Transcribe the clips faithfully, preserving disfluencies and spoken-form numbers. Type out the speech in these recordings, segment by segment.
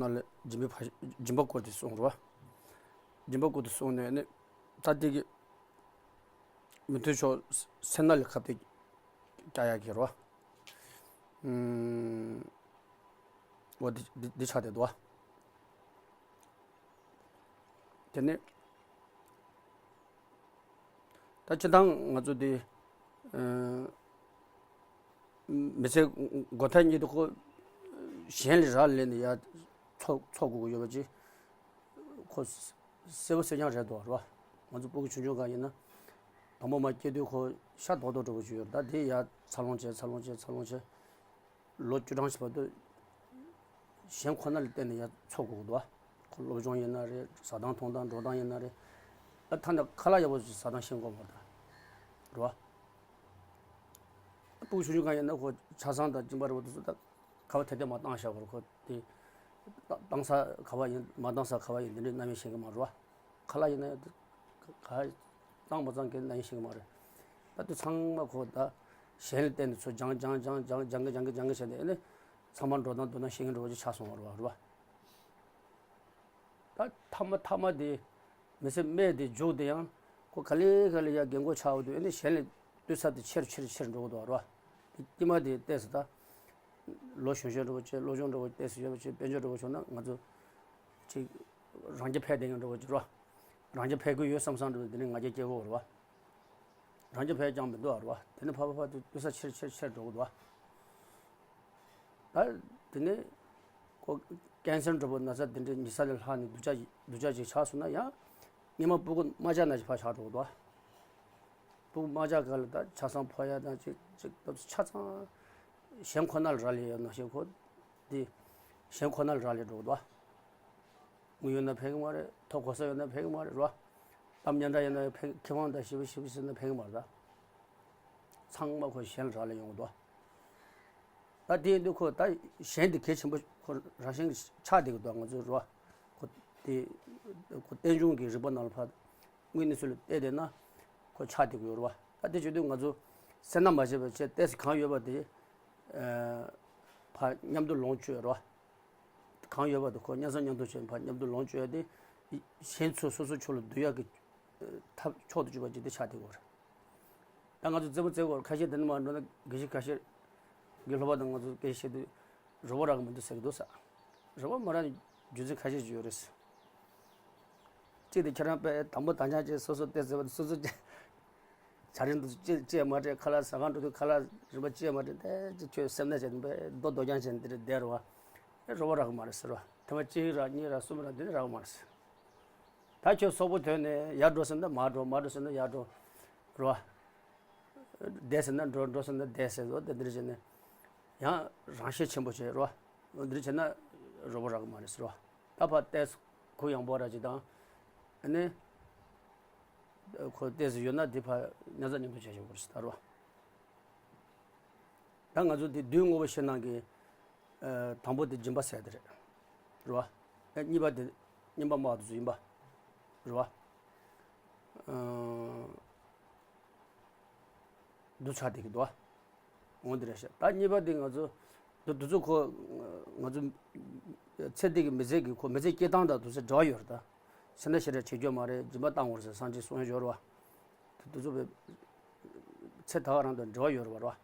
ནང་ལ་སྦྱིན་པའི་ཕ་སྦྱིན་པ་བསྐུར་ཏེ་སོང་རོ། སྦྱིན་པ་བསྐུར་ཏེ་སོང་ནས་ནི་ཙ་ཏི་གི་མི་མཐུན་ཕྱོགས་སེར་སྣ་ལས་ཁ་གཏད་བཀྱག་ཡག་གི་རོ། ཨུམ། འོ་འདི་འདི་འདི་ཆགས་བསྡད་འདུག་བ། དེ་ནས་ད་སྤྱིར་བཏང་ང་ཚོ་འདི་ཨ་མི་ཚེ་འགོ་ཐག་ཉེ་དུས་ཁོ་གཞན་ལ་རག་ལས་ནས་ཡ་འཚོ་འཚོ་དགོས་ཀྱི་ཡོད་པ་ཅིག་ཁོ་གསལ་པོ་གསལ་རྐྱང་རེད་འདུག་རོ། ང་ཚོ་སྤུ་གུ་ཆུང་ཆུང་སྒང་ཡིན་ན་དང་པོ་མ་སྐྱེས་དུས་ཁོ་ཤ་རྡོག་རྡོག་འདྲ་པོ་ཅིག་ཡོད་རེད། ད་དེ་ཡ་འཚར་ལོངས་བྱས་འཚར་ལོངས་བྱས་འཚར་ལོངས་བྱས། ལོ་བཅུ་གྲངས་ཤིག་བར་དུ་གཞན་ཁོ་ན་ལ་བརྟེན་ནས་ཡ་འཚོ་དགོས་ཀྱི་འདུག་ཁོ་སློབ་སྦྱོང་ཡིན་ན་རེད། ཟ་སྟངས་འཐུང་སྟངས་འགྲོ་སྟངས་ཡིན་ན་རེད། ཨ་ཐ་ན་ཁ་ལག་ཡག་པོ་ཞིག་ཟ་སྟངས་ཤེས་དགོས་མ་རེད་ད། རེད་བ། སྤུ་གུ་ཆུང་ཆུང་སྒང་ཡིན་ན་ཁོ་ཆ་ཚང་དང་གཅིན་པ་རེད་བ། དེ་ཚོ་ད་ཁ་བ་དེ་དེ་མ་བཏང་བཞག་པར་ཁོ་དེ་བཏང་ས་ག་བ་ཡིན་མ་བཏང་ས་ག་བ་ཡིན་འདི་འདྲའི་རྣམ་དབྱེ་ཤེས་ཀྱི་མ་རེད་བ། ཁ་ལག་ཡིན་ན་ཡང་ག་གཙང་མ་གཙང་གི་ན་ཡིན་ཤེས་ཀྱི་མ་རེད། ད་དེ་ཚང་མ་ཁོ་ད་གཞན་ལ་བརྟེན་ནས་ཚུར་སྦྱང་སྦྱང་སྦྱང་སྦྱང་སྦྱང་གི་སྦྱང་གི་སྦྱང་གི་བྱས་ནས་ཨ་ནི་ཚང་མ་འགྲོ་སྟངས་འདུག་ན་ཤེས་ཀྱི་འགྲོ་བ་ཅིག་ཆགས་སོང་བ་རེད་བ། ད་མཐའ་མ་མཐའ་མ་དེ་མི་ཚེ་སྨད་དེ་མཇུག་དེ་ཡང་ཁོ་ག་ལེ་ག་ལེ་ཡ་རྒན་གོག་ཆགས་འོ་དུས་ཨ་ནི་གཞན་ལ་ལྟོས་ས་དེ་ཆེར་ཆེར་ཆེར་འགྲོ་གི་འདུག་བ་རེད་བ། དེ་དཀྱིལ་མ་དེ་ཏོག་ཙམ་ད། ལོ་གཞོན་གཞོན་འདྲ་བོ་བྱས་སློབ་སྦྱོང་འདྲ་བོ་ཏོག་ཙམ་ཡོད་པ་བྱས་དཔལ་འབྱོར་འདྲ་བོ་བྱུང་ན་ང་ཚོ་ཅིག་རང་རྐྱ་འཕེར་བསྡད་མཁན་འདྲ་བོ་ཅིག་རོ། རང་རྐྱ་འཕེར་གི་ཡོད་བསམ་བསམ་འདྲ་བོ་དེ་ནས་ང་རྒྱལ་སྐྱེ་གི་ཡོད་རེད་བ། རང་རྐྱ་འཕེར་ཀྱང་མི་འདུག་ཨ་རེད་བ། དེ་ནས་ཕར་ཕར་ཕར་དུ་ལྟོས་ས་ཆེར་ཆེར་ཆེར་འགྲོ་གི་འདུག་བ། ད་དེ་ནས་ཁོ་ཀན་སར་འདྲ་བོ་ན་ཚ་དེ་འདྲའི་ཉེ་ས་ལས་ལྷག་ནས་སྡུག་ཅག་སྡུག་ཅག་ཅིག་ཆགས་སོང་ན་ཡང་སྔོན་མ་སྤུ་གུ་རྨ་བྱ་ནང་བཞིན་ཕར་ཆགས་འགྲོ་གི་འདུག་བ། སྤུ་གུ་རྨ་བྱ་སྒང་ལ་ད་ཆ་ཚང་ཕོག་ཡ་དང་ཅིག་ཅིག་སྟབས་ཆ་ཚང་གཞན་ཁོ་ན་ལ་རག་ལས་ཡོད་ནང་བཞིན་ཁོ་འདི་གཞན་ཁོ་ན་ལ་རག་ལས་འགྲོ་གི་འདུག་དངུལ་ཡོད་ན་ཕན་གི་མ་རེད། ཐོབ་གོ་ས་ཡོད་ན་ཕན་གི་མ་རེད་རོ། གཏམ་སྙན་གྲགས་ཡོད་ན་ཕན་ཁེ་དབང་དང་ཞེ་པོ་ཞེ་པོ་ཟེར་ན་ཕན་གི་མ་རེད་ད། ཚང་མ་ཁོ་གཞན་ལ་རག་ལས་ཡོང་གི་འདུག་ད་དེ་ཡིན་དུས་ཁོ་ད་གཞན་དེ་གལ་ཆེན་པོ་ཁོ་རང་བཞིན་གྱིས་ཆགས་བསྡད་ཀྱི་འདུག་ང་ཚོའི་རོ། ཁོ་དེ་ཁོ་རྟེན་འབྱུང་གི་རིག་པ་ནང་ལ་ཕར་དངོས་གནས་ཚུལ་ལ་བལྟས་བསྡད་ན་ཁོ་ཆགས་བསྡད་ཀྱི་ཡོད་རེད་བ། ད་དེ་བྱེད་དུས་ང་ཚོ་སེར་སྣ་མ་བྱས་པ་བྱས་ཏོག་ཙམ་གང་ཡོད་པ་དེ་ཨ་ཕར་མཉམ་དུ་ལོངས་སྤྱོད་རེད་བ། གང་ཡོད་པ་དེ་ཁོ་མཉམ་ཟ་མཉམ་འཐུང་བྱས་ཕར་མཉམ་དུ་ལོངས་སྤྱོད་ཡ་དེ་གཞན་ཚོ་སོ་སོ་ཕྱོགས་ལ་བསྡུ་ཡག་གི་ཐབས་མཆོག་ཏུ་གྱུར་པ་ཅིག་དེ་ཆགས་བསྡད་ཀྱི་ཡོད་རེད། ད་ང་ཚོ་རྩེད་མོ་རྩེ་གི་ཡོད་རེད། ཁ་ཤས་དེ་ནས་མར་འགྲོ་ན་དགེ་བཤེས་ཁ་ཤས་དགེ་སློབ་པ་དང་ང་ཚོ་སྐད་ཆ་བཤད་དུས་རོ་པོ་རག་གི་མི་འདུག་ཟེར་གི་འདུག་ས། རོ་པོ་མ་རག་ནས་རྒྱུ་མཚན་ཁ་ཤས་ཅིག་ཡོད་རེད། གཅིག་དེ་ཁྱེད་རང་དཔེ་དང་པོ་དང་ཆ་ཅིག་སོ་སོ་ཏོག་ཙམ་བྱས་པ་དེ་སོ་སོ་ཅིག་བྱ་རིན་དུ་ཅི་ཅི་མ་སྤྲད། ཁ་ལག་ཟ་ཁང་འགྲོ་དུས་ཁ་ལག་རིན་པ་ཅི་མ་སྤྲད། དེ་ཅི་ཁྱོད་སེམས་ནད་བྱས་ནས་རྡོ་རྡོ་རྐྱང་བྱས་ནས་འདིར་བསྡད་རོ། ཨེ་རོ་པོ་རག་གི་མ་རེད་ཟེར་རོ། ཐེངས་མ་གཅིག་རག་གཉིས་རག་གསུམ་རག་འདི་ནས་རག་གི་མ་རེད་ཟེར། ད་ཁྱོད་སོག་པོ་ཐོན་ནས་ཡར་འགྲོ་ཟེར་ན་མར་འགྲོ། མར་འགྲོ་ཟེར་ན་ཡར་འགྲོ་རོ། བསྡད་ཟེར་ན་འགྲོ། འགྲོ་ཟེར་ན་བསྡད་ཟེར་རོ། དེ་འདིར་བྱས་ནས་ཡང་རང་ཤེད་ཆེན་པོ་བྱས་རོ། འདིར་བྱས་ན་རོ་པོ་རག་གི་མ་རེད་ཟེར་རོ། ད་ཕར་ཏོག་ཙམ་གུ་ཡངས་པོ་ར་ཅིག་དང་། ཨ་ནི། ཁོ་ཏོག་ཙམ་ཡོད་ན་དེ་ཕར་མཉམ་ཟ་མཉམ་འཐུང་བྱ་ཆོག་གི་རེད་ཟེར་ད་རོ། ད་ང་ཚོ་དེ་བདུན་དངོས་པོ་ཕྱི་ནང་གི་ཨ་དང་པོ་དེ་སྦྱིན་པ་ཟེར་དེ་རེད། རེད་བ། ཨ་གཉིས་པ་དེ་རྔན་པ་དམར་དེ་ཚོ་ཡིན་པ། རེད་བ། ཨ་འདུ་ཆགས་དེ་གི་འདུག་བ། འོང་དེ་རེད་ཤག་ད་གཉིས་པ་དེ་ང་ཚོ་དུ་དུ་ཚོ་ཁོ་ང་ཚོ་ཚེ་འདི་གི་མི་ཚེ་གི་ཁོ་མི་ཚེ་སྐྱེལ་སྟངས་དང་དུ་ཚོ་འབྲེལ་བ་ཡོད་རེད་ད། སེར་སྣ་ཞེ་དྲག་བྱེད་རྒྱུ་མ་རེད། སྦྱིན་པ་བཏང་དགོས་རེད་ཟེར་སང་ཅིག་གསུང་ཡ་ཡོད་རེད་བ། དུ་དུ་ཚོ་བའི་ཚེ་ད་ག་རང་དང་འབྲེལ་བ་ཡོད་རེད་བ་རེད་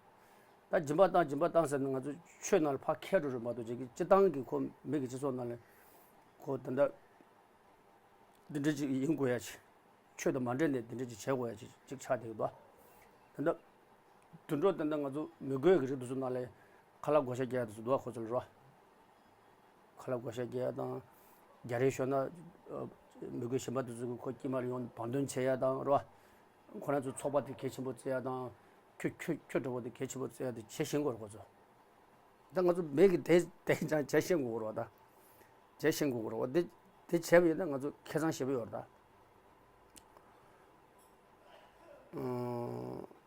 བ། ད་སྦྱིན་པ་བཏང་སྦྱིན་པ་བཏང་ཟེར་ནས་ང་ཚོ་ཆོས་ནང་ལ་ཕར་ཁྱེར་འགྲོ་རེད་མ་གཏོགས་ཅིག་གི་སྤྱི་བཏང་གི་ཁོ་མི་གི་སྤྱི་ཚོགས་ནང་ལ་ཁོ་ད་ལྟ། འདི་འདྲ་ཅིག་ཡིན་དགོས་ཡ་ཅིག་ཆོས་དང་མ་འབྲེལ་ནས་འདི་འདྲ་ཅིག་བྱེད་དགོས་ཡ་ཅིག་ཅིག་ཆགས་བསྡད་ཀྱི་འདུག་ད་ལྟ་དུད་འགྲོ་ད་ལྟ་ང་ཚོ་མི་རྒོད་ཀྱི་རིགས་དེ་ཚོ་ནང་ལ་ཁ་ལག་བགོ་བཤའ་རྒྱག་ཡ་དེ་ཚོ་འདུག་ཁོ་ཚོ་ལ་རོ། ཁ་ལག་བགོ་བཤའ་རྒྱག་ཡ་དང་། རྒྱ་རིགས་ཞོན་ན་མི་རྒོད་གཞན་པ་དེ་ཚོ་གི་ཁོ་དཀྱིལ་མ་ལ་ཡོང་བང་བསྟུན་བྱེད་ཡ་དང་རོ། ཁོ་རང་ཚོ་ཚོགས་པ་དེ་གལ་ཆེན་པོ་བརྩི་ཡ་དང་། ཁྱོད་ཁྱོད་ཁྱོད་འདྲ་བོ་དེ་གལ་ཆེན་པོ་བརྩི་ཡ་དེ་བྱེད་ཤེས་དགོས་རེད་ཁོ་ཚོ། ད་ང་ཚོ་མི་གི་དེ་དེ་ཅང་བྱེད་ཤེས་དགོས་རེད་ད། བྱེད་ཤེས་དགོས་རེད་དེ། དེ་བྱས་པ་ཡིན་ན་ང་ཚོ་ཁེ་བཟང་ཞེ་པོ་ཡོད་རེད་ད། ཨང་།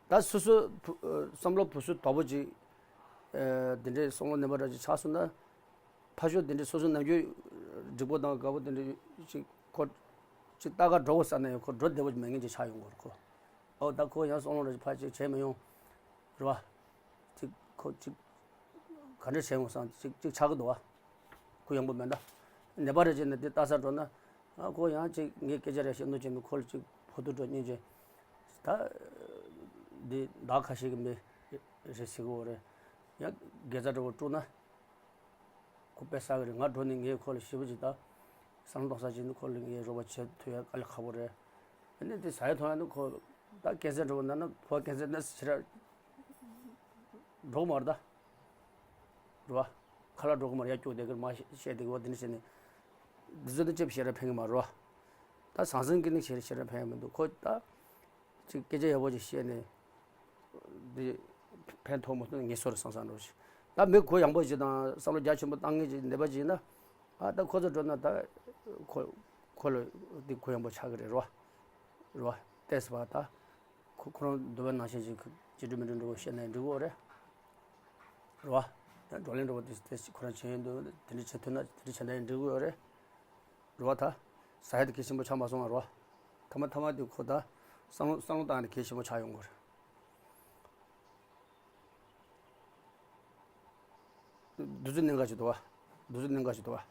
ད་སོ་སོ་བུ་བསམ་བློ་བུ་སུ་དོག་པོ་ཅིག་ཨ་དེ་འདྲའི་བསམ་བློ་ནན་པོ་འདྲ་ཅིག་ཆགས་སོང་ན། ཕར་ཕྱོགས་དེ་འདྲའི་སོ་སོ་ནམ་རྒྱུན་འགྲིག་པོ་དང་དགའ་པོ་དེ་འདྲའི་ཅིག་ཁོ་ཅིག་ལྟ་ག་འགྲོ་དགོས་ས་ན་ཡང་ཁོ་འགྲོ་བདེ་པོ་མེད་མཁན་ཅིག་ཆགས་ཡོང་གི་རེད་ཁོ། ཨོ་ད་ཁོ་ཡང་བསམ་བློ་འདྲ་ཅིག་ཕར་ཅིག་བྱས་མི་ཡོང་། རེད་བ། ཅིག་ཁོ་ཅིག་ ག་འདྲ་བྱས་ཡོང་བསམ་ཅིག་ཅིག་ཆགས་ཀྱི་འདུག་བ། གུ་ཡངས་པོ་མེད་ད། ནད་པ་རེ་བྱས་ནས་འདི་ལྟ་ས་འགྲོ་ན། ཨ་ཁོ་ཡང་ཅིག་ངའི་སྐད་ཆ་རེ་བཤད་ནོ་བྱས་ནས་ཁོ་ལ་ཅིག་ཕོག་ཐུག་འགྲོ་སྙིང་རྗེ། ད། འདི་བདག་ཁ་ཤས་ཀྱི་མི་རེད་ཟེར་གི་འོ་རེད། ཡང་དགེ་རྩ་འདྲ་བོ་དཀྲུགས་ན། ཁོ་དཔེ་བསགས་ཀྱི་རེད། ང་འགྲོ་ནས་ངས་ཁོ་ལ་ཞེ་པོ་ཅིག་ད། བསམ་བློ་གཏོང་ས་ཅིག་ནི་ཁོ་ལ་ངས་རོགས་པ་བྱེད་ཐུབ་ཡ་དཀའ་ལས་ཁག་པོ་རེད། ཨ་ནི་དེ་ཟ་ཡ་འཐུང་ཡ་ནི་ཁོ། ད་ཀན་སར་འདྲ་བོ་ན་ན་ཕོ་ཀན་སར་ན་ཞེ་དྲག་འགྲོ་གི་མ་རེད་ད། རེད་བ། ཁ་ལག་འགྲོ་གི་མ་རེད། ཡར་སྐྱུག་བསྡད་ཀྱི་རེད། མར་བཤད་བསྡད་ཀྱི་རེད་བ། དེ་འདྲ་བྱས་ནས། འདི་ཚོ་ནི་ཅིག་ཞེ་དྲག་ཕན་གྱི་མ་རེད་བ། ད་ཟང་ཟིང་གི་ནི་ཞེ་ཞེ་དྲག་ཕན་ཡ་མི་འདུག་ཁོ་ད། ཅིག་སྐད་ཆ་ཡག་པོ་ཅིག་བཤད་ནས། འདི་ཕན་ཐོགས་མ་ཐོགས་ངས་སོ་རེ་སང་སང་འགྲོ་ཞིག་ད་མི་གུ་ཡངས་པོ་ཞིག་དང་བསམ་བློ་རྒྱ་ཆེན་པོ་བཏང་མཁན་ཅིག་ནད་པ་ཅིག་ཡིན་ན། ཨ་ད་ཁོ་ཚོ་འགྲོ་ན་ད། ཁོ་ཁོ་ལ་འདི་གུ་ཡངས་པོ་ཆགས་ཀྱི་རེད་རོ། རོ། ཏེས་པ་ད། ཁོ་ཁོ་རང་འདོད་པ་ནང་བཞིན་ཞིག་ཅི་འགྲུབ་མི་འགྲུབ་འགྲོ་བཤད་ནས་འགྲིག་གོ་རེད། རོ། ད་བགྲོ་གླེང་འགྲོ་བ་དེ་དེ་ཁོ་རང་བྱེད་ཡོད་འདུག་དེ་འདྲ་བྱེད་ཐུབ་ན་དེ་འདྲ་བྱེད་ན་ཡང་འགྲིག་གོ་རེད། རོ། ད་ཟ་ཡ་དེ་གལ་ཆེན་པོ་ཆགས་མ་སོང་བ་རོ། ཐ་མ་ཐ་མ་དེ་ཁོ་ད་བསམ་བློ་བསམ་བློ་བཏང་ནས་གལ་ཆེན་པོ་ཆགས་ཡོང་གོ་རེད། འདི་ཚོ་གནད་འགག་ཅིག་འདུག་བ། འདི་ཚོ་གནད་འགག་ཅིག་འདུག་བ།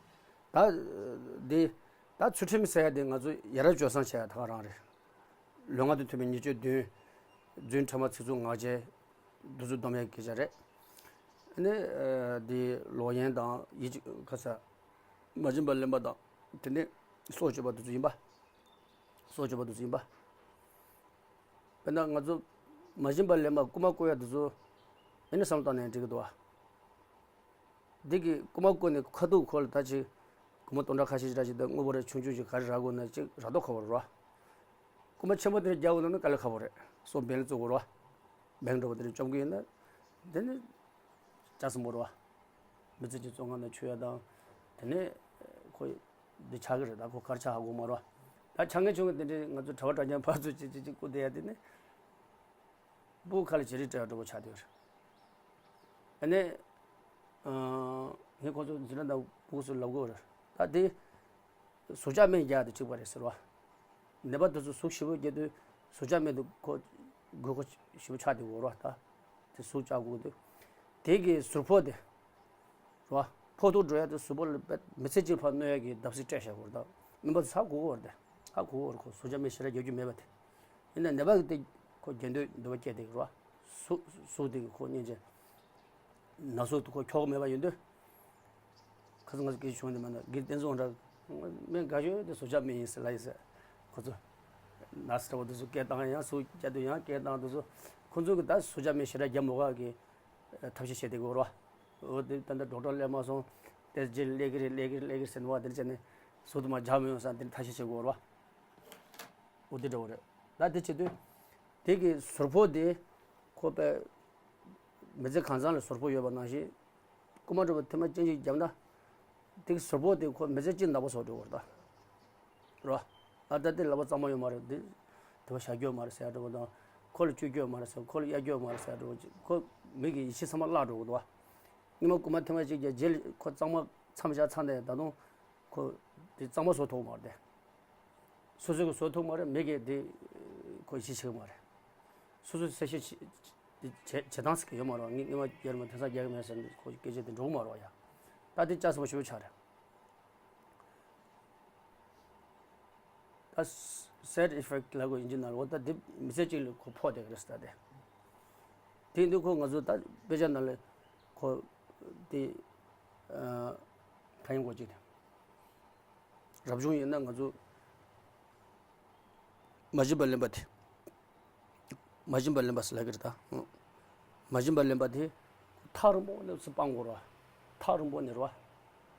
ད། འདི། ད་ཚུལ་ཁྲིམས་ཟེར་ཡ་དེ་ང་ཚོ་ཡ་རབས་སྤྱོད་བཟང་བྱས་ཡ་ད་ག་རང་རེད། ལུས་ངག་དང་མཐུན་པའི་ཉེས་སྤྱོད་བདུན། རྫུན་ཕྲ་མ་ཚིག་རྩུབ་ངག་འཁྱལ། འདི་ཚོ་སྡོམ་ཡ་གི་སྐད་ཆ་རེད། ཨ་ནི། འདི་ལོག་གཡེམ་དང་ཡིད་ཀྱི་ཁ་ས། མ་བྱིན་པ་ལེན་པ་དང་། དེ་ནས་སྲོག་གཅོད་པ་འདི་ཚོ་ཡིན་པ། སྲོག་གཅོད་པ་འདི་ཚོ་ཡིན་པ། དཔེར་ན་ང་ཚོ་མ་བྱིན་པ་ལེན་པ་རྐུ་མ་རྐུ་ཡ་དེ་ཚོ་ཨེ་ནི་བསམ་བློ་བཏང་ནས་འགྲིག་གི་འདུག་བ། འདི་གི་རྐུ་མ་རྐུ་ནས་ཁ་ཐུག་ཁོ་ལ་ད་ཅིག་སྒོར་མོ་སྟོང་ཕྲག་ཁ་ཤས་ཅིག་ར་ཅིག་དང་དངུལ་ཕོན་རེ་ཆུང་ཆུང་ཅིག་ག་རེ་རག་དགོས་ན་ཅིག་རག་མདོག་ཁ་པོ་རེད་བ། རྐུ་མ་ཆེན་པོ་དེ་རྒྱག་དགོས་ན་ནི་དཀའ་ལས་ཁག་པོ་རེད། སོ་སྦེང་ལ་བཙུགས་དགོས་རེད་བ། སྦེང་འདྲ་བོ་དེ་རེ་བཅོམ་གི་ཡིན་ན། དེ་ནི་ལྕགས་སྲིན་པོ་རེད་བ། མི་ཚེ་གཅིག་བཙོན་ཁང་ནང་འཁྱོལ་ཡ་དང་། དེ་ནས་ཁོ་འདི་ཆགས་ཀྱི་རེད། ད་ཁོ་ག་རེ་ཆགས་ཧ་གོ་མ་རེད་བ། ད་ཆགས་མཁན་བྱུང་གི་དེ་འདྲའི་ང་ཚོ་གྲྭ་པ་གྲྭ་རྐྱང་ཕར་ཚུར་ཅིག་ཅིག་ཅིག་རྐུ་བསྡད་ཡ་དེ་ནི། སྤུ་གུ་ཁ་ལ་བྱི་རིལ་སྤྲད་ཡ་འདྲ་བོ་ཆགས་བསྡད་ཡོད་རེད། ཨ་ནི། ངས་ཁོང་ཚོ་འཛིན་གྲྭ་ནང་སྤུ་གུ་ཚོ་ལབ་དགོས་རེད། ད་དེ། ཟུག་བཅག་སྨན་རྒྱག་དེ་འགྲིག་པ་རེད་ཟེར་བ། ནད་པ་དེ་ཚོ་ཟུག་ཞེ་པོ་རྒྱག་དུས་ཟུག་བཅག་སྨན་དེ་ཁོ་དགོས་མཁོ་ཞེ་པོ་ཆགས་དེ་འོར་བ་ད། དེ་ཟུག་བཅག་དགོས་དུས། དེ་གི་ཟུར་ཕོག་དེ། རེད་བ། ཕོག་ཐུག་འགྲོ་ཡ་དེ་གཟུགས་པོ་ལ་དཔེ་མི་ཚེ་གཅིག་ཕར་གནོད་ཡ་གི་བརྡབ་གསིག་སྤྲད་བཞག་གོ་རེད་ད། སྨན་པ་ཚོ་ཧ་གོ་གི་རེད་དེ། ཧ་གོ་གི་རེད། ཁོ་ཟུག་བཅག་སྨན་ཞེ་དྲག་རྒྱག་རྒྱུ་མེད་པ་དེ། ཡིན་ན་ནད་པ་གི་དེ་ཁོ་རྒྱག་འདོད་འདོད་པ་སྐྱེས་དེ་རེད་བ། ཟུག་ཟུག་དེ་གི་ཁོ་སྙིང་རྗེ། ན་ཟུག་དེ་ཁོ་འཁྱོག་མེད་པ་ཡིན་དུས། ཁ་སང་ང་ཚོ་སྐད་ཆ་བྱུང་དེ་མ་ན་དགེ་བསྟན་འཛིན་འདྲ། སྨན་དགའ་ཤོས་དེ་ཟུག་བཅག་སྨན་ཡིན་ཟེར་ལབ་ཡིན་ཟེར། ཁོ་ཚོ། ན་ཟུག་འདྲ་བོ་དེ་ཚོ་སྐད་བཏང་ཡང་ཟུག་བཅག་དུས་ཡང་སྐད་བཏང་དེ་ཚོ། ཁོ་ཚོ་གི་ད་ཟུག་བཅག་སྨན་ཞེ་དྲག་རྒྱག་མ་དགོས་གི། ཐབས་ཤེས་བྱེད་དེ་གི་རེད་བ། འོ་དེ་ད་ལྟ་ཌོག་ཊར་སླེབས་མ་སོང་། ཏེ་རྗེས་སླེབས་ཀྱི་རེད་སླེབས་ཀྱི་རེད་སླེབས་ཀྱི་རེད་ཟེར་ནས་བ་དེ་འདྲ་བྱས་ནས་ཟུག་དེ་མར་རྒྱག་མི་ཡོང་ས་དེ་འདྲ་ཐབས་ཤེས་བྱེད་དགོས་རེད་བ། འོ་དེ་འདྲ་བོ་རེད། ད་དེ་བྱེད་དུས། དེ་གི་ཟུར་ཕོག་དེ། ཁོ་པའི་མི་ཚེ་གང་ཚང་ལ་ཟུར་ཕོག་ཡོད་པ་ནང་བཞིན། རྐུ་མ་འདྲ་བོ་ཐེངས་མ་གཅིག་གཅིག་བརྒྱབ་ན། དེ་གི་ཟུར་ཕོག་དེ་ཁོ་མི་ཚེ་གཅིག་ནག་པོ་བཟོ་འགྲོ་བར་ད། རོ། ཨ་ད་དེ་ལབ་པ་གཙང་མ་ཡོད་མ་རེད་དེ། དེ་བ་བཞག་རྒྱུ་ཡོད་མ་རེད་ཟེར་ཡ་འདྲ་བོ་དང་། ཁོ་ལ་བཅོལ་རྒྱུ་ཡོད་མ་རེད་ཟེར། ཁོ་ལ་གཡར་རྒྱུ་ཡོད་མ་རེད་ཟེར་ཡ་འདྲ་བོ་ཅིག་ཁོ་མི་གི་ཡིད་ཆེས་ཚང་མ་བརླག་འགྲོ་གི་འདུག་བ། སྔོན་མ་རྐུ་མ་ཐེངས་མ་གཅིག་བརྒྱབ་རྗེས་ལ་ཁོ་གཙང་མ་མཚམས་བཞག་ཚར་ནས་ད་དུང་། ཁོ་དེ་གཙང་མ་བཟོ་ཐུབ་མ་རེད་དེ། སོ་སོ་གི་བཟོ་ཐུབ་མ་རེད། མི་གིས་དེ་ཁོ་ཡིད་ཆེས་བྱེད་གི་མ་རེད། སོ་སོ་གསལ་བཤད་བྱེད་བྱེད་བྱེད་སྟངས་ཟེར་གི་ཡོད་མ་རེད། ངས་སྔོན་མ་རྒྱལ་མོ་དེང་སང་རྒྱག་གི་མེད་ཟེར་ནས་ཁོ་སྐད་ཆ་དེ་འགྲོ་གི་མ་རེད་ཡ། ད་དེ་ལྕགས་སྲིན་པོ་ཞེ་པོ་ཆགས་རེད། ད་side effect ལབ་དགོས་ཡིན་གཅིག་ན་ལོ། ད་དེ་མི་ཚེ་གཅིག་ལ་ཁོ་ཕོག་བསྡད་ཀྱི་རེད་ཟེར། ད་དེ་དེ་འདི་ཁོ་ང་ཚོ་ད་དཔེ་ཆ་ནང་ལ་ཁོ་དེ་ཨ་ག་ཡིན་དགོས་གཅིག་དེ། རབ་བྱུང་ཡིན་ན་ང་ཚོ་མ་བྱིན་པ་ལེན་པ་དེ། མ་བྱིན་པ་ལེན་པ་ཟེར་ལབ་ཀྱི་རེད་ད། མ་བྱིན་པ་ལེན་པ་དེ་ཐག་རིང་པོ་ནས་སུ་སྤང་དགོས་རེད་བ། ཐག་རིང་པོ་ནས་རེད་བ།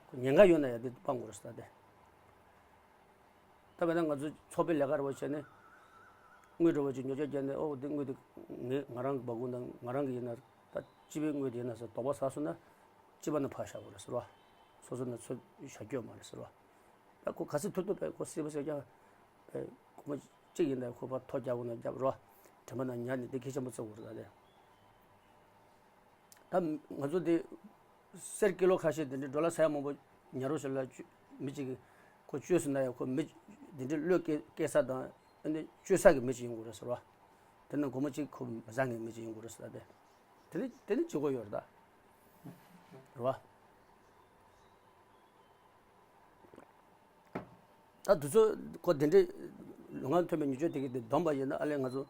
ཁོ་ཉེན་ཁ་ཡོད་ན་ཡང་དེ་སྤང་དགོས་རེད་ཟེར་ད་དེ། ད་དཔེར་ན་ང་ཚོ་ཚོགས་པའི་ལས་ཀ་རེད་བ་བྱས་ནས། དངུལ་འདྲ་བོ་ཅིག་ཉོ་ཆ་བརྒྱབ་ནས་ཨོ་དེ་དངུལ་དེ་ངས་ང་རང་གི་སྦ་ཁུག་ནང་ང་རང་གི་ཡིན་ན་ད་སྤྱི་པའི་དངུལ་དེ་ཡིན་ན་ཟེར་དོགས་པ་ཟ་སོང་ན། སྤྱི་པ་ནང་ཕར་བཞག་དགོས་རེད་ཟེར་བ། སོ་སོ་ནང་ཚུར་བཞག་རྒྱུ་ཡོད་མ་རེད་ཟེར་བ། ད་ཁོ་ག་ཚོད་ཐུབ་ཐུབ་པས་ཁོ་སྲིད་པ་ཟེར་ཀྱང་། པས་ཁོ་མོ་གཅིག་ཡིན་ན་ཁོ་ཕར་ཐོ་རྒྱག་དགོས་ན་རྒྱབ་རོགས། དྲན་པ་ན་ཉར་ནས་དེ་གལ་ཆེན་པོ་བརྩི་དགོས་རེད་ད་དེ། ད་ང་ཚོ་དེ་གསེར་ཀི་ལོ་ཁ་ཤས་དེ་འདྲའི་ཌོ་ལར་ས་ཡ་མང་པོ་ཉར་རོགས་ཞེས་ལ་བཅོལ་མི་གཅིག་གིས་ཁོ་བཅོལ་སོང་ན་ཡང་ཁོ་མི་དེ་འདྲའི་བློས་སྐྱེ་སྐྱེ་ས་དང་ཨ་ནི་བཅོལ་ས་གི་མི་གཅིག་ཡིན་དགོས་རེད་ཟེར་བ། དེ་ནི་སྒོར་མོ་གཅིག་ཁོ་མི་བཟང་ངེས་མི་གཅིག་ཡིན་དགོས་རེད་ཟེར་ད་དེ། དེ་ནི་དེ་ནི་བྱེད་དགོས་ཡོད་རེད་ད། རེད་བ། ད་དུས་ཚོད་ཁོ་དེ་འདྲའི་ལུས་ངག་མཐུན་པའི་ཉེས་སྤྱོད་དེ་གི་དེ་འདོམས་པ་ཡིན་ན་ཨ་ལས་ང་ཚོ་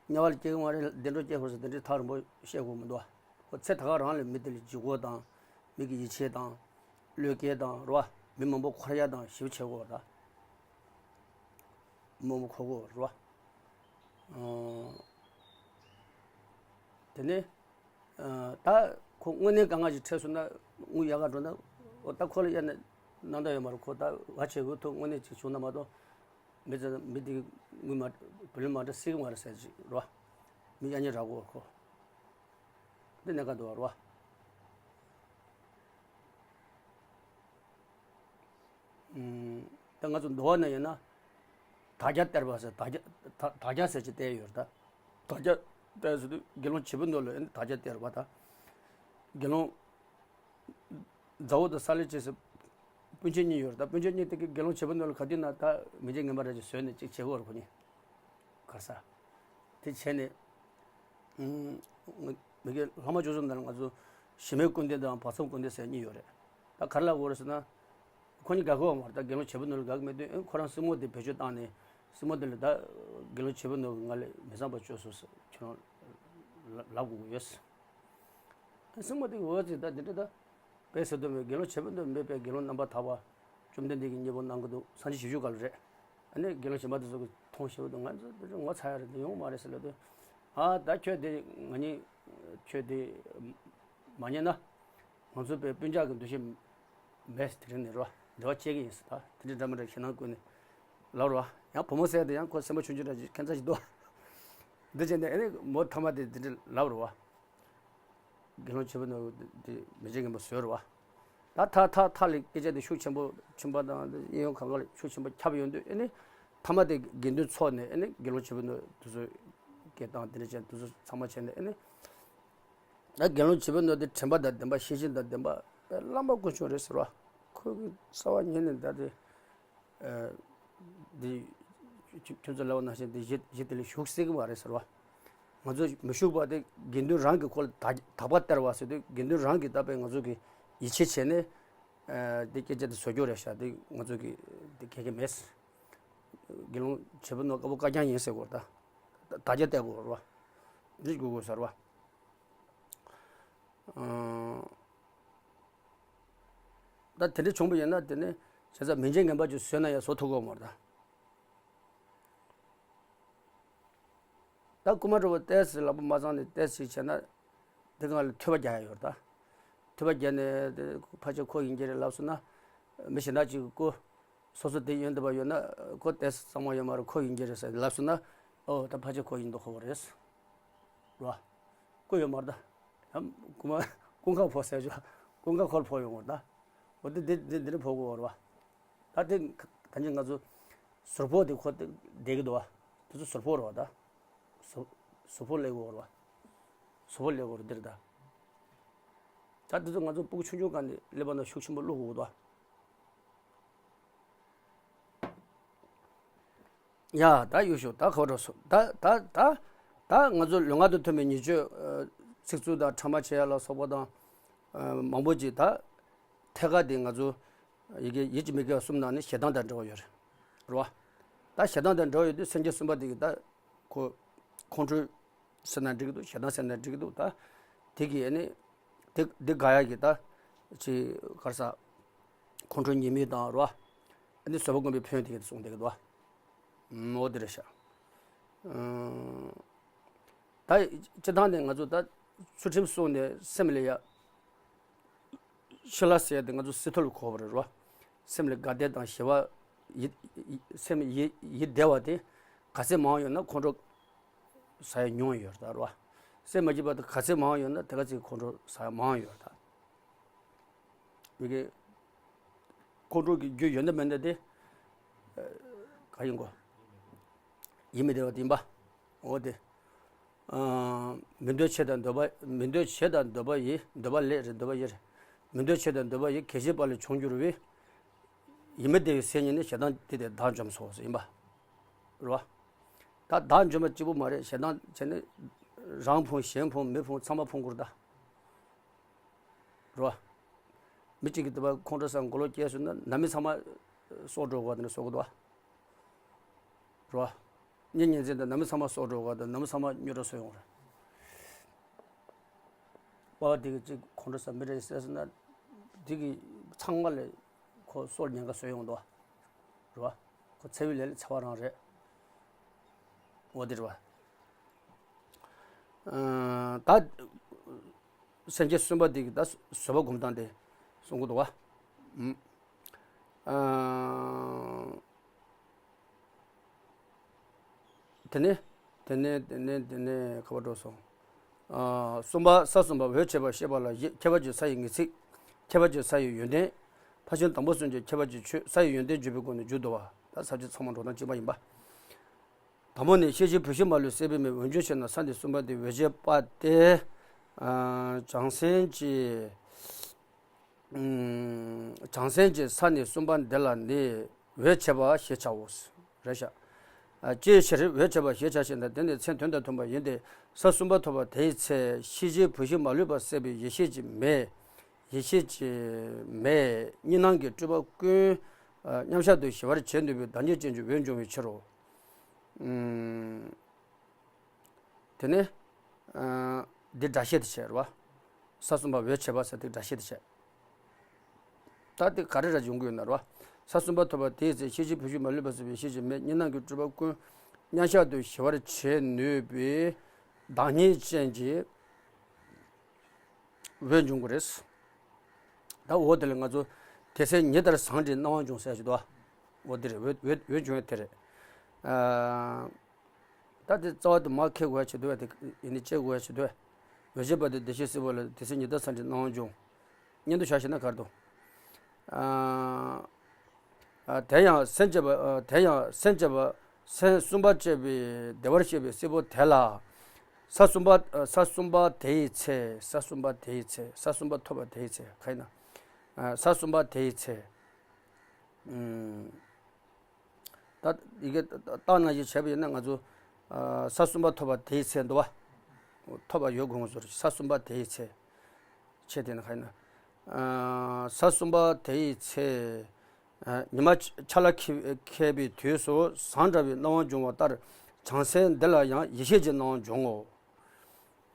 དམྱལ་བ་ལ་སྐྱེ་གི་མ་རེད། བདེ་འགྲོ་སྐྱེ་དགོས་ཟེར་དེ་འདྲའི་ཐག་རིང་པོ་བཤད་དགོས་མི་འདུག་ཁོ་ཚེ་ད་ག་རང་ལ་མི་དེ་ལ་ལྗིད་ཁོག་དང་མི་གི་ཡིད་ཆེས་དང་བློས་འགེལ་དང་རེད་བ། མི་མང་པོ་འཁོར་ཡ་དང་ཞིབ་བྱེད་དགོས་ད། མང་པོ་འཁོར་དགོས་རེད་བ། ཨང་། དེ་ནས། ཨ། ད་ཁོ་དངོས་གནས་དཀའ་ངལ་ཞིག་འཕྲད་སོང་ན་དངུལ་ཡག་ག་འགྲོ་ན། འོ་ད་ཁོ་ལ་གཡར་ནས་གནང་ད་ཡོད་མ་རེད། ཁོ་ད་བ་བྱེད་དགོས་ཐུག་དངོས་གནས་ཅིག་བྱུང་ན་མ་གཏོགས་མི་ཚེ་མི་དེ་དངུལ་མ་བུ་ལོན་མ་སྤྲད་སྲིད་གི་མ་རེད་ཟེར་ཅིག་རེད་བ། མི་གཡར་ཉེན་རག་གོ་ཁོ། འདི་གནད་འགག་འདུག་བ་རེད་བ། ཨུམ། ད་ང་ཚོ་མདོ་བ་ན་ཡིན་ན། དག་རྒྱ་སྟེར་བ་ཟེར་དག་རྒྱ་དག་དག་རྒྱ་ཟེར་ཅིག་བསྟན་ཡོད་རེད་ད། དག་རྒྱ་སྟེར་ཟེར་དུས་དགེ་སློང་བྱེད་པོ་ནོར་ལ་ཨེ་ནི་དག་རྒྱ་སྟེར་བ་ད། དགེ་སློང་མཛའ་བོ་དང་ས་ལེ་བྱེད་ཟེར་སྤུན་མཆེད་གཉིས་ཡོད་རེད་ད། སྤུན་མཆེད་གཉིས་དེ་གི་དགེ་སློང་བྱེད་པོ་ནོར་ལ་ག་དུས་ན་ད་མི་འཇིགས་ངན་པ་རེ་ཅིག་བཟོས་ནས་ཅིག་བྱེད་དགོས་རེད་ཁོ་གཉིས། གར་ས། དེ་བྱས་ནས། ཨུམ། ང་། མི་དགེ་ལྷག་མ་བཅུ་གསུམ་ནང་ང་ཚོ་གཞི་མེད་སྐུར་འདེབས་དང་བར་མཚམས་སྐུར་འདེབས་ཟེར་གཉིས་ཡོད་རེད། ད་ག་རེ་ལབ་དགོས་རེད་ཟེར་ན། ཁོ་གཉིས་དགའ་གི་ཡོད་མ་རེད། ད་དགེ་སློང་བྱེད་པོ་ནོར་ལ་དགའ་གི་མེད་དུས་ཨེ་ཁོ་རང་སྲིང་མོ་དེ་བེད་སྤྱོད་བཏང་ནས་སྲིང་མོ་དེ་ལ་ད་དགེ་སློང་བྱེད་པོ་ནོར་གྱིས་ང་ལ་མི་བཟང་པ་བཅོས་སོང་ཟེར་ཁྱོད་རང་ལབ་དགོས་ཀྱི་ཡོད་ཟེར། སྲིང་མོ་དེ་འོ་ཙི་ད་འདི་འདྲ་ད། དཔེ་ཟེར་དུས་མེད་དགེ་སློང་བྱེད་པོ་ནོར་མེད་པའི་དགེ་སློང་རྣམ་པར་དག་པ། བཅོམ་ལྡན་འདས་ཀྱིས་མཉེས་པོ་གནང་གི་འདུག་སངས་རྒྱས་བཞི་བཅུ་ག་ལ་རེད། ཨ་ནི་དགེ་སློང་གཞན་པ་དེ་ཚོ་གིས་མཐོང་ཞེ་པོ་འདུག་ང་ཚོ་འདི་འདྲ་ངོ་ཚ་ཡ་རེད། འདི་ཡོང་མ་རེད་ཟེར་ལབ་དུས། ཨ་ད་ཁྱོད་དེ་ང་གཉིས་ཁྱོད་དེ་མ་ཉན་ན། ང་ཚོ་དཔེ་སྤུན་ཀྱག་གི་འདུ་ཤེས་མེད་ཟེར། དེ་རིང་ནས་རོ་འབྲེལ་བ་བཅད་ཀྱི་ཡིན་ཟེར། ད་དེ་འདྲ་འདྲ་མི་འདྲ་ཞེད་སྣང་བསྐུལ་ནས་ལབ་རོ། ཡང་བུ་མོ་ཟེར་དེ་ཡང་ཁོ་སེམས་པ་ཆུང་ཆུང་འདྲ་ཅིག་ཁྱད་མཚར་ཞིག་འདུག་འདི་བྱས་ནས་ཨ་ནི་མོ་ཐ་མ་དེ་དེ་འདྲ་ལབ་རོ། དགེ་སློང་བྱེད་པོ་ནོར་དེ་མི་འཇིགས་ངན་པ་བཟོས་རོ། ད་ཐ་ཐ་ཐ་ལ་སྐད་ཆ་དེ་ཤུགས་ཆེན་པོ་ཁྱིམ་པ་དང་དབྱིན་ཡུལ་གང་ག་ལ་ཤུགས་ཆེན་པོ་ཁྱབ་ཡོང་དུས་ཨ་ནི་ཐ་མ་དེ་དགེ་འདུན་ཚོགས་ནས་ཨ་ནི་དགེ་སློང་བྱེད་པོ་ནོར་དེ་ཚོ་སྐད་བཏང་དེ་འདྲ་བྱས་དེ་ཚོ་ཚང་མ་བྱས་ནས་ཨ་ནི། ད་དགེ་སློང་བྱེད་པོ་ནོར་དེ་དྲན་པ་དང་ལྡན་པ་ཤེས་བཞིན་དང་ལྡན་པ་བླ་མ་དཀོན་མཆོག་རེད་ཟེར་བ། ཁོ་གི་རྩ་བ་ཉིད་ནས་ད་དེ། ཨ། འདི་ཁྱོད་ཚོ་ལབ་པ་ནང་བཞིན་འདི་གཞི་གཞི་དེ་ལ་ཞུགས་སྲིད་ཀྱི་མ་རེད་ཟེར་བ། ང་ཚོ་མི་ཞུགས་པ་དེ་དགེ་འདུན་རང་གི་ཁོ་ལ་དག་དག་པ་སྟེར་བ་ཟེར་དུས་དགེ་འདུན་རང་གི་ད་དཔེ་ང་ཚོ་གི་ཡིད་ཆེས་བྱས་ནས། ཨ། འདི་སྐད་ཆ་དེ་བཟོ་རྒྱུ་རེད་ཤག་འདི་ང་ཚོ་གི་འདི་གལ་གལ་མེད། དགེ་སློང་བྱེད་པོ་ནོར་དཀར་པོ་དཀར་རྐྱང་ཡིན་ཟེར་དགོས་རེད་ད། དག་རྒྱ་སྟེར་དགོས་རེད་བ། འདི་དགོས་དགོས་ཟེར་བ། ཨང་། ད་དེ་འདྲ་བྱུང་བ་ཡིན་ན་དེ་ནི་བྱས་ཙང་མི་འཇིགས་ངན་པ་ཅིག་བཟོས་ན་ཡང་བཟོ་ཐུབ་ཀྱི་ཡོད་མ་རེད་ད། ད་རྐུ་མ་འདྲ་བོ་ཏོག་ཙམ་ལག་པ་མ་བཟང་ནས་ཏོག་ཙམ་བྱས་ན་དེ་སྒང་ལ་ཐོལ་པ་རྒྱག་ཡ་ཡོད་རེད་ད། ཐོལ་པ་རྒྱག་ནས་དེ་ཕལ་ཆེར་ཁོ་ཡིན་གྱི་རེད་ལབ་སོང་ན། མི་གཞན་དག་ཅིག་གིས་རྐུ། སོ་སོ་དེ་ཡོན་ཏན་པ་ཡོད་ན་ཁོ་ཏོག་ཙམ་གཙང་མ་ཡོད་མ་རེད། ཁོ་ཡིན་གྱི་རེད་ཟེར་ལབ་སོང་ན། ཨོ་ད་ཕལ་ཆེར་ཁོ་ཡིན་མདོག་ཁ་པོ་རེད། རེད་བ། རྐུ་ཡོད་མ་རེད་ད། ཡང་རྐུ་མ་རྐུ་འགག་ཕོག་ཟེར་ཆོག་རྐུ་འགག་ཁོ་ལ་ཕོག་ཡོང་བ་རེད་ད། འོ་དེ་དེ་དེ་འདི་འདྲ་ཕོག་གི་ཡོད་རེད་བ། ད་དེ་ད་ནི་ང་ཚོ་ཟུར་ཕོག་དེ་ཁོ་དེ་བསྡད་ཀྱི་འདུག་བ། དེ་ཚོ་ཟུར་ཕོག་རེད་བ་ད། ཟུར་ཟུར་ཕོག་སླེབས་ཀྱི་ཡོད་རེད་བ། ཟུར་ཕོག་སླེབས་ཀྱི་ཡོད་རེད་འདིར་ད། ད་དེ་ཚོ་ང་ཚོ་སྤུ་གུ་ཆུང་ཆུང་སྒང་ནས་ཀླད་པ་ནང་ཤུགས་ཆེན་པོ་བླུག་དགོས་འདུག་བ། ཡ་ད་ཡོད་ཤོག་ད་ཁོ་འགྲོ་སོང་། ད་ད་ད་ད་ང་ཚོ་ལུས་ངག་ཏུ་མཐུན་པའི་ཉེས་སྤྱོད། ཨ། ཚིག་རྩུབ་དང་ཕྲ་མ་བྱེད་ཡ་ལ་སོགས་པ་དང་། ཨ། མང་པོ་ཅིག་ད་ཐད་ཀར་དེ་ང་ཚོ་ཡི་གེ་ཡིད་ཀྱི་མི་དགེ་བ་གསུམ་ནང་ནས་ཞེ་སྡང་དང་འབྲེལ་བ་ཡོད་རེད། རེད་བ། ད་ཞེ་སྡང་དང་འབྲེལ་བ་ཡོད་དུས་སེམས་ཅན་གསུམ་པ་དེ་གི་ད་ཁོ་ཁོང་ཁྲོ་ཟེར་ན་འགྲིག་གི་འདུག་ཞེ་སྡང་ཟེར་ན་འགྲིག་གི་འདུག་ད་དེ་གི་ཨ་ནི་དེ་དེ་དགག་ཡ་གི་ད་ཅིག་ག་རེ་ཟ། ཁོང་ཁྲོ་ཉེས་དམིགས་དང་རེད་བ། ཨ་ནི་བཟོད་པ་སྒོམ་པའི་ཕན་ཡོན་དེ་གི་གསུངས་བསྡད་ཀྱི་འདུག་བ། ཨོ་དེ་རེད་ཤག་ཨང་། ད་སྤྱིར་བཏང་ནས་ང་ཚོ་ད་ཚུལ་ཁྲིམས་སྲུང་ནས་སེམས་ལ་ཡ། ཤི་ལ་ཟེར་ཡ་དེ་ང་ཚོ་སྲིད་མཐོ་ལ་གོ་བ་རེད་རོ། སེམས་ལ་དགའ་བདེ་དང་ཞི་བ་ཡིད། སེམས་ཡིད་ཡིད་བདེ་བ་དེ་ག་ཚད་མང་ཡོད་ན་ཁོང་ཁྲོ་ཟ་ཡ་ཉུང་ཡོད་རེད་ད་རོ། སེམས་མ་སྐྱིད་པ་དེ་ག་ཚད་མང་ཡོད་ན་དེ་ག་ཚད་ཁོང་ཁྲོ་ཟ་ཡ་མང་ཡོད་རེད་ད། མི་དགེ། ཁོང་ཁྲོ་གི་རྒྱུ་ཡོད་ན་མེད་ན་དེ། ཨ། ག་ཡིན་གོ། ཡིད་མི་བདེ་བ་དེ་ཡིན་པ། འོ་དེ། ཨ། མི་འདོད་བྱས་དང་འདོད་པ། མི་འདོད་བྱས་དང་འདོད་པ་ཡི། འདོད་པ་ལས་རེད། འདོད་པ་ཡི་རེད། མི་འདོད་བྱས་དང་འདོད་པ་ཡི་གལ་ཆེའི་བར་ལས་བྱུང་འགྱུར་བའི། ཡིད་མི་བདེ་བའི་ཟས་ཉིད་ནི་ཞེ་སྡང་དེ་དེ་བདག་འཇོམས་སོ་ཟེར་ཡིན་པ། རེད་བ། ད་བདག་འཇོམས་པ་གཅིག་པུ་མ་རེད། ཞེ་སྡང་བྱས་ནས་རང་ཕུང་གཞན་ཕུང་མི་ཕུང་ཚང་མ་ཕུང་དགོས་རེད་ད། རོ། མི་གཅིག་གིས་དེ་བ་ཁོང་ཁྲོ་ཟ་མགོ་ལོག་སྐྱེས་སོང་ན་ནང་མི་ཚང་མ་སྲོག་འགྲོ་དགོས་པ་དེ་འདྲ་བཟོ་གི་འདུག་བ། རེད་བ། གཉེན་ཉེ་ཚན་དང་ནང་མི་ཚང་མ་སྲོག་འགྲོ་དགོས་པ་དང་ནང་མི་ཚང་མ་རྙོག་དྲ་བཟོ་ཡོང་རེད། པ་དེ་གི་གཅིག་ཁོང་ཁྲོ་ཟ་མི་རེད་ཟེར་སོང་ན་དེ་གི་ཚང་མ་ལས་ཁོ་སྲོག་ཉེན་ཁ་བཟོ་ཡོང་འདུག་བ། རེད་བ། ཁོ་འཚེ་བའི་ལས་ལས་ཚ་བ་རང་རེད། འོ་དེ་རེད་བ། ཨ། ད་སེམས་ཅན་གསུམ་པ་དེ་གི་ད་བཟོད་པ་སྒོམ་སྟངས་དེ་གསུང་གི་འདུག་བ། ཨ། དེ་ནས་དེ་ནས་དེ་ནས་དེ་ནས་ག་པར་འགྲོ་སོང་། ཨ། གསུམ་པ། ས་གསུམ་པ་འོད་བྱེད་པ་ཞེས་པ་ལ་བཞི། ཁྱད་པར་གྱི་ས་ཡི་ངེས་ཚིག་ཁྱད་པར་གྱི་ས་ཡི་ཡོན་ཏན། ཕར་ཕྱིན་དང་པོ་གསུམ་གྱི་ཁྱད་པར་གྱི་ཆོས་ས་ཡི་ཡོན་ཏན་བརྗོད་པའི་སྒོ་ནས་མཇུག་བསྡུ་བ། ད་ས་བཅད་ཚང་མ་འགྲོ་སྟངས་གཅིག་པ་ཡིན་པ། དང་པོ་ནི་ཤེས་བྱའི་བུད་ཤིང་མ་ལུས་སྲེད་པའི་མེ། འོན་ཀྱང་ཕྱིར་ན་ས་འདི་གསུམ་པ་སྟེ། འོད་བྱེད་པ་སྟེ། ཨ། བྱང་སེམས་ཀྱི། ཨུམ། བྱང་སེམས་ཀྱི་ས་ནི་གསུམ་པ་འདི་ལ་ནི་འོད་བྱེད་པ་ཞེས་བྱའོ། རེད་ཤག་ཨ། ཅིའི་ཕྱིར་འོད་བྱེད་པ་ཞེས་བྱ་ཞེ་ན། དེ་ནི་མཚན་དོན་དང་མཐུན་པ་ཡིན་ཏེ། ས་གསུམ་པ་ཐོབ་པ་དེའི་ཚེ་ཤེས་བྱའི་བུད་ཤིང་མ་ལུས་པ་སྲེད་པའི་ཡེ་ཤེས་ཀྱི་མེ། ཡེ་ཤེས་ཀྱི་མེ་གཉིས་སྣང་གི་སྤྲོས་པ་ཀུན། ཨ། མཉམ་བཞག་ཏུ་ཞི་བར་བྱེད་ནུས་པའི་བདག་ཉིད་ཅན་གྱི་འོད་འབྱུང་བའི་ཕྱིར་རོ། ཨུམ། དེ་ནས། ཨ། འདི་སྒྲ་བཤད་དེ་བྱས་རེད་བ། ས་གསུམ་པ་འོད་བྱེད་པ་ཟེར་དེ་སྒྲ་བཤད་དེ་བྱས། ད་དེ་ག་རེ་ར་ཡོང་གི་ཡོད་ན་རེད་བ། ས་གསུམ་པ་ཐོབ་པ་དེའི་ཚེ་ཤེས་བྱའི་བུད་ཤིང་མ་ལུས་པ་སྲེད་པའི་ཡེ་ཤེས་ཀྱི་མེ་གཉིས་སྣང་གི་སྤྲོས་པ་ཀུན་མཉམ་བཞག་ཏུ་ཞི་བར་བྱེད་ནུས་པའི་བདག་ཉིད་ཅན་གྱི་འོད་འབྱུང་གི་རེད། ད་འོ་དེ་ལ་ང་ཚོ་དེ་ཚེ་ཉི་ལྟར་བཟང་དྲིའི་སྣང་བ་འབྱུང་ཟེར་ཞིག་འདུག་བ། འོ་དེ་རེད། འོད་འོད་འོད་འབྱུང་ཡ་དེ་རེད། ཨ། ད་དེ་རྩ་བ་དེ་མར་འཁྱེར་དགོས་ཡ་བྱེད་དུས་དེ་ཡིན་ནི་བཅད་དགོས་ཡ་བྱེད་དུས། འོད་བྱེད་པ་དེ་བདེ་གཤེགས་སྲས་པོ་ལ་དེ་ཚེ་ཉི་ལྟར་བཟང་དྲིའི་སྣང་བ་འབྱུང་། སྙན་དུ་བྱ་ཞེ་ན་གར་དུ། ཨ། ཨ། དེ་ཡང་སེམས་བསྐྱེད་པ། ཨ། དེ་ཡང་སེམས་བསྐྱེད་པ། སེམས་གསུམ་པ་བསྐྱེད་པའི་བདེ་བར་གཤེགས་པའི་སྲས་པོ་དེ་ལ། ས་གསུམ་པ། ཨ། ས་གསུམ་པ་དེའི་ཚེ། ས་གསུམ་པ་དེའི་ཚེ། ས་གསུམ་པ་ཐོབ་པ་དེའི་ཚེ། ག་ཡིན་ན། ཨ། ས་གསུམ་པ་དེའི་ཚེ། ཨུམ། ད་ཡི་གེ་བཏགས་ནང་བཞིན་བྱས་པ་ཡིན་ན་ང་ཚོ། ཨ། ས་གསུམ་པ་ཐོབ་པ་དེའི་ཚེ་འདུག་བ། ཐོབ་པ་ཡོད་དགོས་ངོ་ཟོར། ས་གསུམ་པ་དེའི་ཚེ། ཆེ་དེ་ན་ག་ཡིན་ན། ཨ། ས་གསུམ་པ་དེའི་ཚེ། ཨ། ཉི་མ་ཆ་ལ་ཁེབས་པའི་དུས་སུ་ཟངས་འདྲ་བའི་སྣང་བ་འབྱུང་བ་ལྟར་བྱང་སེམས་འདི་ལ་ཡང་ཡེ་ཤེས་ཀྱི་སྣང་བ་འབྱུང་ངོ་།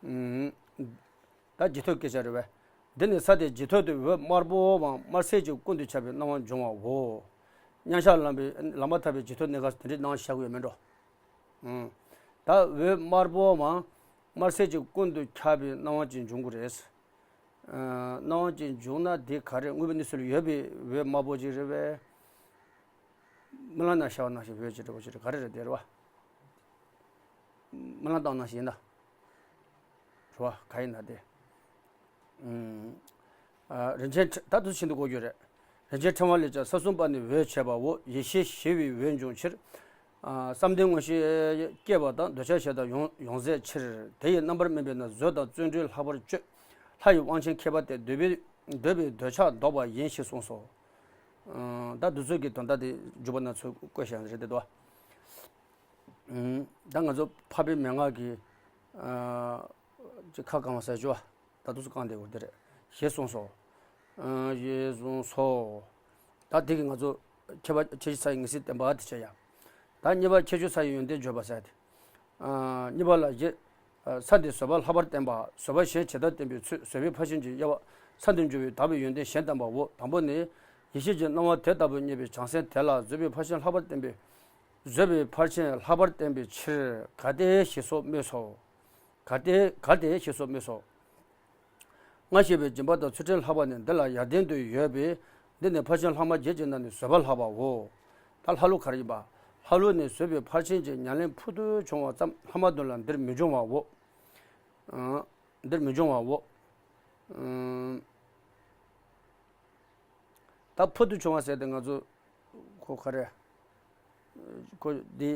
ཨུམ། ད་ཇི་ཐོག་སྐད་ཆ་རེད་བས། འདི་ནི་ས་དེ་ཇི་ཐོག་ཏུ་འོད་དམར་པོའམ་དམར་སེར་གྱིས་ཀུན་ཏུ་ཁྱབ་པའི་སྣང་བ་འབྱུང་བའོ། མཉམ་བཞག་ལམ་པའི་ལམ་པ་ཐར་པའི་ཇི་ཐོག་གནས་སྐབས་སུ་དེ་འདྲའི་སྣང་བ་ཤར་གྱི་ཡོད་མེད་འགྲོ། ཨུམ། ད་འོད་དམར་པོའམ་དམར་སེར་གྱིས་ཀུན་ཏུ་ཁྱབ་པའི་སྣང་བ་ཅིག་འབྱུང་གི་རེད། ཨ། སྣང་བ་ཅིག་འབྱུང་ན་དེ་ག་རེ། དངོས་པོའི་གནས་ཚུལ་ལ་ཡོད་པའི་འོད་དམར་པོ་ཅིག་རེད་བས། རྨི་ལམ་ན་ཤར་བ་ནང་བཞིན་འོད་ཅིག་འདྲ་པོ་ཅིག་རེད། ག་རེ་རེད་དེ་རེད་བ། རྨི་ལམ་བཏང་ནང་བཞིན་ཡིན་ད། རེད་བ། ག་ཡིན་ན་དེ། ཨུམ། ཨ། རིན་ཆེན་ཕྲེང་། ད་དུ་ཤིན་ཏུ་གོ་རྒྱུ་རེད། རིན་ཆེན་ཕྲེང་བ་ལས་ཀྱང་ས་གསུམ་པ་ནི་འོད་བྱེད་པའོ། ཡེ་ཤེས་ཞི་བའི་འོད་འབྱུང་ཕྱིར། ཨ། བསམ་གཏན་མངོན་ཤེས་སྐྱེ་བ་དང་། འདོད་ཆགས་ཞེ་སྡང་ཡོང་ཡོང་ཟད་ཕྱིར། དེ་ཡི་རྣམ་པར་སྨིན་པས་ན་བཟོད་དང་བརྩོན་འགྲུས་ལྷག་པར་སྤྱོད། ལྷ་ཡི་དབང་ཆེན་ཁྱད་པར་ཏེ། འདོད་པའི་འདོད་པའི་འདོད་ཆགས་ལྡོག་པ་ཡིན་ཞེས་གསུངས་སོ། ཨ། ད་འདི་ཚོ་གི་དོན་དག་དེ་འཇུག་པ་ན་ཚུར་བཀོད་བཞག་རེད་དེ་དོ། ཨུམ། ད་ང་ཚོ་འཕགས་པའི་མན་ངག་གི། ཨ། ཅིག་ཁ་བསྐང་བ་ཟེར་ཞུ་བ། ད་དུས་སུ་བསྐང་བསྡད་ཡོད་དེ་རེད། ཞེས་གསུངས་སོ། ཨ། ཞེས་གསུངས་སོ། ད་དེ་གི་ང་ཚོ་ཁྱད་པར་ཁྱད་ཆོས་ས་ཡི་ངེས་ཚིག་བསྟན་པ་དེ་བྱས་ཡ། ད་གཉིས་པ་ཁྱད་ཆོས་ས་ཡི་ཡོན་ཏན་བརྗོད་པ་ཟེར་ཏེ། ཨ། གཉིས་པ་ལ་བཞི། ཨ། ས་འདི་བཟོད་པ་ལྷག་པར་བསྟན་པ། བཟོད་པ་གཞན་ཇི་ལྟར་བསྟན་པའི་ཚུལ། བཟོད་པའི་ཕར་ཕྱིན་གྱི་དབྱེ་བ། ས་འདིར་འབྱུང་བའི་དག་པའི་ཡོན་ཏན་གཞན་བསྟན་པའོ། དང་པོ་ནི། ཡེ་ཤེས་ཀྱི་སྣང་བ་དེ་ལྟ་བུ་རྙེད་པའི་བྱང་སེམས་དེ་ལ་བཟོད་པའི་ཕར་ཕྱིན་ལྷག་པར་བསྟན་པའི། བཟོད་པའི་ཕར་ཕྱིན་ལྷག་པར་བསྟན་པའི་ཕྱིར་གལ་ཏེ་ཞེས་སོགས་སྨོས་སོ། གལ་ཏེ་གལ་ཏེ་ཞེས་སོགས་སྨོས་སོ། སྔར་བཤད་པའི་སྦྱིན་པ་དང་ཚུལ་ཁྲིམས་ལྷག་པ་ནི་འདི་ལ་ཡར་ལྡན་དུ་ཡོད་པས། འདི་ནི་ཕར་ཕྱིན་ལྷག་མ་བརྒྱད་ཀྱི་ནང་ནས་བཟོད་པ་ལྷག་པའོ། ད་ལྷ་ཀླུ་ག་རེ་ཡིན་པ། ལྷ་ཀླུ་ནི་བཟོད་པའི་ཕར་ཕྱིན་གྱི་ཉམས་ལེན་ཕུལ་དུ་བྱུང་བ་ཙམ་ལྷག་མ་དོན་ལ་འདིར་མི་འབྱུང་བའོ། ཨ། འདིར་མི་འབྱུང་བའོ། ཨ། ད་ཕུལ་དུ་བྱུང་བ་ཟེར་ཏེ་ང་ཚོ་ཁོ་ག་རེ། ཁོ་འདི་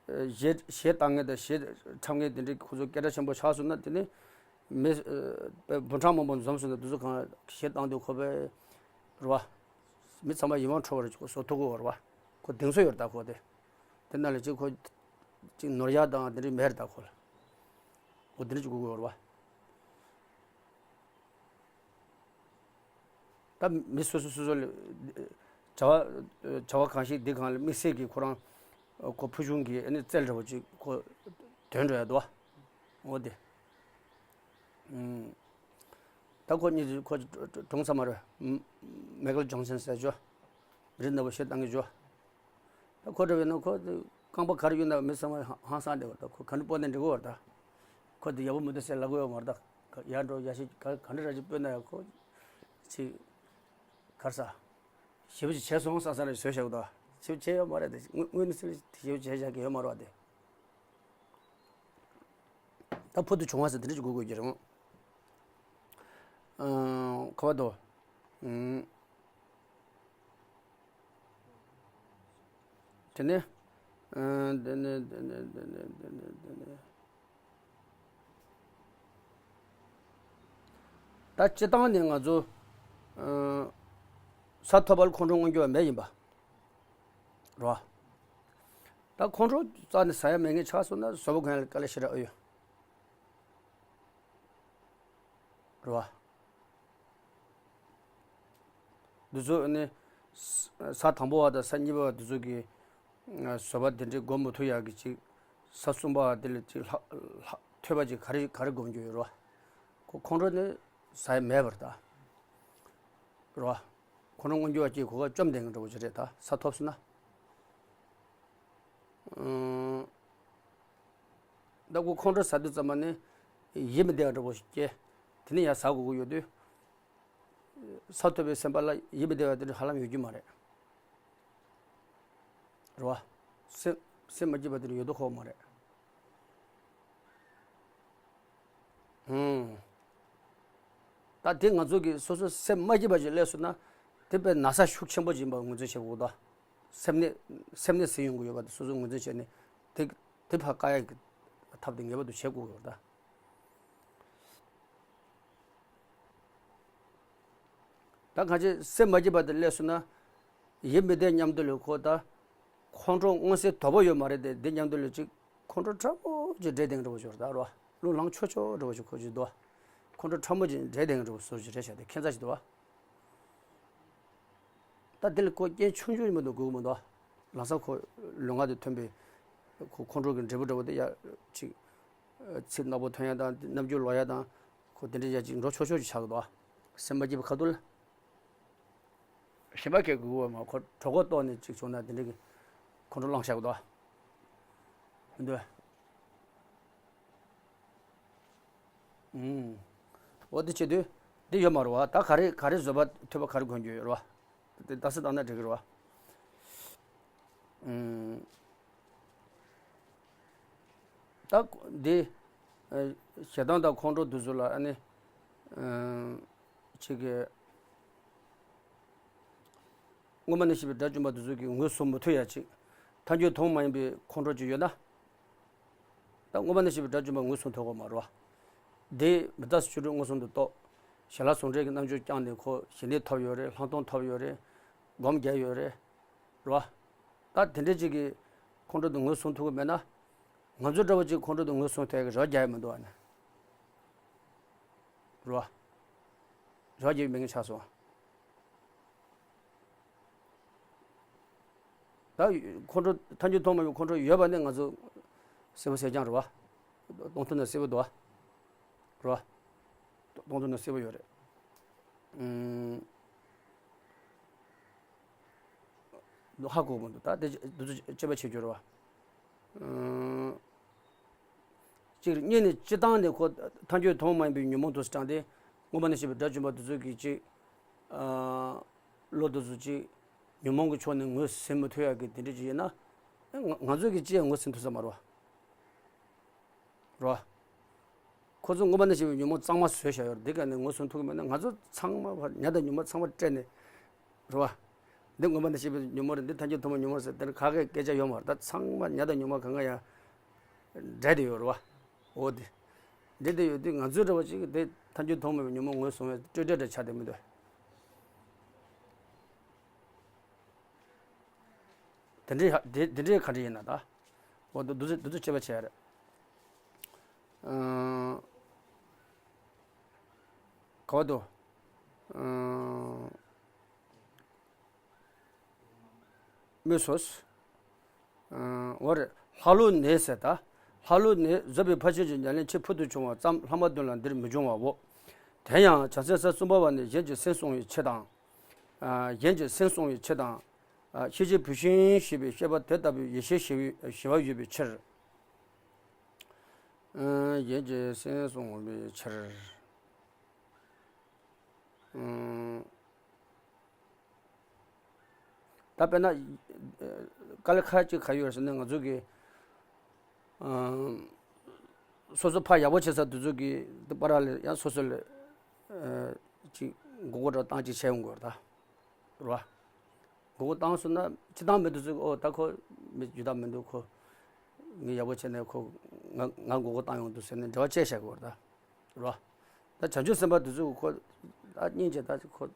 གཞས་གཞས་བཏང་མཁན་དང་གཞས་འཁྲབ་མཁན་དེ་འདྲའི་ཁོ་ཚོ་སྐད་གྲགས་ཆེན་པོ་ཆགས་སོང་ན། དེ་ནི་མི་འབུམ་ཕྲག་མང་པོ་འཛོམས་སོང་ན་དེ་ཚོ་གང་གཞས་བཏང་དུས་ཁོ་པའི་རེད་བ། མི་ཚང་མ་ཡིད་དབང་འཕྲོག་པ་རེད། ཁོ་བཟོ་ཐུབ་ཀྱི་ཡོད་རེད་བ། ཁོ་གདེང་ཚོད་ཡོད་རེད་ད་ཁོ་དེ། དེ་ན་ལས་ཅིག་ཁོ་ཅིག་ནོར་ཡག་དང་དེ་འདྲའི་མེད་རེད་ད་ཁོ་ལ། ཁོ་དེ་འདྲ་ཅིག་དགོས་ཀྱི་ཡོད་རེད་བ། ད་མི་སོ་སོ་སོ་སོ་ལ་བྱ་བ་བྱ་བ་གང་ཞིག་འདི་གང་ལ་དམིགས་བསལ་གྱི་ཁོ་རང་ཁོ་ཕུལ་བྱུང་གི་ཨ་ནི་རྩལ་འདྲ་བོ་ཅིག་ཁོ་དོན་འགྲོ་ཡ་འདུག་བ། འོ་དེ། ད་ཁོ་གཉིས་ཁོ་གྲོངས་ཚར་མ་རེད། མེ་ཁལ་ཇོན་སན་ཟེར་ཅོ། རི་ནག་པོ་ཞེ་བཏང་གི་ཅོ། ད་ཁོ་འདྲ་བས་ན་ཁོ་རྐང་པ་ག་རེ་ཡོད་ན་མི་ཚང་མ་ཧང་སང་བསྡད་པ་ད་ཁོ་ག་འདྲ་སྤོ་ནས་འགྲིག་གི་བར་ད། ཁོ་དེ་ཡག་པོ་མི་འདུག་ཟེར་ལབ་གི་ཡོད་མ་རེད་ད། ཡར་འགྲོ་ཡར་ཞིག་ག་ག་འདྲ་ར་ཅིག་སྤོས་ན་ཡང་ཁོ་ཅིག་གར་ས། ཞེ་པོ་ཅིག་བྱས་སོང་བསམ་བསམ་ར་ཅིག་བཟོས་བཞག་གི་འདུག་ཞེ་པོ་བྱས་ཡོད་མ་རེད་དེ། དངོས་དངོས་གནས་ཚུལ་ཞེ་པོ་བྱས་བཞག་གི་ཡོད་མ་རེད་བ་དེ། ད་ཕུལ་དུ་བྱུང་བ་ཟེར་དེ་འདྲ་ཅིག་དགོས་དགོས་ཀྱི་རེད། ཨང་། ག་བ་དོ། ཨང་། དེ་ནས། ཨང་། དེ་ནས་དེ་ནས་དེ་ནས་དེ་ནས་དེ་ནས། ད་སྤྱི་བཏང་ནས་ང་ཚོ། ཨང་། ས་ཐོབ་པར་ཁོང་ཁྲོ་མངོན་གྱུར་བ་མེད་ཡིན་པ། རོ། ད་ཁོང་ཁྲོ་རྩ་ནས་ཟ་ཡ་མེད་མཁན་ཆགས་སོང་ན་བཟོ་པོ་གང་ལ་དཀའ་ལས་ཞེ་དྲག་ཨེ་ཡོད། རེད་བ། འདི་ཚོ་ནི་ས་ས་དང་པོ་བ་དང་ས་གཉིས་པ་བ་འདི་ཚོ་གི་བཟོད་པ་དེ་འདྲའི་སྒོམ་མི་ཐུབ་ཡག་གི་ཅིག་ས་གསུམ་པ་བ་དེ་ལ་ཅིག་ལྷག་ལྷག་ཐོས་པ་ཅིག་ག་རེ་ག་རེ་སྒོམ་རྒྱུ་ཡོད་རེད་བ། ཁོ་ཁོང་ཁྲོ་ནི་ཟ་ཡ་མེད་པར་ད། རེད་བ། ཁོང་ཁྲོ་མངོན་གྱུར་བ་ཅིག་གོ་སྐབས་བཅོམ་ལྡན་གྱི་འདྲ་བོ་ཅིག་རེད་ད་ས་ཐོབ་སོང་ན། ཨང་། ད་ཁོ་ཁོང་ཁྲོ་ཟ་དུས་ཙམ་པ་ནི་ཡིད་མི་བདེ་བ་འདྲ་པོ་ཞིག་སྐྱེ། དེ་ནས་ཡར་ཟ་དགོས་ཀྱི་ཡོད་དུས། ས་ཐོབ་པའི་སེམས་པ་ལ་ཡིད་མི་བདེ་བ་དེ་འདྲ་ཧ་ལམ་ཡོད་རྒྱུ་མ་རེད། རེད་བ། སེམས་སེམས་མ་སྐྱིད་པ་དེ་འདྲ་ཡོད་དོ་ཁོག་མ་རེད། ཨང་། ད་དེ་ང་ཚོ་གི་སོ་སོ་སེམས་མ་སྐྱིད་པ་ཞིག་སླེབས་སོང་ན། དེ་དཔེ་ན་ཚ་ཤུགས་ཆེན་པོ་ཅིག་ཡིན་པ་ངོས་འཛིན་བྱེད་དགོས་ད། སེམས་ནད་སེམས་ནད་ཟིན་ཡོང་གི་ཡོད་པ་དེ་སོ་སོ་ངོས་འཛིན་བྱས་ནས་དེ་དེ་ཕར་བཀག་ཡག་གི་ཐབས་དེ་ངེས་པར་དུ་བྱེད་དགོས་ཀྱི་ཡོད་ད། ད་གང་ཅི་སེམས་མ་སྐྱིད་པ་དེ་སླེབས་སོང་ན། ཡིད་མི་བདེ་མཉམ་དུ་ལ་ཁོ་ད། ཁོང་ཁྲོ་མངོན་གསལ་དོད་པོ་ཡོད་མ་རེད་དེ་འདི་མཉམ་དུ་ལ་ཅིག་ཁོང་ཁྲོ་ཕྲ་མོ་ཅིག་འདྲེས་བསྡད་འདྲ་བོ་ཅིག་རེད་ད་རོ། རླུང་ལངས་ཆོག་ཆོག་འདྲ་བོ་ཅིག་ཁོ་ཅིག་འདུག་ཁོང་ཁྲོ་ཕྲ་མོ་ཅིག་འདྲེས་བསྡད་འདྲ་བོ་བཟོ་ཅིག་རེད་བྱ་དེ་ཁྱད་མཚར་ཞིག་འདུག་ད་དེ་ལ་ཁོ་རྐྱེན་ཆུང་ཆུང་ཡིན་མི་འདུག་དགོས་ཀྱི་མི་འདུག་ལམ་སང་ཁོ་ལུས་ངག་དང་མཐུན་པའི་ཁོ་ཁོང་ཁྲོ་གི་འབྲས་བུ་འདྲ་བོ་དེ་ཡ་ཅིག་ཚིག་ནག་པོ་ཐོན་ཡ་དང་རྣམ་འགྱུར་ལོག་ཡ་དང་ཁོ་དེ་འདྲ་ཡ་ཅིག་འགྲོ་ཆོག་ཆོག་ཅིག་ཆགས་ཀྱི་འདུག་སེམས་མ་སྐྱིད་པ་ཁ་ཐུག་ལ། ཞེན་པ་སྐྱེ་དགོས་པ་མ་ཁོ་གྲོད་ཁོག་ལྟོགས་ནས་ཅིག་བྱུང་ན་དེ་འདྲ་གི་ཁོང་ཁྲོ་ལངས་བཞག་གི་འདུག་མི་འདུག་ཨུམ། འོ་དེ་བྱེད་དུས་འདི་ཡོད་མ་རེད་བ། ད་ག་རེ་ག་རེ་བཟོད་པ་ཐོས་པ་ག་རེ་གོན་རྒྱུ་ཡོད་རེད་བ། དེ་ད་སི་བཏང་ན་འགྲིག་གི་རེད་བ། ཨུམ། ད་འདི་ཞེ་སྡང་དང་ཁོང་ཁྲོ་འདི་ཚོ་ལ་ཨ་ནི་ཅིག་གི་སྔོན་མ་ནས་ཤེས་པའི་དགྲ་བཅོམ་པ་འདི་ཚོ་གིས་ངོས་བཟུང་མི་ཐུབ་ཡ་ཅིག་ཐལ་འགྱུར་མཐོང་མ་ཡིན་པའི་ཁོང་ཁྲོ་ཅིག་ཡོད་ན། ད་སྔོན་མ་ནས་ཤེས་པའི་དགྲ་བཅོམ་པ་ངོས་བཟུང་ཐུབ་ཀྱི་མ་རེད་བ། དེ་མི་རྟག་སོགས་ཆོས་དྲུག་མངོན་སུམ་དུ་རྟོགས། ཞི་ལྷག་ཟུང་འབྲེལ་གྱི་རྣལ་འབྱོར་བསྐྱངས་ནས་ཁོ་ཞི་གནས་ཐོབ་ཡོད་རེད། ལྷག་མཐོང་ཐོབ་ཡོད་རེད། སྒོམ་རྒྱག་ཡོད་རེད། རེད་བ། ད་དེ་འདྲའི་ཅིག་གིས་ཁོང་ཁྲོ་དེ་ངོས་བཟུང་ཐུབ་ཀྱི་མེད་ན། ང་ཚོ་འདྲ་བོ་ཅིག་ཁོང་ཁྲོ་དེ་ངོས་བཟུང་ཐུབ་ཡག་གི་རེ་བ་རྒྱག་ཡ་མི་འདུག་ཨ་ནི། རེད་བ། རེ་བ་རྒྱག་ཡ་མེད་མཁན་ཆགས་སོང་། ད་ཁོང་ཁྲོ་ཐལ་འགྱུར་མཐོང་མ་ཡིན་པའི་ཁོང་ཁྲོ་ཡོད་པ་ནི་ང་ཚོ་གསལ་པོ་གསལ་རྐྱང་རེད་བ། མཐོང་ཐུབ་ན་གསལ་པོ་འདུག་བ། རེད་བ། མཐོང་ཐུབ་ན་གསལ་པོ་ཡོད་རེད། ཨུམ། ཧ་གོ་མི་འདུག་ད་དེ་འདི་ཚོ་དཔྱད་པ་བྱེད་རྒྱུ་རེད་བ། ཨུམ། གཅིག་རེད། གཉིས་ནི་སྤྱི་བཏང་ནས་ཁོ་ཐལ་འགྱུར་མཐོང་མ་ཡིན་པའི་ཉོན་མོངས་དུ་སྲིད་དྲངས་ཏེ་སྔོན་མ་ནས་ཤེས་པའི་དགྲ་བཅོམ་པ་དེ་ཚོ་གིས་གཅིག་ཨ། བློ་དེ་ཚོ་གཅིག་ཉོན་མོངས་ཀྱི་ཕྱོགས་ནས་ངོས་ཟིན་མི་ཐུབ་ཡག་གི་དེ་འདྲ་ཅིག་ཡིན་ན། ང་ང་ཚོ་གིས་ཅི་ཡང་ངོས་ཟིན་ཐུབ་ས་མ་རེད་བ། རེད་བ། ཁོ་ཚོ་སྔོན་མ་ནས་ཤེས་པའི་ཉོན་མོངས་གཙང་མ་བཟོས་བཞག་ཡོད་རེད། འདི་ག་ནས་ངོས་ཟིན་ཐུབ་ཀྱི་མེད་ན་ང་ཚོ་ཚང་མ་ཉ་དང་ཉུང་མ་ཚང་མ་སྤྲད་ནས། རེད་བ། འདི་སྔོན་མ་ནས་ཤེས་པའི་ཉོན་མོངས་རེད། འདི་ཐལ་འགྱུར་མཐོང་མ་ཉོན་མོངས་རེད་ཟེར་དེ་ག་གེ་སྐད་ཆ་ཡོད་མ་རེད། ད་ཚང་མ་ཉ་དང་ཉུང་མ་གང་ག་ཡང་འདྲེས་བསྡད་ཡོད་རེད་བ། འོ་དེ། འདྲེས་བསྡད་ཡོད་དུས་ང་ཚོའི་འདྲ་བ་ཅིག་དེ་ཐལ་འགྱུར་མཐོང་མེད་པའི་ཉོན་མོངས་ངོས་བཟུང་བའི་སྤྲོས་བྲལ་འདྲ་ཆགས་བསྡད་མི་འདུག་དེ་འདྲའི་དེ་དེ་འདྲའི་ག་འདྲ་ཡིན་ན་ད། འོ་འདུ་འདུ་འདུ་འདུ་དཔྱད་པ་བྱས་རེད། ཨང་། ག་བ་དུ། ཨང་ སྨོས་སོ། འོ་རེད། ལྷ་ཀླུ་ནད་ཟེར་ད། ལྷ་ཀླུ་ནད་བཟོད་པའི་ཕ་ཆོས་ཀྱི་ཉམས་ལེན་ཆེས་ཕུལ་དུ་བྱུང་བ་ཙམ་ལྷག་མ་དོན་ལ་འདིར་མི་འབྱུང་བའོ། དེ་ཡང་བྱང་སེམས་ས་གསུམ་པ་བ་ནི་གཞན་གྱི་སེམས་བསྲུང་བའི་ཆེད་དང་། གཞན་གྱི་སེམས་བསྲུང་བའི་ཆེད་དང་། ཤེས་བྱའི་བུད་ཤིང་ཞེས་པའི་བཤད་པ་དེ་ལྟ་བུའི་ཡེ་ཤེས་ཞི་བའི་ཞི་བ་ཡོད་པའི་ཕྱིར། གཞན་གྱི་སེམས་བསྲུང་བའི་ཕྱིར། ད་དཔེར་ན། དཀའ་ལས་ཁག་ཅིག་ག་ཡོད་ཟེར་ན་ང་ཚོ་གི། སོ་སོ་ཕར་ཡག་པོ་བྱེད་ས་དེ་ཚོ་གི་དེ་པར་ལ་ཡང་སོ་སོ་ལ། ཅིག་མགོ་སྐོར་འདྲ་བཏང་ཅིག་བྱས་ཡོང་དགོས་རེད་ད། རེད་བ། མགོ་སྐོར་བཏང་སོང་ན་སྤྱིར་བཏང་མི་དེ་ཚོ་གི་ཨོ་ད་ཁོ་མི་རྒྱུ་དག་མི་འདུག་ཁོ། ངས་ཡག་པོ་བྱས་ནས་ཁོ། ང་ང་མགོ་སྐོར་བཏང་ཡོང་འདུག་ཟེར་ནས་འབྲེལ་བ་བཅད་བཞག་གི་ཡོད་རེད་ད། རེད་བ། ད་བྱང་ཆུབ་སེམས་དཔའ་དེ་ཚོ་ཁོ། ད་སྙིང་རྗེ་ད་ཁོ། བྱེད་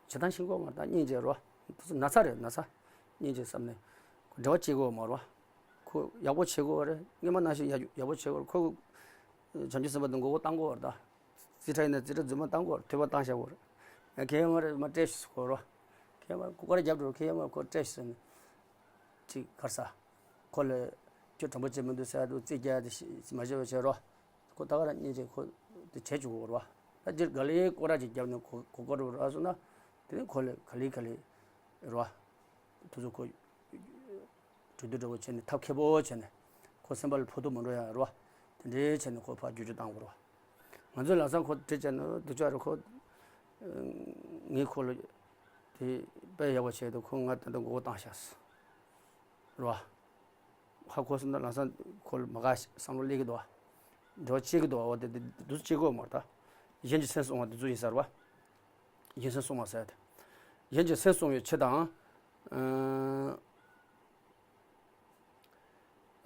སྟངས་ཤེས་དགོས་མ་རེད་ད་སྙིང་རྗེ་རེད་བ། དེ་ཚོ་ན་ཚ་རེད་ན་ཚ། སྙིང་རྗེ་བསམ་ནས། འབྲེལ་བ་བཅད་དགོས་མ་རེད་བ། ཁོ་ཡག་པོ་བྱེད་དགོས་རེད་སྔོན་མ་ནང་བཞིན་ཡག་ཡག་པོ་བྱེད་དགོས་རེད་ཁོ། བྱང་ཆུབ་སེམས་དཔའ་དེ་མགོ་སྐོར་བཏང་དགོས་རེད་ད། རྩིས་ཁྲ་ཡིན་ན་རྩིས་ཁྲ་རྫུན་མ་བཏང་དགོས་རེད་ཐོས་པ་བཏང་བཞག་དགོས་རེད། ཁེ་ཡང་མ་རེད་མ་སྤྲད་ཤིག་གོ་རོ། ཁེ་ཡང་མ་ཀུ་ཀར་རྒྱབ་འགྲོ་ཁེ་ཡང་མ་ཁོ་སྤྲད་ཤིག་ཟེར་ནས། ཅིག་གར་ས། ཁོ་ལ། ཁྱོད་དྲང་པོ་བྱེད་མི་འདུག་ཟེར་ཡ་འདུག་རྩིས་རྒྱག་ཡ་དེ་ཤི་མ་བྱེད་པ་བྱེད་རོ། ཁོ་ད་ག་རང་སྙིང་རྗེ་ཁོ་དེ་བྱེད་བཅུག་གོ་རོ། ད་འདིར་ག་ལེ་སྐོར་ར་ཅིག་བརྒྱབ་ནས་གོ་གོ་སྐོར་རོ་ར་སོང་ན། དེ་ནས་ཁོ་ལ་ག་ལེ་ག་ལེ། རོ། དུ་ཚོ་ཁོ། གྲོས་བསྡུར་འདྲ་བོ་བྱས་ནས་ཐབས་མཁས་པོ་བྱས་ནས་ཁོ་སེམས་པ་ལ་ཕོག་ཐུག་མ་འགྲོ་ཡ་རོ། དེ་འདྲའི་བྱས་ནས་ཁོ་ཕར་བསྒྱུར་བཅོས་བཏང་དགོས་རོ། ང་ཚོས་ལམ་སང་ཁོ་དྲིས་བྱས་ན་སྡུག་ཅག་རེད་ཁོ། ངས་ཁོ་ལ་དེ་དཔེ་ཡག་པོ་བྱས་འདུག་ཁོ་ང་ད་ལྟ་མགོ་སྐོར་བཏང་བཞག་རོ། ཧ་གོ་སོང་ན་ལམ་སང་ཁོ་ལ་མ་དགའ་བསམ་བློ་སླེབས་ཀྱི་འདུག་བ། འབྲེལ་བ་བཅད་ཀྱི་འདུག་བ་འོ་དེ་དེ་འདུག་བཅད་དགོས་མ་རེད་ད། གཞན་གྱི་སེམས་བསྲུང་བ་དེ་ཚོ་ཡིན་ས་རེད་བ། གཞན་སེམས་བསྲུང་བ་ཟེར་ཏེ། གཞན་གྱི་སེམས་བསྲུང་བའི་ཕྱིར་དང་།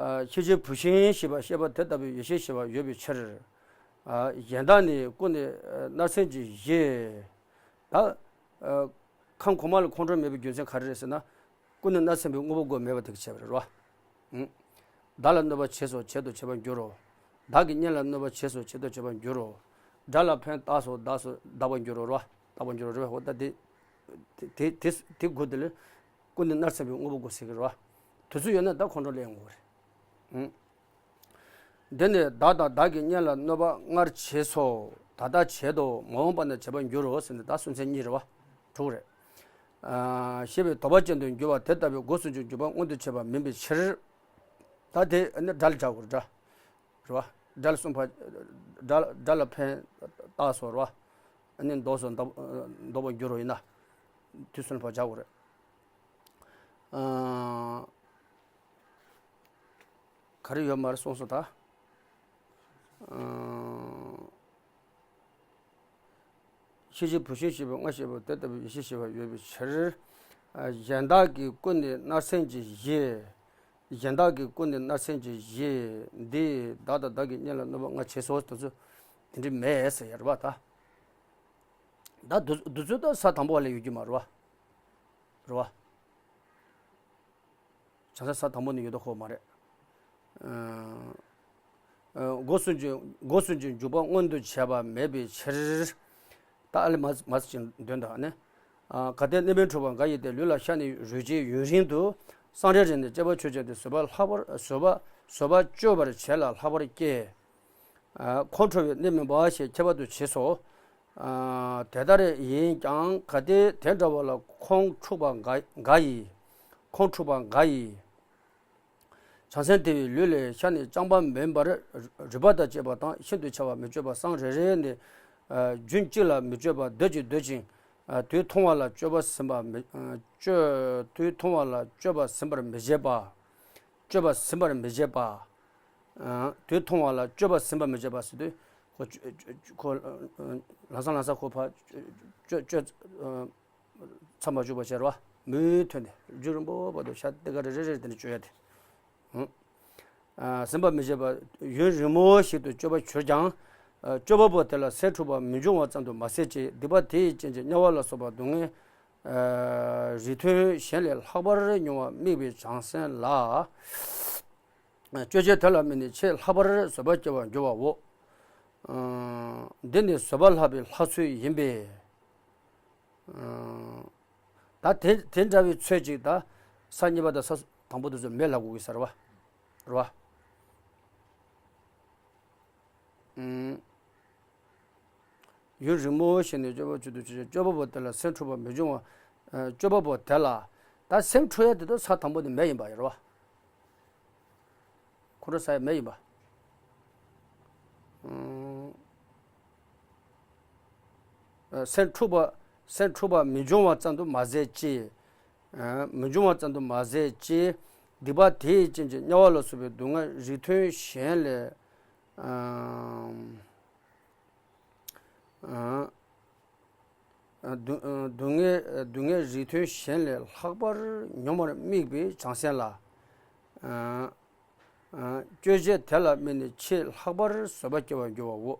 ཨ། ཤེས་བྱའི་བུད་ཤིང་ཞེས་པ་བཤད་པ་དེ་ལྟ་བུའི་ཡེ་ཤེས་ཞི་བ་ཡོད་པའི་ཕྱིར། ཨ། གཞན་དག་ནི་ཀུན་ནས་རྣར་སེམས་ཀྱི་གཞི། ད། ཨ། ཁམས་གོང་མ་ལ་ཁོང་ཁྲོ་མེད་པའི་རྒྱུ་མཚན་ག་རེ་རེད་ཟེར་ན། ཀུན་ནས་རྣར་སེམས་པའི་དངོས་པོ་བགོས་མེད་པ་དེ་གིས་བྱས་པ་རེད་རོ། ཨུ། བདག་ལ་གནོད་པ་བྱས་སོ་བྱེད་དོ་བྱེད་པར་འགྱུར་རོ། བདག་གིས་གཉེན་ལ་གནོད་པ་བྱས་སོ་བྱེད་དོ་བྱེད་པར་འགྱུར་རོ། དགྲ་ལ་ཕན་བཏགས་སོ་བདག་སོ་བདག་པར་འགྱུར་རོ་རོ། བདག་པར་འགྱུར་རོ་རེད་བ་ཧོ་ད་དེ། དེ་དེ་དེ་དགུ་དེ་ལས། ཀུན་ནས་རྣར་སེམས་པའི་དངོས་པོ་བགོས་ཟེར་གི་རེད་བ། དུས་ཚོད་ཡོད་ན་ད་ཁོང་ཁྲོ་སླེབས་ཡོང་གི་རེད། ཨུ། འདི་ནི་བདག་དང་བདག་གི་གཉེན་ལ་གནོད་པ་སྔར་བྱས་སོ། ད་ལྟ་བྱེད་དོ། མ་འོངས་པ་ན་བྱེད་པར་འགྱུར་རོ་ཟེར་ནས་ད་སུམ་ཅན་གཉིས་རེད་བ། དྲུག་རེད། ཨ། ཞེས་པའི་དོགས་པ་ཅན་དུ་འགྱུར་བ་དེ་ལྟ་བུའི་སྒོ་སུན་འབྱིན་འཇུག་པ་མངོན་དུ་བྱེད་པ་མིན་པའི་ཕྱིར། ད་དེ་ནི་དགྲ་ལ་བྱ་དགོས་རེད་དགྲ། རེད་བ། དགྲ་ལ་གསུམ་ཕར། དགྲ་དགྲ་ལ་ཕན་བཏགས་སོ་རེད་བ། ཨ་ནི་ལྡོག་སོ་ལྡོག་ལྡོག་པར་འགྱུར་རོ་ཡིན་ན། དུས་གསུམ་ཕར་བྱ་དགོས་རེད། ཨ། ག་རེ་ཡོད་མ་རེད་གསུངས་སོང་ད། ཨ། ཤེས་བྱའི་བུད་ཤིང་ཞེས་པའི་སྔར་བཤད་པ་དེ་ལྟ་བུའི་ཡེ་ཤེས་ཞི་བ་ཡོད་པའི་ཕྱིར། གཞན་དག་གི་ཀུན་ནས་རྣར་སེམས་ཀྱི་གཞི། གཞན་དག་གི་ཀུན་ནས་རྣར་སེམས་ཀྱི་གཞི་འདི་བདག་དང་བདག་གི་གཉེན་ལ་གནོད་པ་སྔར་བྱས་སོ་དེ་ཚོ་དེ་འདྲ་མེད་ཟེར་ཡ་རེད་བ་ད། ད་དུ་དུས་ཚོད་ད་ས་དང་པོ་བ་ལས་ཡོད་རྒྱུ་མ་རེད་བ། རེད་བ། བྱང་ས་ས་དང་པོ་ནས་ཡོད་དོ་ཁོ་མ་རེད། ཨ། སྒོ་སུན་འབྱིན་སྒོ་སུན་འབྱིན་འཇུག་པ་མངོན་དུ་བྱས་པ་མེད་པའི་ཕྱིར། ད་ཨ་ལེ་མ་མ་ཅིག་འདོན་དང་ནི། གལ་ཏེ་གནས་པས་འཁྲུལ་པ་འགའ་ཡིས་ཏེ། ལུས་ལ་ཤ་ནི་རུལ་གྱིས་ཡུན་རིང་དུ། སྲང་རེ་རེ་ནས་སྐྱེས་པ་ཆོས་ཅན་དེ། བཟོད་པ་ལྷག་པར་བཟོད་པ་བཟོད་པ་གཅོད་པར་བྱེད་ལ་ལྷག་པར་སྐྱེ། ཁོང་ཁྲོ་བའི་གནས་མིན་པ་ཞེས་ཁྱད་པར་དུ་བྱས་སོ། དེ་ལྟར་ཡིན་ཀྱང་གལ་ཏེ་དེ་འདྲ་བ་ལ་ཁོང་འཁྲུགས་པ་འགའ་འགའ་ཡིས། ཁོང་འཁྲུགས་པ་འགའ་ཡིས། བྱང་སེམས་དེ་བས་ལུས་ལས་ཤ་ནི་རྐྱང་པ་མིན་པར་རུལ་པ་དང་བཅས་པ་དང་ཤིན་ཏུ་ཕྱེ་བ་མི་སྤྱོད་པ་སྲང་རེ་རེ་ནས། རྒྱུན་གཅིག་ལ་མི་སྤྱོད་པ་སྡོད་ཅིང་སྡོད་ཅིང་། དུས་ཐུང་བ་ལ་སྤྱོད་པ་ཟིན་པ་མི་སྤྱོད་དུས་ཐུང་བ་ལ་སྤྱོད་པ་ཟིན་པར་མི་བྱེད་པ། སྤྱོད་པ་ཟིན་པར་མི་བྱེད་པ། དུས་ཐུང་བ་ལ་སྤྱོད་པ་ཟིན་པར་མི་བྱེད་པ་ཟེར་དུས། ཁོ་ཁོ་ལམ་སང་ལམ་སང་ཁོ་ཕར་སྤྱོད་སྤྱོད། མཚམས་མ་འཇོག་པ་བྱས་རེད་བ། མུ་མཐུད་ནས་རྒྱུན་རིང་པོ་བར་དུ་ཤ་ཏི་ཀ་རེ་རེ་རེ་དེ་འདྲ་སྤྱོད་ཡ་དེ། ཨ། ཟིན་པ་མི་བྱེད་པ་ཡུན་རིང་མོ་ཞིག་ཏུ་སྤྱོད་པ་གྱུར་ཀྱང་། ཨ། སྤྱོད་པ་པོ་དེ་ལ་སེམས་འཁྲུགས་པ་མི་འབྱུང་བ་ཙམ་དུ་མ་ཟད་ཅིག་སྡིག་པ་དེའི་རྐྱེན་གྱིས་དམྱལ་བ་ལ་སོགས་པ་སྡུག་བསྔལ། ཨ། རིས་མཐོན་གཞན་ལས་ལྷག་པར་མྱོང་བ་དམིགས་པའི་བྱང་སེམས་ལ། སྤྱོད་བྱེད་དེ་ལ་དམིགས་ནས་ཆེས་ལྷག་པར་བཟོད་པ་སྐྱེ་བར་འགྱུར་བའོ། ཨ། འདི་ནི་བཟོད་པ་ལྷག་པའི་ལྷ་ཚུལ་ཡིན་པས། ཨ། ད་དེ་དེ་འདྲ་བའི་ཚོད་ཅིག་ད། ས་གཉིས་པ་དང་ས་དང་པོ་དེ་ཚོ་མེད་ལབ་དགོས་ཀྱི་ས་རེད་བ། རེད་བ། ཨུམ། ཡུན་རིང་མོ་ཞིག་ནས་སྤྱོད་པ་བྱེད་དུ་བྱེད་སྤྱོད་པ་པོ་དེ་ལ་སེམས་འཁྲུགས་པ་མི་འབྱུང་བ། ཨ། སྤྱོད་པ་པོ་དེ་ལ། ད་སེམས་འཁྲུགས་ཡ་དེ་ཚོ་ས་དང་པོ་དེ་མེ་ཡིན་པ་རེད་བ། ཁོང་ཁྲོ་ཟ་ཡ་མེ་ཡིན་པ། ཨུམ། ཨ། སེམས་འཁྲུགས་པ། སེམས་འཁྲུགས་པ་མི་འབྱུང་བ་ཙམ་དུ་མ་ཟད་ཅིག། ཨ། མི་འབྱུང་བ་ཙམ་དུ་མ་ཟད་ཅིག། སྡིག་པ་དེའི་རྐྱེན་གྱིས་དམྱལ་བ་ལ་སོགས་པའི་སྡུག་བསྔལ་རིགས་མཐུན་གཞན་ལས། ཨ། ཨ། སྡུག་སྡུག་བསྔལ་སྡུག་བསྔལ་རིགས་མཐུན་གཞན་ལས་ལྷག་པར་ཉོན་མོངས་པར་དམིགས་པའི་བྱང་སེམས་ལ། ཨ། ཨ། སྤྱོད་བྱེད་དེ་ལ་དམིགས་ནས་ཆེས་ལྷག་པར་བཟོད་པ་སྐྱེ་བར་འགྱུར་བའོ།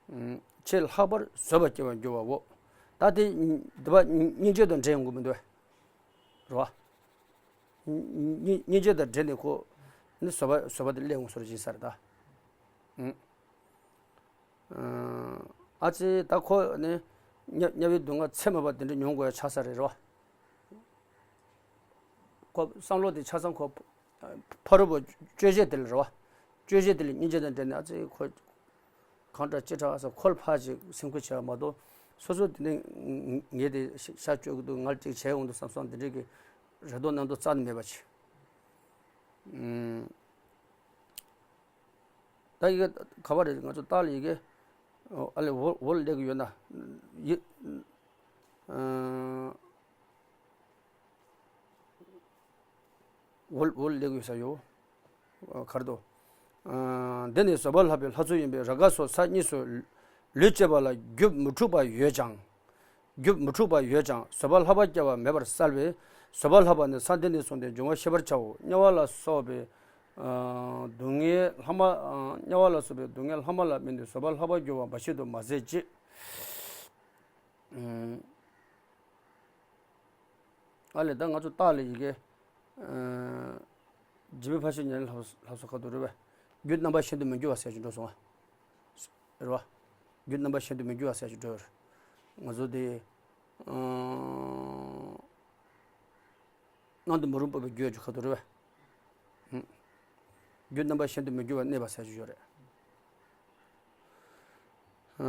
ཨ། ཆེས་ལྷག་པར་བཟོད་པ་སྐྱེ་བར་འགྱུར་བའོ། ད་དེ་སྡིག་པ་སྙིང་རྗེ་དང་འབྲེལ་ཡོང་གི་མི་འདུག་རེད་བ། སྙིང་སྙིང་རྗེ་དང་འབྲེལ་ནས་ཁོ་ནི་བཟོད་པ་བཟོད་པ་དེ་སླེབས་འོང་བཟོ་འདྲ་ཅིག་ཡིན་ས་རེད་ད། ཨ་ཙི། ད་ཁོ་ནི་དམྱལ་དམྱལ་བའི་སྡུག་བསྔལ་ཚད་མེད་པ་དེ་འདྲ་མྱོང་དགོས་ཡ་ཆགས་ས་རེད་རེད་བ། ཁོ་བསམ་བློ་དེ་ཆ་ཚང་ཁོ་ཕ་རོལ་པོ་སྤྱོད་བྱེད་དེ་ལ་རེད་བ། སྤྱོད་བྱེད་དེ་ལ་སྙིང་རྗེ་དང་འབྲེལ་ནས་ཨ་ཙི་ཁོ་གང་འདྲ་ཅི་འདྲ་ཟེར་ཁོ་ལ་ཕར་ཅིག་སེམས་ཁུར་བྱས་པ་མ་གཏོགས། སོ་སོ་དེ་ནས་ངས་དེ་ཤ་སྤྱོད་ཀྱི་འདུག་ང་ཅིག་བྱས་འོང་འདུག་བསམ་བསམ་དེ་འདྲའི་གི་རེ་དོགས་རྣམ་རྟོག་རྩ་ནས་མེད་པ་བྱས། ཨུམ། ད་ཡི་གེ་ག་པར་རེད། ང་ཚོ་ལྟག་ལ་ཡི་གེ་ཨ་ལས་འོག་འོག་ལ་སླེབས་ཀྱི་ཡོད་ན། ཡི་ཨ། འོག་འོག་ལ་སླེབས་ཀྱི་ཡོད་ས་ཡོད། ཨ། གར་དུ། ཨ། འདི་ནི་བཟོད་པ་ལྷག་པའི་ལྷ་ཚོགས་ཡིན་པས་རཱ་ག་སོགས་ས་གཉིས་སུ་ལུས་སྐྱེས་པ་ལ་རྒྱུ་མི་འཁྲུགས་པ་ཡོད་ཀྱང་། རྒྱུ་མི་འཁྲུགས་པ་ཡོད་ཀྱང་བཟོད་པ་ལྷག་པ་སྐྱེ་བ་མེད་པར་གསལ་བས། བཟོད་པ་ལྷག་པ་ནི་ས་འདི་ནས་བཟུང་སྟེ་འབྱུང་བ་ཤེས་པར་བྱའོ། དམྱལ་བ་ལ་སོགས་པའི། ཨ། སྡུག་བསྔལ་ལྷག་མ། ཨ། དམྱལ་བ་ལ་སོགས་པའི་སྡུག་བསྔལ་ལྷག་མ་ལ་དམིགས་ནས་བཟོད་པ་ལྷག་པར་འགྱུར་བ་འབའ་ཞིག་ཏུ་མ་ཟད་ཅིག། ཨ་ལས་ད་ང་ཚོ་ལྟག་ལ་ཡི་གེ། ཨ། འཇིགས་མེད་ཕར་ཕྱིན་ཉམས་ལེན་ལྷབ་ལྷབ་སོ་ཁ་ཐུག་རེད་པས། རྒྱུ་རྣམ་པ་གཞན་དུ་མི་འགྱུར་བ་ཟེར་གྱི་འགྲོ་སོང་བ། རེད་བ། རྒྱུ་རྣམ་པ་གཞན་དུ་མི་འགྱུར་བ་ཟེར་གྱི་འགྲོ་རེད། ང་ཚོ་དེ། ཨ། སྣང་དུ་མི་རུང་སྤོབས་པའི་རྒྱུ་ཡོད་རྒྱུ་ཁ་ཐུག་རེད་པས། ཨ། རྒྱུ་རྣམ་པ་གཞན་དུ་མི་འགྱུར་བར་གནས་པ་ཟེར་གྱི་ཡོད་རེད། ཨ།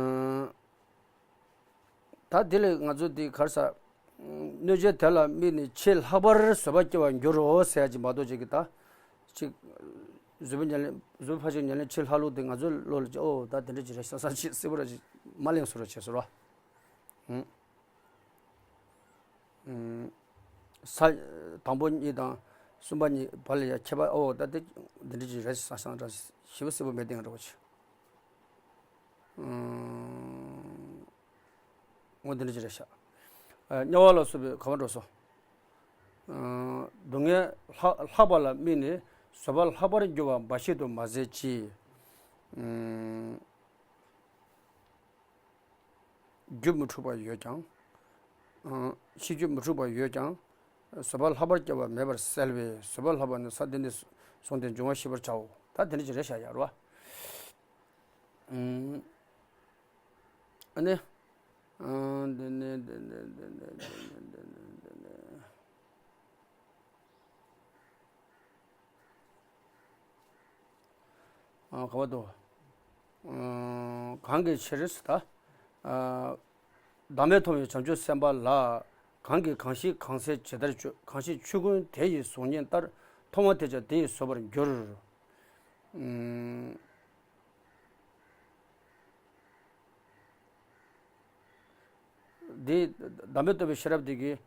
ད་དེ་ལས་ང་ཚོ་འདི་གར་ས། གནོད་བྱེད་དེ་ལ་དམིགས་ནས་ཆེས་ལྷག་པར་བཟོད་པ་སྐྱེ་བར་འགྱུར་རོ་ཟེར་ཡ་ཅིག་མ་གཏོགས་ཅིག་གི་ད། ཅིག། བཟོད་པ་ཉམས་ལེན། བཟོད་པ་ཕར་ཕྱིན་ཉམས་ལེན་ཆེས་ལྷག་ལུགས་དེ་ང་ཚོའི་བློ་ལ་ཅིག་ཨོ་ད་དེ་འདྲ་ཅིག་རེད་བསམ་བསམ་ཅིག་གསལ་པོ་ར་ཅིག་མ་གླེང་བཟོ་འདྲ་བྱས་སོང་ར། ཧུམ། ས་དང་པོ་གཉིས་དང་གསུམ་པ་གཉིས་བར་ལ་ཡ་ཁྱད་པར་ཨོ་ད་དེ་འདི་འདྲ་ཅིག་རེད་བསམ་བསམ་འདྲ་ཞིབ་པོ་གསལ་པོ་མེད་དེ་ང་འདྲ་བ་ཅིག། ཨོ་འདི་འདྲ་ཅིག་རེད་ཤག། ཨ། དམྱལ་བ་ལ་སོགས་པའི་ག་བ་འགྲོ་སོང་། ཨ། སྡུག་བསྔལ་ལྷག་ལྷག་པ་ལ་དམིགས་ནས་བཟོད་པ་ལྷག་པར་འགྱུར་བ་འབའ་ཞིག་ཏུ་མ་ཟད་ཅིག། ཨ། རྒྱུ་མི་འཁྲུགས་པ་ཡོད་ཀྱང་། ཨ། ཤེས་རྒྱུ་མི་འཁྲུགས་པ་ཡོད་ཀྱང་། བཟོད་པ་ལྷག་པར་སྐྱེ་བ་མེད་པར་གསལ་བས་བཟོད་པ་ལྷག་པ་ནི་ས་འདི་ནས་བཟུང་སྟེ་འབྱུང་བ་ཤེས་པར་བྱའོ། ད་དེ་འདྲ་ཅིག་རེད་བཞག་ཡ་རེད་བ། ཨ་ནི། ཨ། འདི་ནས་འདི་ནས་འདི་ནས། ཨ། ག་བ་དོ། ཨ། གང་གི་ཕྱིར་ཟེར་ད། ཨ། བདག་མེད་མཐོང་བའི་བྱང་ཆུབ་སེམས་དཔའ་ལ། གང་གིས་གང་ཞིག་གང་འཚལ་ཇི་ལྟར་སྤྱོད། གང་ཞིག་ཆོས་ཀུན་དེ་ཡི་གཟུགས་བརྙན་ལྟར། མཐོང་བ་དེས་ཀྱང་དེ་ཡིས་བཟོད་པར་འགྱུར། ཨ། འདི་བདག་མེད་རྟོགས་པའི་ཤེས་རབ་འདི་གིས།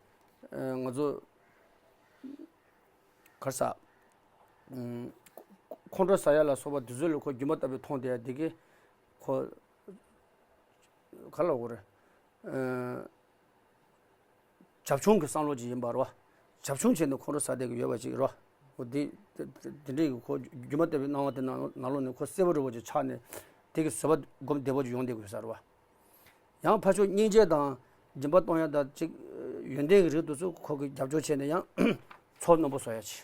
ཨ། ང་ཚོ་གར་ས། ཨ། ཁོང་ཁྲོ་ཟ་ཡ་ལ་སོགས་པ་འདི་ཚོ་ལ་ཁོ་སྒྱུ་མ་ལྟ་བུའི་མཐོང་བསྡད་ཡ་འདི་གིས་ཁོ། ག་ལ་འོ་རེད། ཨ། བྱབ་ཆུང་གི་བསམ་བློ་ཅིག་ཡིན་པ་རེད་བ། བྱབ་ཆུང་བྱས་ནས་ཁོང་ཁྲོ་ཟ་བསྡད་ཀྱི་ཡོད་པ་ཅིག་རེད་བ། འོ་དེ་དེ་དེ་འདྲའི་གི་ཁོ་སྒྱུ་མ་ལྟ་བུའི་སྣང་བ་དེ་ནང་ནང་ལོགས་ནས་ཁོ་གསལ་པོ་རེད་བ་ཅིག་ཆགས་ནས་དེ་གི་བཟོད་པ་སྒོམ་བདེ་པོ་ཅིག་ཡོང་བསྡད་ཀྱི་ཡོད་ས་རེད་བ། ཡང་ཕར་ཕྱོགས་སྙིང་རྗེ་དང་སྦྱིན་པ་གཏོང་ཡ་དང་ཅིག་ཡོན་ཏན་གྱི་རིགས་དེ་ཚོ་ཁོ་གི་རྒྱབ་སྐྱོར་བྱས་ནས་ཡང་ཚོགས་རྣོན་པོ་བཟོ་ཡ་ཅིག་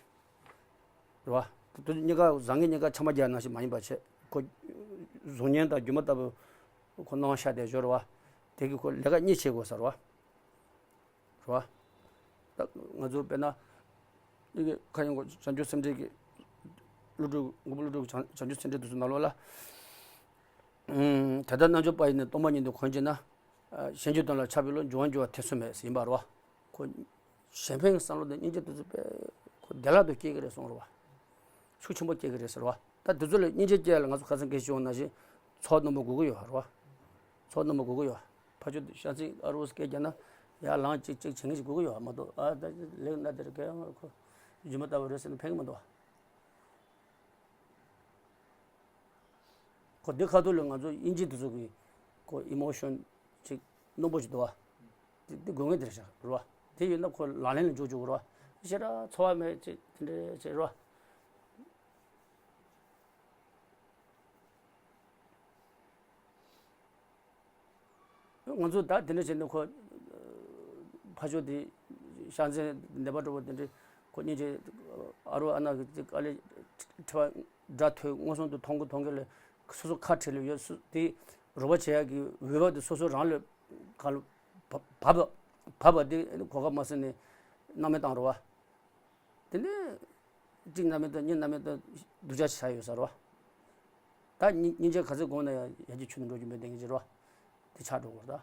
རེད་བ། དེ་གཉིས་ཀ་བཟང་ངན་གཉིས་ཀ་ཆ་མ་རྒྱག་ནང་བཞིན་མ་ཡིན་པ་བྱས་ཁོ་གཟུགས་བརྙན་དང་སྒྱུ་མ་ལྟ་བུ་ཁོ་སྣང་བ་ཤར་བསྡད་ཡོད་རེད་བ། དེ་གི་ཁོ་ལས་ཀ་གཉིས་བྱེད་དགོས་ས་རེད་བ། རེད་བ། ད་ང་ཚོ་དཔེར་ན། ཨ། ཁ་ཡོང་གོ་བྱང་ཆུབ་སེམས་འགྲེལ་གྱི་ཀླུ་སྒྲུབ་མགོན་པོ་ཀླུ་སྒྲུབ་ཀྱི་བྱང་བྱང་ཆུབ་སེམས་འགྲེལ་དེ་ཚོ་ནང་ལོགས་ལ། ཨ། ད་ལྟ་རྣལ་འབྱོར་པ་ཡིས་ནི་སྟོང་པ་ཉིད་དུ་གང་བྱེད་ན། ཨ། གཞན་གྱི་དོན་ལ་ཆགས་པའི་བློ། འབྱུང་བ་འགྱུར་བ་ཐེ་ཚོམ་མེད་ཟེར་ཡིན་པ་རེད་བ། ཁོ་གཞན་ཕན་གྱི་བསམ་བློ་དང་སྙིང་རྗེ་དེ་ཚོ་དཔེ་ཁོ་བདེ་བླག་ཏུ་སྐྱེ་གི་རེད་གསུངས་རེད་བ། ཤུགས་ཆེན་པོ་སྐྱེ་གི་རེད་ཟེར་བ། ད་དེ་ཚོ་ལ་སྙིང་རྗེ་སྐྱེ་ལ་ང་ཚོ་ཁ་སང་སྐད་ཆ་བྱུང་ནང་བཞིན་ཚོགས་རྣོན་པོ་དགོས་ཀྱི་ཡོད་རེད་བ། ཚོགས་རྣོན་པོ་དགོས་ཀྱི་ཡོད། ཕར་ཕྱོགས་ཤ་ཚིག་ཨ་རུ་སྐད་རྒྱག་ན་ཡར་ལངས་ཅིག་ཅིག་བྱེད་མཁན་ཞིག་དགོས་ཀྱི་ཡོད་མ་གཏོགས། ཨ། ད་ལེགས་ན་དེར་གལ་ཁོ་རྒྱུ་མ་ལྟ་བུ་རེད་ཟེར་ན་ཕན་གི་མི་འདུག་བ། ཁོ་འདི་ཁ་ཐུག་ལ་ང་ཚོ་དབྱིན་ཇི་དེ་ཚོ་གི་ཁོ་ཨི་མོ་ཤོན་ཅིག་རྣོན་པོ་ཅིག་འདུག་བ། དེ་དེ་དགོས་ངེས་དེ་རེད་ཤག་རེད་བ། དེ་ཡོད་ན་ཁོ་ལག་ལེན་ལ་འཇུག་འཇུག་རེད་བ། ཞེ་དྲག་ཚོར་བ་མེད་ཅིག་དེ་འདྲ་ཅིག་རེད་བ། ང་ཚོ་ད་དེ་འདྲ་བྱས་ནས་ཁོ་ཕ་ཆོས་དེ་ཤ་ཚའི་ནད་པ་འདྲ་བོ་དེ་འདྲ་ཁོ་སྙིང་རྗེ། ཨ་རུ་ཨ་ན་གི་དཀའ་ལས་ཁྲི་བ་འདྲ་ཐོས་མངོན་སུམ་དུ་མཐོང་གི་མཐོང་གི་ལས་སོ་སོ་ཁ་བྲལ་ལ་ཡོད་སུ་དེ་རོགས་པ་བྱེད་ཡག་གི་འོས་པ་དེ་སོ་སོ་རང་ལ་ག་ལ་བབ་བབ་བབ་པ་དེ་གོ་སྐབས་མ་ཟིན་ནས་སྣང་མེད་བཏང་རོགས་བ། དེ་ནས་གཅིག་རྣམ་སྨིན་དང་གཉིས་རྣམ་སྨིན་དང་སྡུག་ཅག་ཆགས་ཡོད་ས་རེད་བ། ད་སྙིང་སྙིང་རྗེ་ག་ཚོད་དགོངས་ན་ཡང་ཡར་གྱི་ཆུ་ནང་འགྲོ་རྒྱུ་མེད་བསྡད་མཁན་ཅིག་རེད་བ། དེ་ཆགས་འགྲོ་གི་རེད་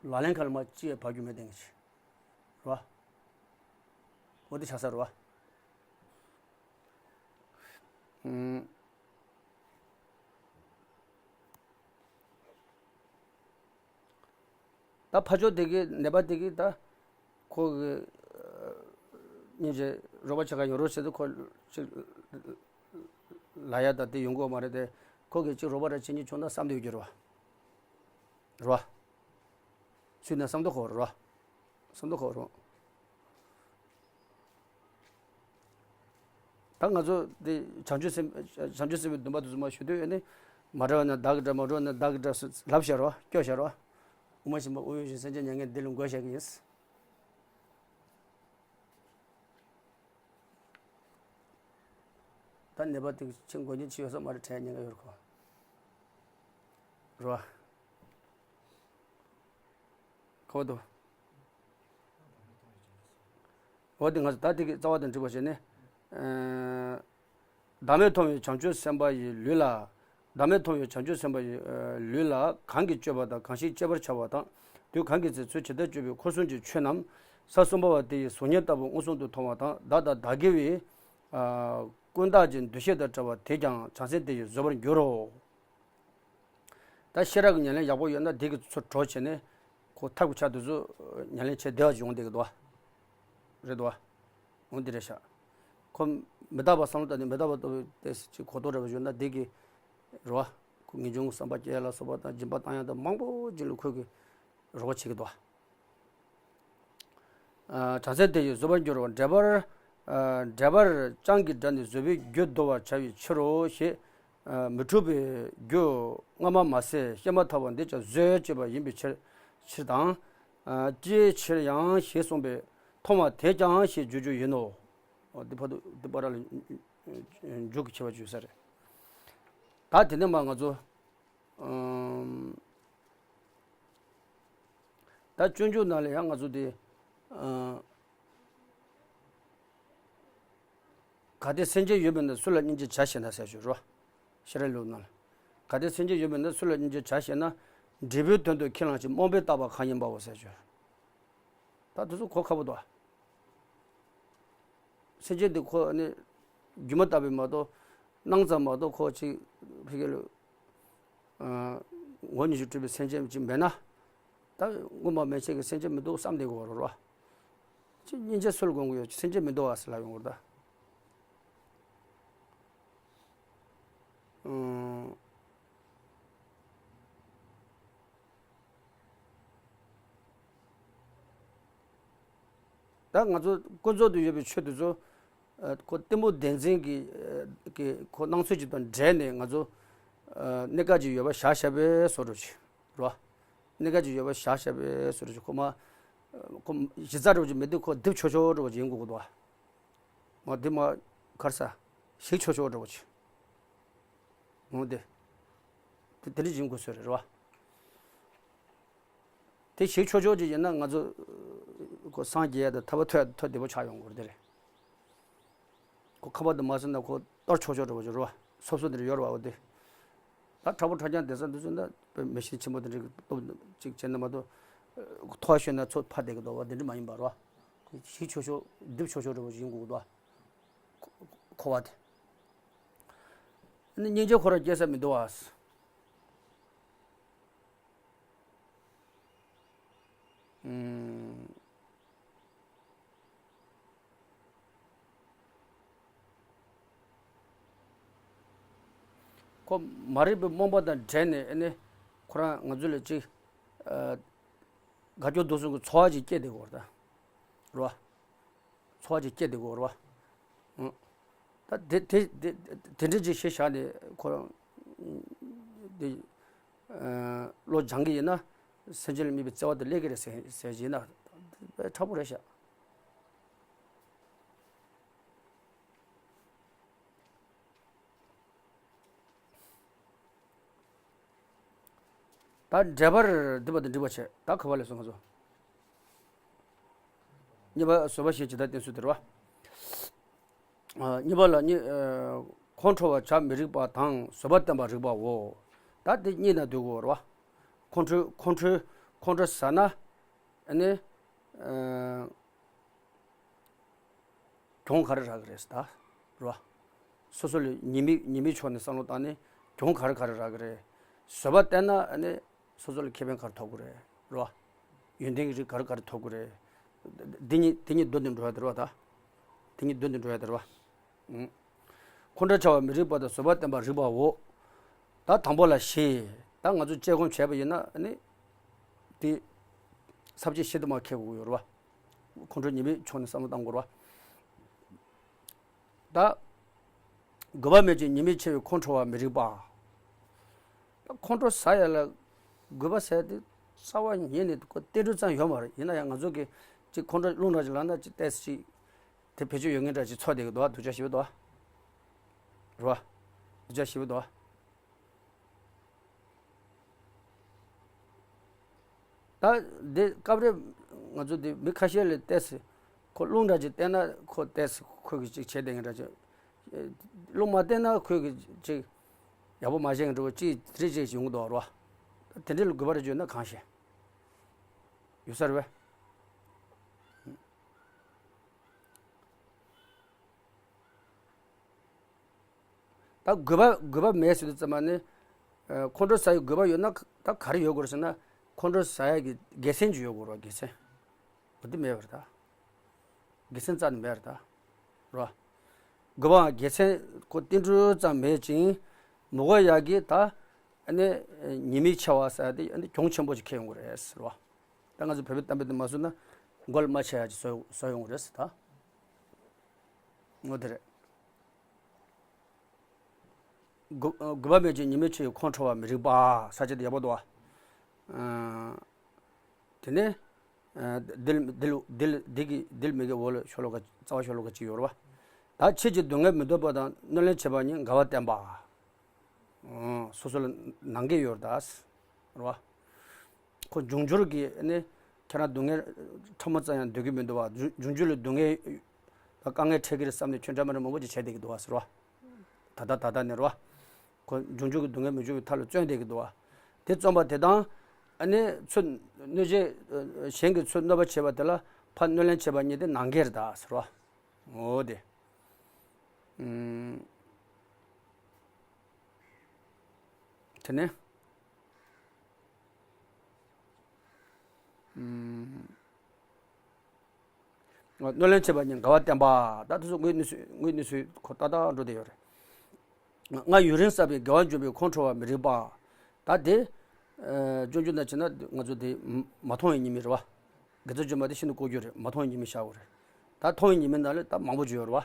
ད། ལག་ལེན་ཁ་ལ་མར་ཅི་ཡང་བབས་རྒྱུ་མེད་བསྡད་མཁན་ཅིག་རེད་བ། འོ་དེ་ཆགས་ས་རེད་བ། ཨུམ། ད་ཕ་ཆོས་དེ་གི་ནད་པ་དེ་གི་ད་ཁོ་གི་སྙིང་རྗེ་རོགས་པ་བྱེད་ག་ཡོང་རོགས་བྱེད་དུ་ཁོ་ཅིག་ལ་ཡ་ད་དེ་ཡོང་གི་ཡོད་མ་རེད་དེ། ཁོ་གི་ཅིག་རོགས་པ་ར་བྱེད་ཉིན་བྱུང་ན་བསམ་དུ་ཡོད་རྒྱུ་རེད་བ། རེད་བ། ཚུལ་ནས་བསམ་དུ་ཁོ་རེད་བ། བསམ་དུ་ཁོ་རེད། ད་ང་ཚོ་འདི་བྱང་ཆུབ་སེམས་བྱང་ཆུབ་སེམས་དཔའི་སྡོམ་པ་དེ་ཚོ་མར་ཞུ་དུས་ཨ་ནི་མ་འདྲ་བ་ན་བདག་གི་འདྲ། མ་འདྲ་བ་ན་བདག་གི་འདྲ་ཟེར་ལབ་བཞག་རོགས། སྐྱོ་བཞག་རོགས། དབུ་མ་ཤིང་པ་དབུ་ཡོད་ཞིང་སེམས་ཅན་མྱ་ངན་འདི་ལ་འགོད་བཞག་གི་ཡིན། ད་ནད་པ་དེ་ཕྱིན་དགོས་ཉེན་ཅི་ཡོད་ས་མ་རེད། དྲན་ཉེན་ཁ་ཡོད་རེད་ཁོ། རོ། ཁོ་དོ། འོ་དེ་ང་ཚོ་ད་དེ་གི་རྩ་བ་དང་འགྲིག་པ་བྱས་ནས། ཨ། བདག་མེད་མཐོང་བའི་བྱང་ཆུབ་སེམས་དཔའ་ཡི་ལུས་ལ། བདག་མེད་མཐོང་བའི་བྱང་ཆུབ་སེམས་དཔའ་ཡི་ཨ་ལུས་ལ་གང་གིས་སྤྱོད་པ་དང་གང་ཞིག་སྤྱད་པར་བྱ་བ་དང་། དུས་གང་གི་ཚེ་ཚུལ་ཇི་ལྟར་སྤྱོད་པའི་འཁོར་གསུམ་གྱི་ཆོས་རྣམས་ས་གསུམ་པ་བ་དེ་ཡི་གཟུགས་བརྙན་ལྟ་བུ་མངོན་སུམ་དུ་མཐོང་བ་དང་། བདག་དང་བདག་གི་བའི་ཨ་ཀུན་བརྟགས་ཀྱི་འདུ་ཤེས་དང་བྲལ་བ་དེས་ཀྱང་བྱང་སེམས་དེ་ཡིས་བཟོད་པར་འགྱུར་རོ། ད་ཤེས་རབ་ཀྱི་ཉམས་ལེན་ཡག་པོ་ཡོད་ན་དེ་གི་ཚུར་གྲོགས་བྱས་ནས་ཁོ་ཐབས་ཀྱི་ཆ་དེ་ཚོ་ཉམས་ལེན་བྱས་བདེ་བ་ཅིག་ཡོང་བསྡད་ཀྱི་འདུག་བ། རེད་འདུག་བ། འོ་འདི་རེད་ཤག་ཁོ་མི་རྟག་པ་བསམ་བློ་བཏང་ནས་མི་རྟག་པ་ལྟ་བུའི་ཏོག་ཙམ་ཅིག་གོ་རྟོགས་རེ་བ་ཡོད་ན་དེ་གི་རེད་བ། ཁོ་ངེས་འབྱུང་བསམ་པ་སྐྱེ་ལ་སོགས་པ་དང་སྦྱིན་པ་བཏང་ཡག་དང་མང་པོ་ཅིག་ལ་ཁོ་གི་རོགས་པ་བྱེད་ཀྱི་འདུག་བ། ཨ། བྱང་སེམས་དེ་ཡིས་བཟོད་པར་འགྱུར་རོ། འགྲེལ་པར། ཨ། འགྲེལ་པར་བྱང་གི་སྒྲ་ནི་བཟོད་པའི་རྒྱུ་བསྡུ་བར་བྱ་བའི་ཕྱིར་རོ་ཞེས། ཨ། མི་འཁྲུགས་པའི་རྒྱུ་སྔ་མ་མ་ཟད་བཤད་མ་ཐག་པ་འདི་ཀྱང་བཟོད་ཅེས་པ་ཡིན་པའི་ཕྱིར། ཕྱིར་དང་། ཨ། ཅིའི་ཕྱིར་ཡང་ཞེས་གསུངས་པས་མཐོང་བ་དེས་ཀྱང་ཞེས་བརྗོད་རྒྱུ་ཡིན་ནོ། འོ་འདི་བར་དུ་འདི་བར་ལ་འཇུག་གི་ཆེ་བ་བརྗོད་ས་རེད། ད་དེ་ནས་མ་ང་ཚོ། ཨམ། ད་སྤྱོད་འཇུག་ནང་ལ་ཡང་ང་ཚོ་དེ། ཨ། གལ་ཏེ་སེམས་ཅན་ཡོད་པས་ན་སུ་ལ་སྙིང་རྗེ་བྱ་ཞེ་ན་ཟེར་ཞུ་རོ། ཤེས་རབ་ལེའུ་ནང་ལ། གལ་ཏེ་སེམས་ཅན་ཡོད་པས་ན་སུ་ལ་སྙིང་རྗེ་བྱ་ཞེ་ན། འབྲས་བུའི་དོན་དུ་ཁས་བླངས་ཤིང་རྨོངས་པས་བརྟགས་པ་གང་ཡིན་པའོ་ཟེར་ཞུ། ད་དེ་ཚོ་གོ་ཁག་པོ་འདུག་སེམས་ཅན་འདི་ཁོ་ནི་སྒྱུ་མ་ལྟ་བུའི་མ་གཏོགས་སྣང་ཙམ་མ་གཏོགས་ཁོ་ཅིག་ཕ་གི་ལ་ངོ་བོ་ཉིད་ཀྱིས་གྲུབ་པའི་སེམས་ཅན་ཅིག་མེད་ན། ད་སྔོན་མ་མན་ཆད་ཀྱི་སེམས་ཅན་མི་འདུག་བསམ་བསྡད་དགོས་རེད་བ། ཅིག་སྙིང་རྗེ་སུ་ལ་སྒོམ་གྱི་ཡོད། སེམས་ཅན་མི་འདུག་བ་ཟེར་ལབ་ཡོང་གི་རེད་ད། ཨང་། ད་ང་ཚོ་ཀུན་རྫོབ་ཏུ་ཡོད་པའི་ཆོས་དེ་ཚོ། ཨ། ཁོ་གཏི་མུག་བདེན་འཛིན་གྱི་ཨ་གི་ཁོ་སྣང་ཚུལ་ཅིག་དང་འབྲེལ་ནས་ང་ཚོ། ཨ། གནས་སྐབས་ཀྱི་ཡོད་པ་བཞག་བཞག་པའི་བཟོ་འདྲ་ཅིག་རེད་བ། གནས་སྐབས་ཀྱི་ཡོད་པ་བཞག་བཞག་པའི་བཟོ་འདྲ་ཅིག་ཁོ་མ། ཁོ་གཞི་རྩ་འདྲ་བོ་ཅིག་མེད་དུས་ཁོ་རྡིབ་ཆོག་ཆོག་འདྲ་བོ་ཅིག་ཡིན་དགོས་ཀྱི་འདུག་བ། མ་འདི་མ་གར་ས་ཞིག་ཆོག་ཆོག་འདྲ་བོ་ཅིག་འོ་དེ། དེ་དེ་འདྲ་ཡིན་དགོས་ས་རེད་བ། དེ་ཞིག་ཆོག་ཆོག་ཅིག་ཡིན་ན་ང་ཚོ་ ཁོ་སངས་རྒྱས་ཡ་དང་ཐར་པ་ཐོབ་ཡ་དང་ཐོབ་བདེ་པོ་ཆགས་ཡོང་གི་རེད་དེ་རེད། ཁོ་ཁ་པར་དུ་མ་སོང་ན་ཁོ་གཏོར་ཆོག་ཆོག་འདྲ་པོ་ཅིག་རེད་བ། སོབ་སོབ་དེ་འདྲ་ཡོད་རེད་བ། འོ་དེ། ད་དྲག་པོ་དྲག་རྐྱང་བསྡད་ས་འདི་ཚོ་ན་དཔེ་མི་ཤེས་ཆེན་པོ་དེ་འདྲ་གི་སྟོབས་ཅིག་བྱས་ན་མ་གཏོགས། ཐོག་ཤོད་ན་ཚོ་ཕར་བསྡད་ཀྱི་འདུག་བ། དེ་འདྲ་མ་ཡིན་པ་རེད་བ། ཞིག་ཆོག་ཆོག་སྒྲིབ་ཆོག་ཆོག་འདྲ་པོ་ཅིག་ཡིན་དགོས་ཀྱི་འདུག་བ། འཁོར་བ་དེ། ཨ་ནི་སྙིང་རྗེ་ཁོ་རང་སྐྱེ་ས་མི་འདུག་བ། ཨུམ། ཁོ་མ་རིག་པའི་རྨོངས་པ་དང་བྲལ་ནས་ཨ་ནི་ཁོ་རང་ང་ཚོ་ལ་ཅིག་ཨ། དགའ་སྐྱོ་སྡུག་གསུམ་གྱི་ཚོར་བ་ཅིག་སྐྱེས་བསྡད་ཡོད་རེད་ད། རེད་བ། ཚོར་བ་ཅིག་སྐྱེས་བསྡད་ཡོད་རེད་བ། ཨང་། ད་དེ་དེ་དེ་དེ་འདྲ་ཅིག་ཤེས་བཞག་ནས་ཁོ་རང་དེ་ཨ། བློ་སྦྱང་གི་ཡིན་ན་སེམས་ཅན་ལ་དམིགས་པའི་བརྩེ་བ་དེ་སླེབས་ཀྱི་རེད་ཟེར་ཟེར་གྱི་ཡིན་ན་དཔེ་དྲག་པོ་རེད་ཤག་ད་འགྲེལ་པར་འདི་པ་དང་འགྲིག་པ་བྱས། ད་ག་པར་སླེབས་སོང་ང་ཚོ། གཉིས་པ་བཟོད་པ་བཞི་ཇི་ལྟར་བསྟེན་ཚུལ་དེ་རེད་བ། ཨ། གཉིས་པ་ལ་གཉིས། ཨ། ཁོང་ཁྲོ་བར་བྱ་མི་རིགས་པ་དང་བཟོད་པ་བསྟེན་པར་རིགས་པའོ། ད་དེ་གཉིས་ན་འདུས་དགོས་རེད་བ། ཁོང་ཁྲོ་ཁོང་ཁྲོ་ཁོང་ཁྲོ་ཟ་ན་ཨ་ནི་ཨ། གྱོང་ག་རེ་རག་གི་རེད་ཟེར་ད། རེད་བ། སོ་སོ་ལ་ཉེས་དམིགས་ཉེས་དམིགས་ཕྱོགས་ནས་བསམ་བློ་བཏང་ནས་གྱོང་ག་རེ་ག་རེ་རག་གི་རེད། བཟོད་པ་བསྟེན་ན་ཨ་ནི་སོ་སོ་ལ་ཁེ་ཕན་ག་རེ་ཐོབ་ཀྱི་རེད། རེད་བ། ཡོན་ཏན་གྱི་རིགས་ག་རེ་ག་རེ་ཐོབ་ཀྱི་རེད། འདི་གཉིས་འདི་གཉིས་མདོ་འདི་འགྲོ་ཡ་དེ་རེད་བ་ད། འདི་གཉིས་མདོ་འདི་འགྲོ་ཡ་དེ་རེད་བ། ཨང་། ཁོང་ཁྲོ་བྱ་བ་མི་རིགས་པ་དང་བཟོད་པ་བསྟེན་པར་རིགས་པའོ། ད་དང་པོ་ལ་བཞི། ད་ང་ཚོ་དཔྱད་སྒོམ་བྱས་པ་ཡིན་ན་ཨ་ནི། དེ་ས་བཅད་བཞི་དུ་མ་ཁེལ་དགོས་ཡོད་རེད་བ། ཁོང་ཁྲོ་ཉེས་དམིགས་ཕྱོགས་ནས་བསམ་བློ་བཏང་དགོས་རེད་བ། ད། དགོས་པ་མེད་ཅིང་ཉེས་དམིགས་ཆེ་བའི་ཁོང་ཁྲོ་བ་མི་རིགས་པ། ད་ཁོང་ཁྲོ་ཟ་ཡ་ལ་དགོས་པ་ཟེར་དེ་རྩ་བ་ཉིད་ནས་ཁོ་ཏིལ་འབྲུ་ཙམ་ཡོད་མ་རེད། ཡིན་ན་ཡང་ང་ཚོ་གི་ཅིག་ཁོང་ཁྲོ་རླུང་འདྲ་ཅིག་ལངས་ན་ཅིག་ཏོག་ཙམ་ཅིག་དེ་བེད་སྤྱོད་ཡོད་མཁན་འདྲ་ཅིག་ཚོར་བསྡད་ཀྱི་འདུག་བ། སྡུག་ཅག་ཞེ་པོ་འདུག་བ། རེད་བ། སྡུག་ཅག་ཞེ་པོ་འདུག་བ། ད་འདི་སྐབས་རེ་ང་ཚོ་འདི་མི་ཁ་ཤས་ལ་ཏོག་ཙམ་ཁོ་རླུང་འདྲ་ཅིག་བསྟན་ན་ཁོ་ཏོག་ཙམ་ཁོ་གི་ཅིག་བྱེད་བསྡད་མཁན་འདྲ་ཅིག་རླུང་མ་བསྟན་ན་ཁོ་གི་ཅིག་ཡག་པོ་མ་བྱེད་མཁན་འདྲ་པོ་ཅིག་དེ་འདྲ་ཅིག་ཡོང་གི་འདུག་རོ། དེ་འདྲ་ལ་དགོས་པ་རེ་བརྗོད་ན་གང་ཤེས། ཡོད་ས་རེད་པས། ད་དགོས་པ་དགོས་པ་མེད་ཟེར་དུས་ཙམ་པ་ནི། ཨ། ཁོང་ཁྲོ་ཟ་ཡའི་དགོས་པ་ཡོད་ན་ད་ག་རེ་ཡོད་དགོས་རེད་ཟེར་ན། ཁོང་ཁྲོ་ཟ་ཡ་གི་དགེ་མཚན་ཅིག་ཡོད་དགོས་རེད་བ། དགེ་མཚན། འོ་དེ་མེད་པ་རེད་ད། དགེ་མཚན་རྩ་ནས་མེད་པ་རེད་ད། རེད་བ། དགོས་པའང་དགེ་མཚན་ཁོ་ཏིལ་འབྲུ་ཙམ་མེད་ཅིང་མི་དགོས་ཡ་གི་ད། ཨ་ནི་ཉེས་དམིགས་ཆེ་བ་ཟེར་ཡ་དེ་ཨ་ནི་གྱོང་ཆེན་པོ་ཅིག་འཁེལ་ཡོང་གི་རེད་ཟེར་བ། ད་ང་ཚོ་བོད་པའི་གཏམ་དཔེ་དེ་མ་བཟོས་ན་མགོ་ལ་རྨ་ཆགས་ཡ་ཅིག་བཟོ་བཟོ་ཡོང་གི་རེད་ཟེར་ད། འོ་དེ་རེད། དགོས་དགོས་པ་མེད་ཅིང་ཉེས་དམིགས་ཆེ་བའི་ཁོང་ཁྲོ་བ་མི་རིགས་པ། ས་བཅད་དེ་ཡག་པོ་འདུག་བ། ཨ། དེ་ནས། ཨ། འདི་ལ་འདི་ལ་འདི་ལ་འདི་གི་འདི་ལ་མི་གི་འོག་ལ་ཤོ་ལོ་ཀ་རྩ་བ་ཤོ་ལོ་ཀ་གཅིག་ཡོད་རེད་བ། ད་ཕྱིས་ཀྱི་སྡུག་བསྔལ་མི་འདོད་པ་དང་གནོད་ལན་བྱེད་པ་ཉིད་འགལ་བ་བསྟན་པ། ཨང་། སོ་སོ་ལ་ནང་འགལ་ཡོད་རེད་ད། རེད་བ། ཁོ་འབྱུང་འགྱུར་གྱི་ནི་ཁྱེད་རང་སྡུག་བསྔལ་ཕྲ་མོ་ཙམ་ཡང་འདོད་ཀྱི་མི་འདུག་བ། འབྱུང་འབྱུང་འགྱུར་ལ་སྡུག་བསྔལ་དང་དཀའ་ངལ་འཕྲད་ཀྱི་རེད་བསམ་ནས་ཁྱོད་འདྲ་མི་འདྲ་མང་པོ་ཅིག་བྱས་བསྡད་ཀྱི་འདུག་བ་ཟེར་བ། ད་ལྟ་ད་ལྟ་ནས་རེད་བ། ཁོ་འབྱུང་འགྱུར་གྱི་སྡུག་བསྔལ་མི་འབྱུང་བའི་ཐབས་ལ་བརྩོན་བསྡད་ཀྱི་འདུག་བ། དེ་བརྩོན་པ་དེ་དང་ཨ་ནི་ཚུར་གནོད་བྱེད་གཞན་གྱིས་ཚུར་གནོད་པ་བྱས་པ་དེ་ལ་ཕར་གནོད་ལན་བྱས་པ་གཉིས་དེ་ནང་འགལ་རེད་ད་ཟེར་བ། འོ་དེ། ཨུམ། དེ་ནས། ཨུམ། གནོད་ལན་བྱེད་པ་ཉིད་འགལ་བ་བསྟན་པ། ད་དེ་ཚོ་དངོས་གནས་སུ་དངོས་གནས་སུ་ཁོ་ཏག་ཏག་འགྲོ་བསྡད་ཡོད་རེད། སྔར་ཡུན་རིང་བསགས་པའི་དགེ་བ་འཇོམས་པའི་ཁོང་ཁྲོ་བ་མི་རིགས་པ། ད་དེ། ཨ། སྤྱོད་འཇུག་ནང་བྱས་ན་ང་ཚོ་དེ་མ་མཐོང་བའི་ཉེས་དམིགས་རེད་བ། དགེ་རྩ་འཇོམས་པ་དེ་ཤིན་ཏུ་ལྐོག་གྱུར་རེད། མ་མཐོང་བའི་ཉེས་དམིགས་བཞག་དགོས་རེད། ད་མཐོང་བའི་ཉེས་དམིགས་ནང་ལ་ད་མང་པོ་ཅིག་ཡོད་རེད་བ།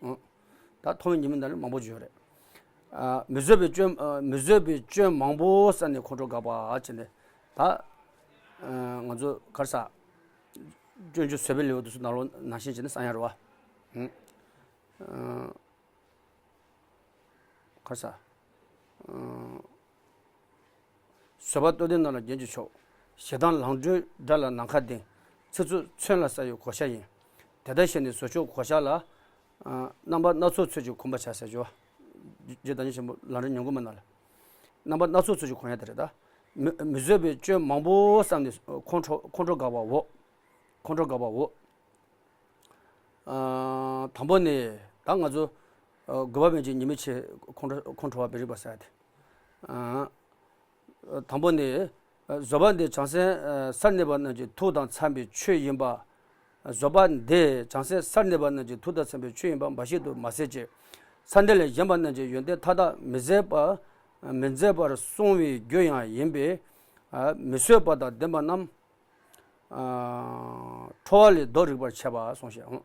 ཨང་། ད་མཐོང་བའི་ཉེས་དམིགས་ནང་ལ་མང་པོ་ཅིག་ཡོད་རེད། ཨ། མི་བཟོད་པའི་སྐྱོན། ཨ། མི་བཟོད་པའི་སྐྱོན་མང་པོ་བསགས་ནས་ཁོང་ཁྲོ་འགགས་པ་བྱས་ནས་ད། ཨ། ང་ཚོ་ག་རེ་ཟ། སྤྱོད་འཇུག་བཟོད་པའི་ལེའུ་དེ་ཚོ་ནང་ལོགས་ནང་བཞིན་བྱས་ནས་བསགས་ཡ་རེད་བ། ཨང་། ཨ། ག་རེ་ཟ། ཨ། བཟོད་པ་རྟོགས་ལྡན་རྣམས་ལ་རྒྱན་གྱི་མཆོག་ཞེ་སྡང་ལང་སྤྲུལ་དགྲ་ལ་ནམ་མཁའ་ལྡིང་། ཚིག་རྩུབ་མཚོན་ལ་ས་ཡི་གོ་ཤ་ཡིན། དེ་ལྟར་ཤེས་ནས་བཟོ་ཆོག་གོ་ཤ་ལ། ཨ། རྣམ་པ་སྣ་ཚོགས་ཚུལ་གྱིས་གོམས་པར་བྱ་ཟེར་ཞུ་བ། རྗེ་བདག་ཉིད་ཆེན་པོ་ལམ་རིམ་ཉམས་མགོན་པ་ནང་ལ། རྣམ་པ་སྣ་ཚོགས་ཚུལ་གྱིས་གོན་ཡ་དེ་རེད་ད། མི་མི་བཟོད་པའི་སྐྱོན་མང་པོ་བསམ་ནས་ཁོང་ཁྲོ་ཁོང་ཁྲོ་དགག་པའོ། ཁོང་ཁྲོ་དགག་པའོ། ཨ། དང་པོ་ནི། ད་ང་ཚོ། ཨ། དགོས་པ་མེད་ཅིང་ཉེས་དམིགས་ཆེ། ཁོང་ཁྲོ་ཁོང་ཁྲོ་བ་པའི་རིགས་པ་ཟེར་ཡ་དེ། ཨ། དང་པོ་ནི། བཟོད་པ་འདི་བྱང་སེམས་སར་གནས་པ་རྣམས་ཀྱི་ཐུགས་དང་འཚམས་པའི་ཆོས་ཡིན་པ། བཟོད་པ་འདི་བྱང་སེམས་སར་གནས་པ་རྣམས་ཀྱི་ཐུགས་དང་འཚམས་པའི་ཆོས་ཡིན་པ་འབའ་ཞིག་ཏུ་མ་ཟད་ཅིང་། ས་འདི་ལས་གཞན་པ་རྣམས་ཀྱི་ཡོན་ཏན་མཐའ་དག་མི་མཛད་པ། མི་མཛད་པར་གསུངས་པའི་རྒྱུ་ཡང་ཡིན་པས། མི་བཟོད་པ་དང་ལྡན་པ་རྣམས། ཨ། ཁྲོ་བ་ལས་བཟློག་རིགས་པར་འཆད་པ་གསུངས་ཤིང་།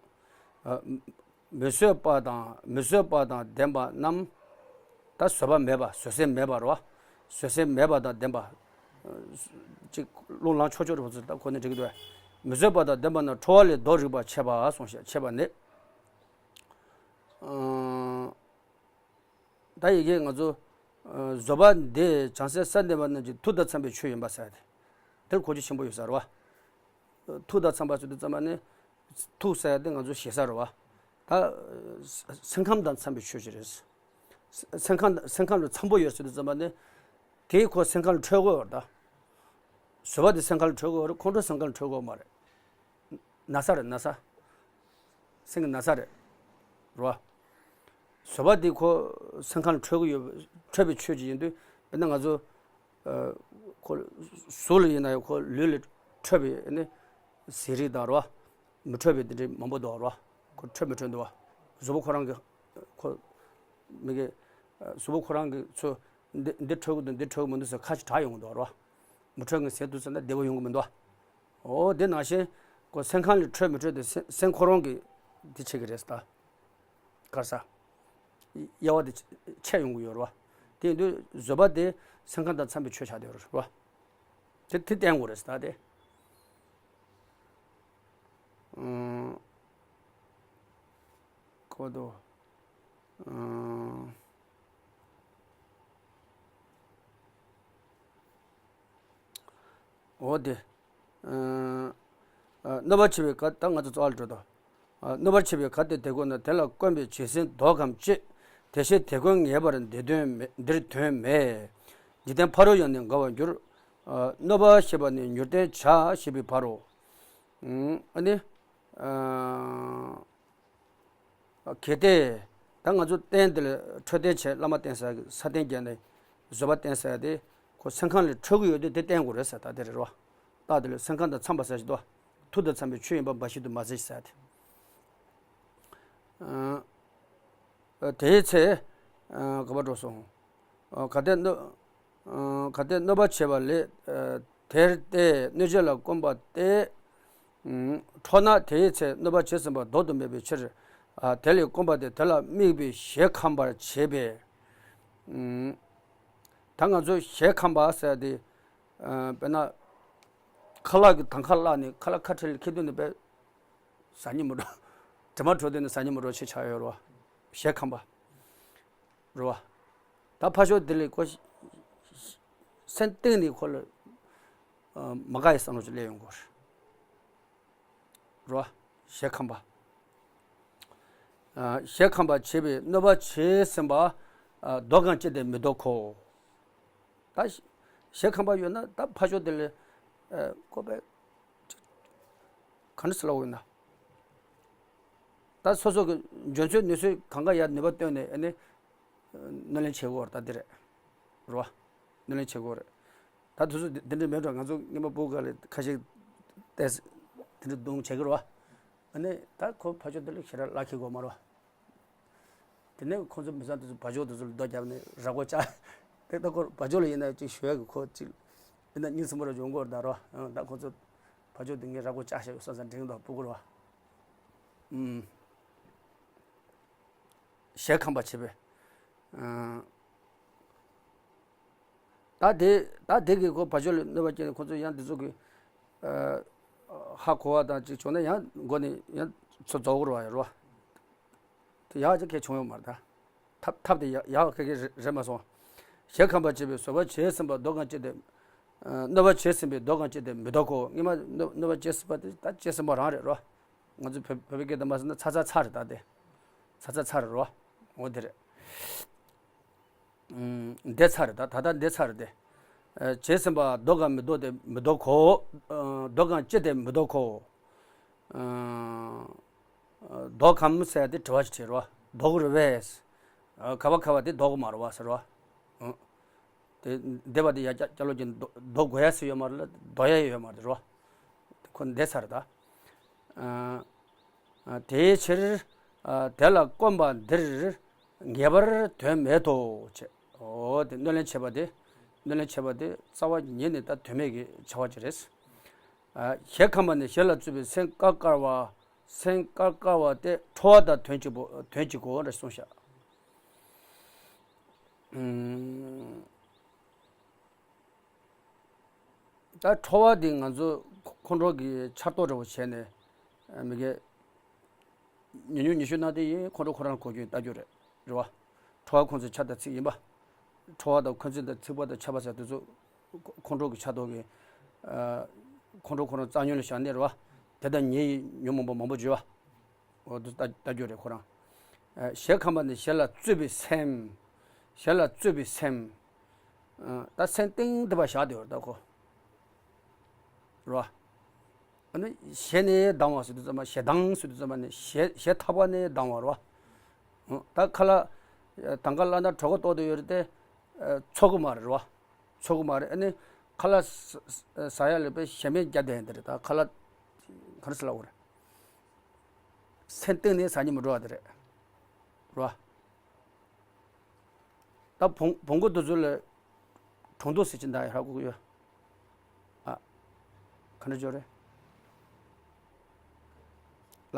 ཨ། མི་བཟོད་པ་དང་མི་བཟོད་པ་དང་ལྡན་པ་རྣམས། ད་བཟོད་པ་མེད་པ། བཟོད་སེམས་མེད་པ་རེད་བ། བཟོད་སེམས་མེད་པ་དང་ལྡན་པ། ཅིག་རླུང་ལངས་ཆོག་ཆོག་རེད་བ། ད་ཁོ་ནི་འགྲིག་གི་འདུག་མི་བཟོད་པ་དང་ལྡན་པ་རྣམས་ཁྲོ་བ་ལས་བཟློག་རིགས་པར་འཆད་པ་གསུངས་ཤིང་འཆད་པ་ནི། ཨ། ད་ཡི་གེ་ང་ཚོ། ཨ། བཟོད་པ་འདི་བྱང་སེམས་སར་གནས་པ་རྣམས་ཀྱི་ཐུགས་དང་འཚམས་པའི་ཆོས་ཡིན་པ་ཟེར་ཏེ། དེར་གོ་རྒྱུ་ཆེན་པོ་ཡོད་ས་རེད་བ། ཐུགས་དང་འཚམས་པ་ཟེར་དུས་ཙམ་པ་ནི། ཐུགས་ཟེར་ཡ་དེ་ང་ཚོ་ཞེ་ས་རེད་བ། ད། སེམས་ཁམས་དང་འཚམས་པའི་ཆོས་ཅིག་རེད། སེམས་ཁམས་སེམས་ཁམས་ལ་འཚམ་པོ་ཡོད་ཟེར་དུས་ཙམ་པ་ནི། དེའི་ཁོ་སེམས་ཁམས་ལ་འཕྲོད་དགོས་བར་ད། བཟོད་པ་དེ་སེམས་ཁམས་ལ་འཕྲོད་དགོས་བར་ཁོང་ཁྲོ་སེམས་ཁམས་ལ་འཕྲོད་དགོས་མ་རེད། ན་ཚ་རེད་ན་ཚ། སེམས་ཀྱི་ན་ཚ་རེད། རེད་བ། བཟོད་པ་འདི་ཁོ་སེམས་ཁམས་ལ་འཕྲོད་ཀྱི་ཡོད། འཕྲོད་པའི་ཆོས་ཅིག་ཡིན་དུས་དཔེར་ན་ང་ཚོ། ཨ། ཁོ་གཟུགས་ལ་ཡིན་ན་ཡང་ཁོ་ལུས་ལ་འཕྲོད་པའི་ནི་ཟས་རིགས་དང་རེད་བ། མི་འཕྲོད་པའི་དེ་འདྲའི་མང་པོ་འདུག་རེད་བ། ཁོ་འཕྲོད་མི་འཕྲོད་འདུག་བ། གཟུགས་པོ་ཁོ་རང་གི་ཁོ་མི་གི་གཟུགས་པོ་ཁོ་རང་གི་ཚོ་འདི་འདི་འཕྲོད་ཀྱི་འདུག་འདི་འཕྲོད་ཀྱི་མི་འདུག་ཟེར་ཁ་ཅིག་གྲགས་ཡོང་གི་འདུག་རེད་བ། མི་འཕྲོད་མཁན་ཟས་འདུག་ཟེར་ན་བདེ་པོ་ཡོང་གི་མི་འདུག་བ། འོ་དེ་ནང་བཞིན་ཁོ་སེམས་ཁམས་ལ་འཕྲོད་མི་འཕྲོད་དེ་སེམས་སེམས་ཁོ་རང་གི་དེ་ཆེ་གི་རེད་ད། ག་རེ་ཟ། དབྱེ་བ་དེ་ཆད་ཡོང་གི་ཡོད་རེད་བ། དེ་ཡིན་དུས་བཟོད་པ་དེ་སེམས་ཁམས་དང་འཚམ་པའི་ཆོས་ཆགས་བསྡད་ཡོད་རེད་བ། དེ་དེ་བསྟན་དགོས་རེད་ད་དེ། ཨང་། ཁོ་དོ། ཨང་། འོ་དེ། ཨ། ཨ། གནོད་པ་ཆེ་བའི་ག་ད་ང་ཚོ་རྩ་བ་ལ་འགྲོ་དོ། ཨ། གནོད་པ་ཆེ་བའི་ག་དེ་དེ་ཀུན་ན་དེ་ལ་བསྐོན་པའི་བྱད་བཞིན་བཟློག་གམ་ཅི། དེ་ཞེས་དེ་ཀུན་ངེས་པར་འདིར་དོན་མེད། འདིར་དོན་མེད། འཇིག་རྟེན་ཕ་རོལ་ཡང་ནི་འགལ་བར་འགྱུར། ཨ། གནོད་པ་ཞེས་པ་ནི་མྱུར་བསྟན་བྱ་ཞེས་པའི་བར་རོ། ཨ་ནི། ཨ། གལ་ཏེ། ད་ང་ཚོ་རྟེན་འདི་ལ་འཕྲོད་བསྟེན་བྱས་བླ་མ་བསྟེན་ས་གི་ས་རྟེན་བརྒྱབ་ནས་བཟོད་པ་བསྟེན་ས་དེ་ཁོ་སེམས་ཁམས་ལས་འཕྲོད་ཀྱི་ཡོད་དུས་དེ་བསྟེན་དགོས་རེད་ཟེར་ད་དེ་རེད་རོ། རྟགས་དེ་ལ་སེམས་ཁམས་དང་འཚམས་པ་ཟེར་ཞིག་འདུག་ཐུགས་དང་འཚམས་པའི་ཆོས་ཡིན་པ་འབའ་ཞིག་ཏུ་མ་ཟད་ཟེར་ཏེ། ཨ། དེའི་ཚེ། ཨ། ག་པར་འགྲོ་སོང་། ཨ། གལ་ཏེ་གནོད། ཨ། གལ་ཏེ་གནོད་པ་བྱས་པ་ལས། ཨ། དེར་བརྟེན་གནོད་བྱེད་ལ་བསྐོན་པ་སྟེ། ཨ། འཕྲོག་ན་དེའི་ཚེ་གནོད་པ་བྱས་ཟིན་པ་ལྡོག་ཏུ་མེད་པའི་ཕྱིར། ཨ། དེ་ལས་བསྐོན་པ་དེ་དེ་ལ་དམིགས་པའི་ཞལ་ཁམས་པར་བྱེད་པས། ཨ། ད་ང་ཚོ་ཞལ་ཁམས་པ་ཟེར་དེ། ཨ། དཔེར་ན། ཁ་ལག་གི་དང་ཁ་བླངས་ནས་ཁ་ལག་ཁ་བྲལ་ལ་འཁྱེར་དུས་ནི་དཔེ། ཟ་སྙིང་མི་འདོད། དྲི་མ་བྲོ་དུས་ནི་ཟ་སྙིང་མི་འདོད་ཅིག་ཆགས་ཡོད་རེད་བ། ཞལ་ཁམས་པ། རེད་བ། ད་ཕར་ཕྱོགས་དེ་ལས་ཁོ། སེམས་གཏིང་ནས་ཁོ་ལ། ཨ། མ་དགའ་བའི་བསམ་བློ་ཅིག་སླེབས་ཡོང་གི་རེད། རེད་བ། ཞལ་ཁམས་པ། ཨ། ཞལ་ཁམས་པ་བྱེད་པའི་གནོད་པ་བྱས་ཟིན་པ། ཨ། བཟློག་གམ་ཅི་སྟེ་མི་བཟློག་གོ། ད་ཞལ་ཁམས་པ་ཡོད་ན་ད་ཕར་ཕྱོགས་དེ་ལས། ཨ། ཁོ་པས། ག་འདྲ་ཟེར་ལབ་དགོས་ན། ད་སོ་སོ་གི་འཇོན་ཚོད་ནུས་ཚོད་གང་ག་ཡར་ནུས་པ་བཏོན་ནས་ཨ་ནི། གནོད་ལན་བྱེད་དགོས་རེད་ད་འདི་རེད། རེད་བ། གནོད་ལན་བྱེད་དགོས་རེད། ད་དུས་ཚོད་འདི་འདྲ་མེད་འགྲོ། ང་ཚོ་རྔན་པ་སྤུ་ག་ལ་ཁ་ཤས་ཏེས་འདི་འདྲ་རྡུང་བྱེད་ཀྱི་རེད་བ། ཨ་ནི་ད་ཁོ་ཕར་ཕྱོགས་འདི་ལ་ཞེ་དྲག་ལག་འཁྱེར་དགོས་མ་རེད་བ། དེ་ནས་ཁོ་ཚོ་མི་ཚང་དེ་ཚོ་བ་ཇོ་དེ་ཚོ་ལ་རྡོ་བརྒྱབ་ནས་ར་སྒོ་བཅག་དེ་ལྟ་ཁོ་བ་ཇོ་ལ་ཡིན་ན་ཅིག་ཞུ་ཡག་གི་ཁོ་ཅིག་ཡིན་ན་སྙིང་སྲིན་པོ་ར་ཇོ་མགོ་བརྡ་རོ། ད་ཁོ་ཚོ་བ་ཇོ་དེ་ངས་ར་སྒོ་བཅག་བཞག་ཡོད་བསམ་བསམ་དྲན་གྱི་འདུག་སྤུ་གུ་ར་བ། ཨུམ། ཞལ་ཁམས་པ་བྱེད་པས། ད་དེ་ད་དེ་གི་ཁོ་བ་ཇོ་ལ་གནོད་པ་སྐྱེལ་ནས་ཁོ་ཚོ་ཡང་འདི་ཚོ་གི་ཧ་གོ་བ་དང་ཅིག་བྱུང་ན་ཡང་མགོ་ནས་ཡང་ཚོ་རྫོགས་དགོས་རེད་བ། ཡོད་རེད་བ། དེ་ཡག་ཅིག་གལ་བྱུང་ཡོད་མ་རེད་ད། ཐབས་ཐབས་དེ་ཡག་ཡག་ག་གེ་རེད་མ་སོང་། ཞལ་ཁམས་པ་བྱེད་པའི་བཟོད་པ་བྱས་ཟིན་པ་བཟློག་གམ་ཅི་སྟེ། གནོད་པ་བྱས་ཟིན་པའི་མདོ་གང་སྤྱད་དེ་མི་ལྡོག་གོ། སྔོན་མ་གནོད་གནོད་པ་བྱས་ཟིན་པ་དེ་ད་བྱས་ཟིན་པ་རང་རེད་རོ། ང་ཚོ་བོད་བོད་པའི་སྐད་དུ་མ་ཟེར་ན་ཚ་ཚ་ཚ་རེད་ད་དེ། ཚ་ཚ་ཚ་རེད་རོ། འོ་དེ་རེད། འདས་ཚར་རེད་ད། ད་ལྟ་འདས་ཚར་རེད་དེ། བྱས་ཟིན་པ་ལྡོག་གམ་མི་ལྡོག་སྟེ་མི་ལྡོག་གོ། ལྡོག་གམ་སྤྱད་དེ་མི་ལྡོག་གོ། ལྡོག་གམ་ཟེར་ཏེ་དྲི་བ་ཞིག་དྲིས་རོ། ལྡོག་རེད་བས། ག་བ་ག་བ་དེ་ལྡོག་གི་མ་རེད་བ་ཟེར་རོ། དེ་འདས་པ་དེ་ཡ་སྐྱ་སྐྱ་ལོ་ཅན་ལྡོག་ལྡོག་དགོས་ཡ་ཟེར་ཡོད་མ་རེད་ལ་ལྡོག་ཡ་ཡོད་མ་རེད་རོ། ཁོ་འདས་ཚར་རེད་ད། དེའི་ཕྱིར། དེ་ལ་སྐོམ་པ་འདིར་ངེས་པར་དོན་མེད་དོ་ཅེས། འོ་དེ་གནོད་ལན་བྱས་པ་དེ། གནོད་ལན་བྱས་པ་དེ་རྩ་བ་ཉིད་ནས་ད་དོན་མེད་ཀྱི་བྱ་བ་ཅིག་རེད། ཞལ་ཁམས་པ་ནི་ཞལ་ལ་བཙུད་པའི་སེམས་དཀར་དཀར་བ། སེམས་དཀར་དཀར་བ་སྟེ་ཁྲོ་བ་དང་དོན་གཅིག་པོ་དོན་གཅིག་གོ་རེ་གསུངས་ཤག་ད་ཁྲོ་བ་འདི་ང་ཚོ་ཁོང་ཁྲོ་གི་འཆར་གཏོད་འདྲ་བོ་བྱས་ནས་མི་དགེ་ཉུང་ཉུང་ཉི་ཤུ་ན་དེ་ཡིན་ཁོང་ཁྲོ་ཁོ་རང་གོ་རྒྱུ་ལྟ་རྒྱུ་རེད། རེད་བ། ཁྲོ་བ་ཁོང་ཚོའི་ཆ་དང་ཚིག་ཡིན་པ། ཁྲོ་བ་དང་འཁོན་འཛིན་དང་ཚིག་པ་དང་ཆད་པ་ཟེར་དེ་ཚོ་ཁོང་ཁྲོ་གི་འཆར་གཏོད་ཀྱི་ཁོང་ཁྲོ་ཁོ་རང་རྩ་ཉོན་ལ་བཞག་ནས་རེད་བ། དེ་དང་ཉེ་ཡི་ཉོན་མོངས་པ་མང་པོ་བརྗོད་བ། འོ་དེ་ལྟ་ལྟ་རྒྱུ་རེད་ཁོ་རང་། ཞལ་ཁམས་པ་ནི་ཞལ་ལ་བཙུད་པའི་སེམས། ཞལ་ལ་བཙུད་པའི་སེམས། ད་སེམས་གཏིང་དེ་བ་བཞག་དེ་བར་ད་ཁོ། རོ། ཨ་ནི་ཞེ་ནས་སྡང་བ་ཟེར་དུས་ཙམ་པ་ཞེ་སྡང་ཟེར་དུས་ཙམ་པ་ནི་ཞེ་ཞེ་ཐག་པ་ནས་སྡང་བ་རོ། ད་ཁ་ལག་དང་ག་ལ་ན་གྲོད་ཁོག་ལྟོགས་དེ་ཡོད་རེད་དེ། ཚོར་གི་མ་རེད་རོ། ཚོར་གི་མ་རེད། ཨ་ནི་ཁ་ལག་ཟ་ཡ་ལས་པའི་ཞེ་མེད་རྒྱ་ལྡན་དེ་རེད། ད་ཁ་ལག་ག་རེ་ཟེར་ལ་འོ་རེད། སེམས་གཏིང་ནས་ཟ་སྙིང་མི་འདོད་པ་དེ་རེད། རོ། ད་བོང་བོང་གུ་དེ་ཚོ་ལ་གྲོང་དུ་ཟེར་གྱི་འདུག་ཧ་གོ་གི་ཡོད། ཨ། ག་འདྲ་འཇོག་རེད། ལ།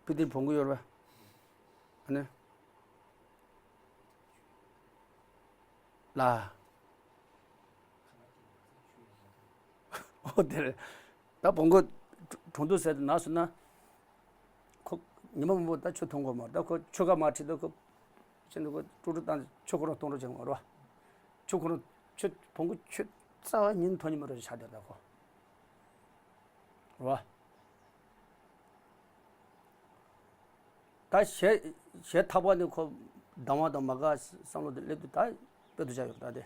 པི་ཏི་བོང་གུ་ཡོད་རེད་པ། ཨ་ནི། ལ། འོ་དེ་རེད། ད་བོང་གུ་གྲོང་དུ་ཟེར་དུ་ན་སོང་ན། ཁོ་ཉི་མ་མང་པོ་ད་ཆུ་འཐུང་དགོས་མ་རེད། ད་ཁོ་ཆུ་ཁ་མ་ཁྲིད་དུས་ཁོ་ཅི་འདུག་ཁོ་ཀྲུག་ཀྲུག་བཏང་ཆུ་ཁོ་རང་གཏོང་རོགས་བྱེད་དགོས་རེད་བ། ཆུ་ཁོ་རང་ཆུ་བོང་གུ་ཆུ་རྩ་བ་ཉིད་འཐུང་ཉི་མ་རེད་ཆགས་བསྡད་ད་ཁོ། རེད་བ། ད་ཞེ་ཞེ་ཐག་པ་ནས་ཁོ་སྡང་བ་དང་མ་དགའ་བསམ་བློ་དེ་སླེབས་དུས་ད་དཔེ་དུ་ཆ་ཡོད་ད་དེ།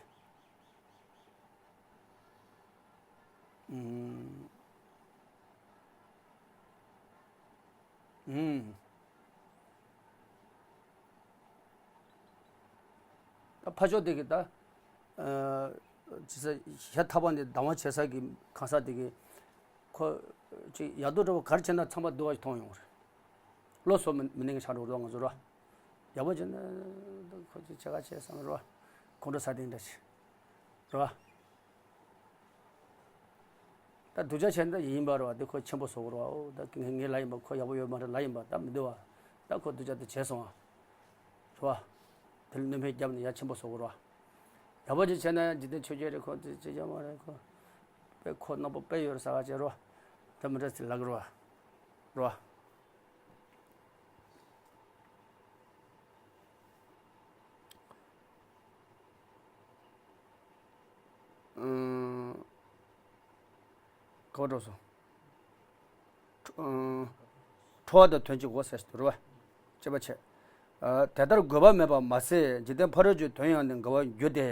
ཨུམ། ཨུམ། ད་ཕ་ཕྱོགས་དེ་གི་ད། ཅི་ཟེར་ཞེ་ཐག་པ་ནས་སྡང་བ་བྱེད་ས་གི་གང་ཟག་དེ་གི། ཁོ། ཅིག་ཡག་སྡུག་འདྲ་བོ་ག་རེ་བྱས་ན་ཚང་མ་སྡུག་པ་ཞིག་མཐོང་ཡོང་རེད། བློ་གཟུ་མི་མི་ནུས་ཀྱི་ཆགས་འགྲོ་རོགས་ང་ཚོ་རོ། ཡག་པོ་བྱས་ན། ཁོ་ཚོས་བྱེད་ག་བྱེད་བསམ་རོ། ཁོང་ཁྲོ་ཟ་དེ་འདྲ་ཞིག་རོ། ད་སྡུག་ཅག་བྱས་ན་ད་ཡིན་པ་རེད་བ། དེ་ཁོ་ཆེན་པོ་བཟོ་གི་རེད་བ། འོ་ད་ངས་ངས་ལ་ཡིན་པ་ཁོ་ཡག་པོ་ཡོད་མ་རེད་ལ་ཡིན་པ་ད་མི་འདུག་བ། ད་ཁོ་སྡུག་ཅག་དེ་བྱས་སོང་བ། རེད་བ། དེ་ལ་གནོད་མེད་རྒྱབ་ནས་ཡ་ཆེན་པོ་བཟོ་གི་རེད་བ། ཡག་པོ་ཅིག་བྱས་ན་འཇིག་རྟེན་ཆོས་བརྒྱད་རེད། ཁོ་དེ་ཅི་བྱ་མ་རེད། ཁོ་དཔེ་ཁོ་རྣམ་པ་དཔེ་ཡོད་རེད་ཟ་ག་བྱས་རེད་བ། ད་མི་འདྲ་ཚིག་ལབ་གི་རེད་བ། རེད་བ། ཨང་། ག་པར་འགྲོ་སོང་། ཁྲོ་ཨང་། ཁྲོ་བ་དང་དོན་གཅིག་གོ་ཟེར་ཞིག་འདུག་རེད་བ། ཅེས་པ་བྱས། ཨ། དེ་ལྟར་དགོས་པ་མེད་པར་མ་ཟད་འཇིག་རྟེན་ཕ་རོལ་གྱི་དོན་ཡང་ནི་འགལ་བར་འགྱུར་ཏེ།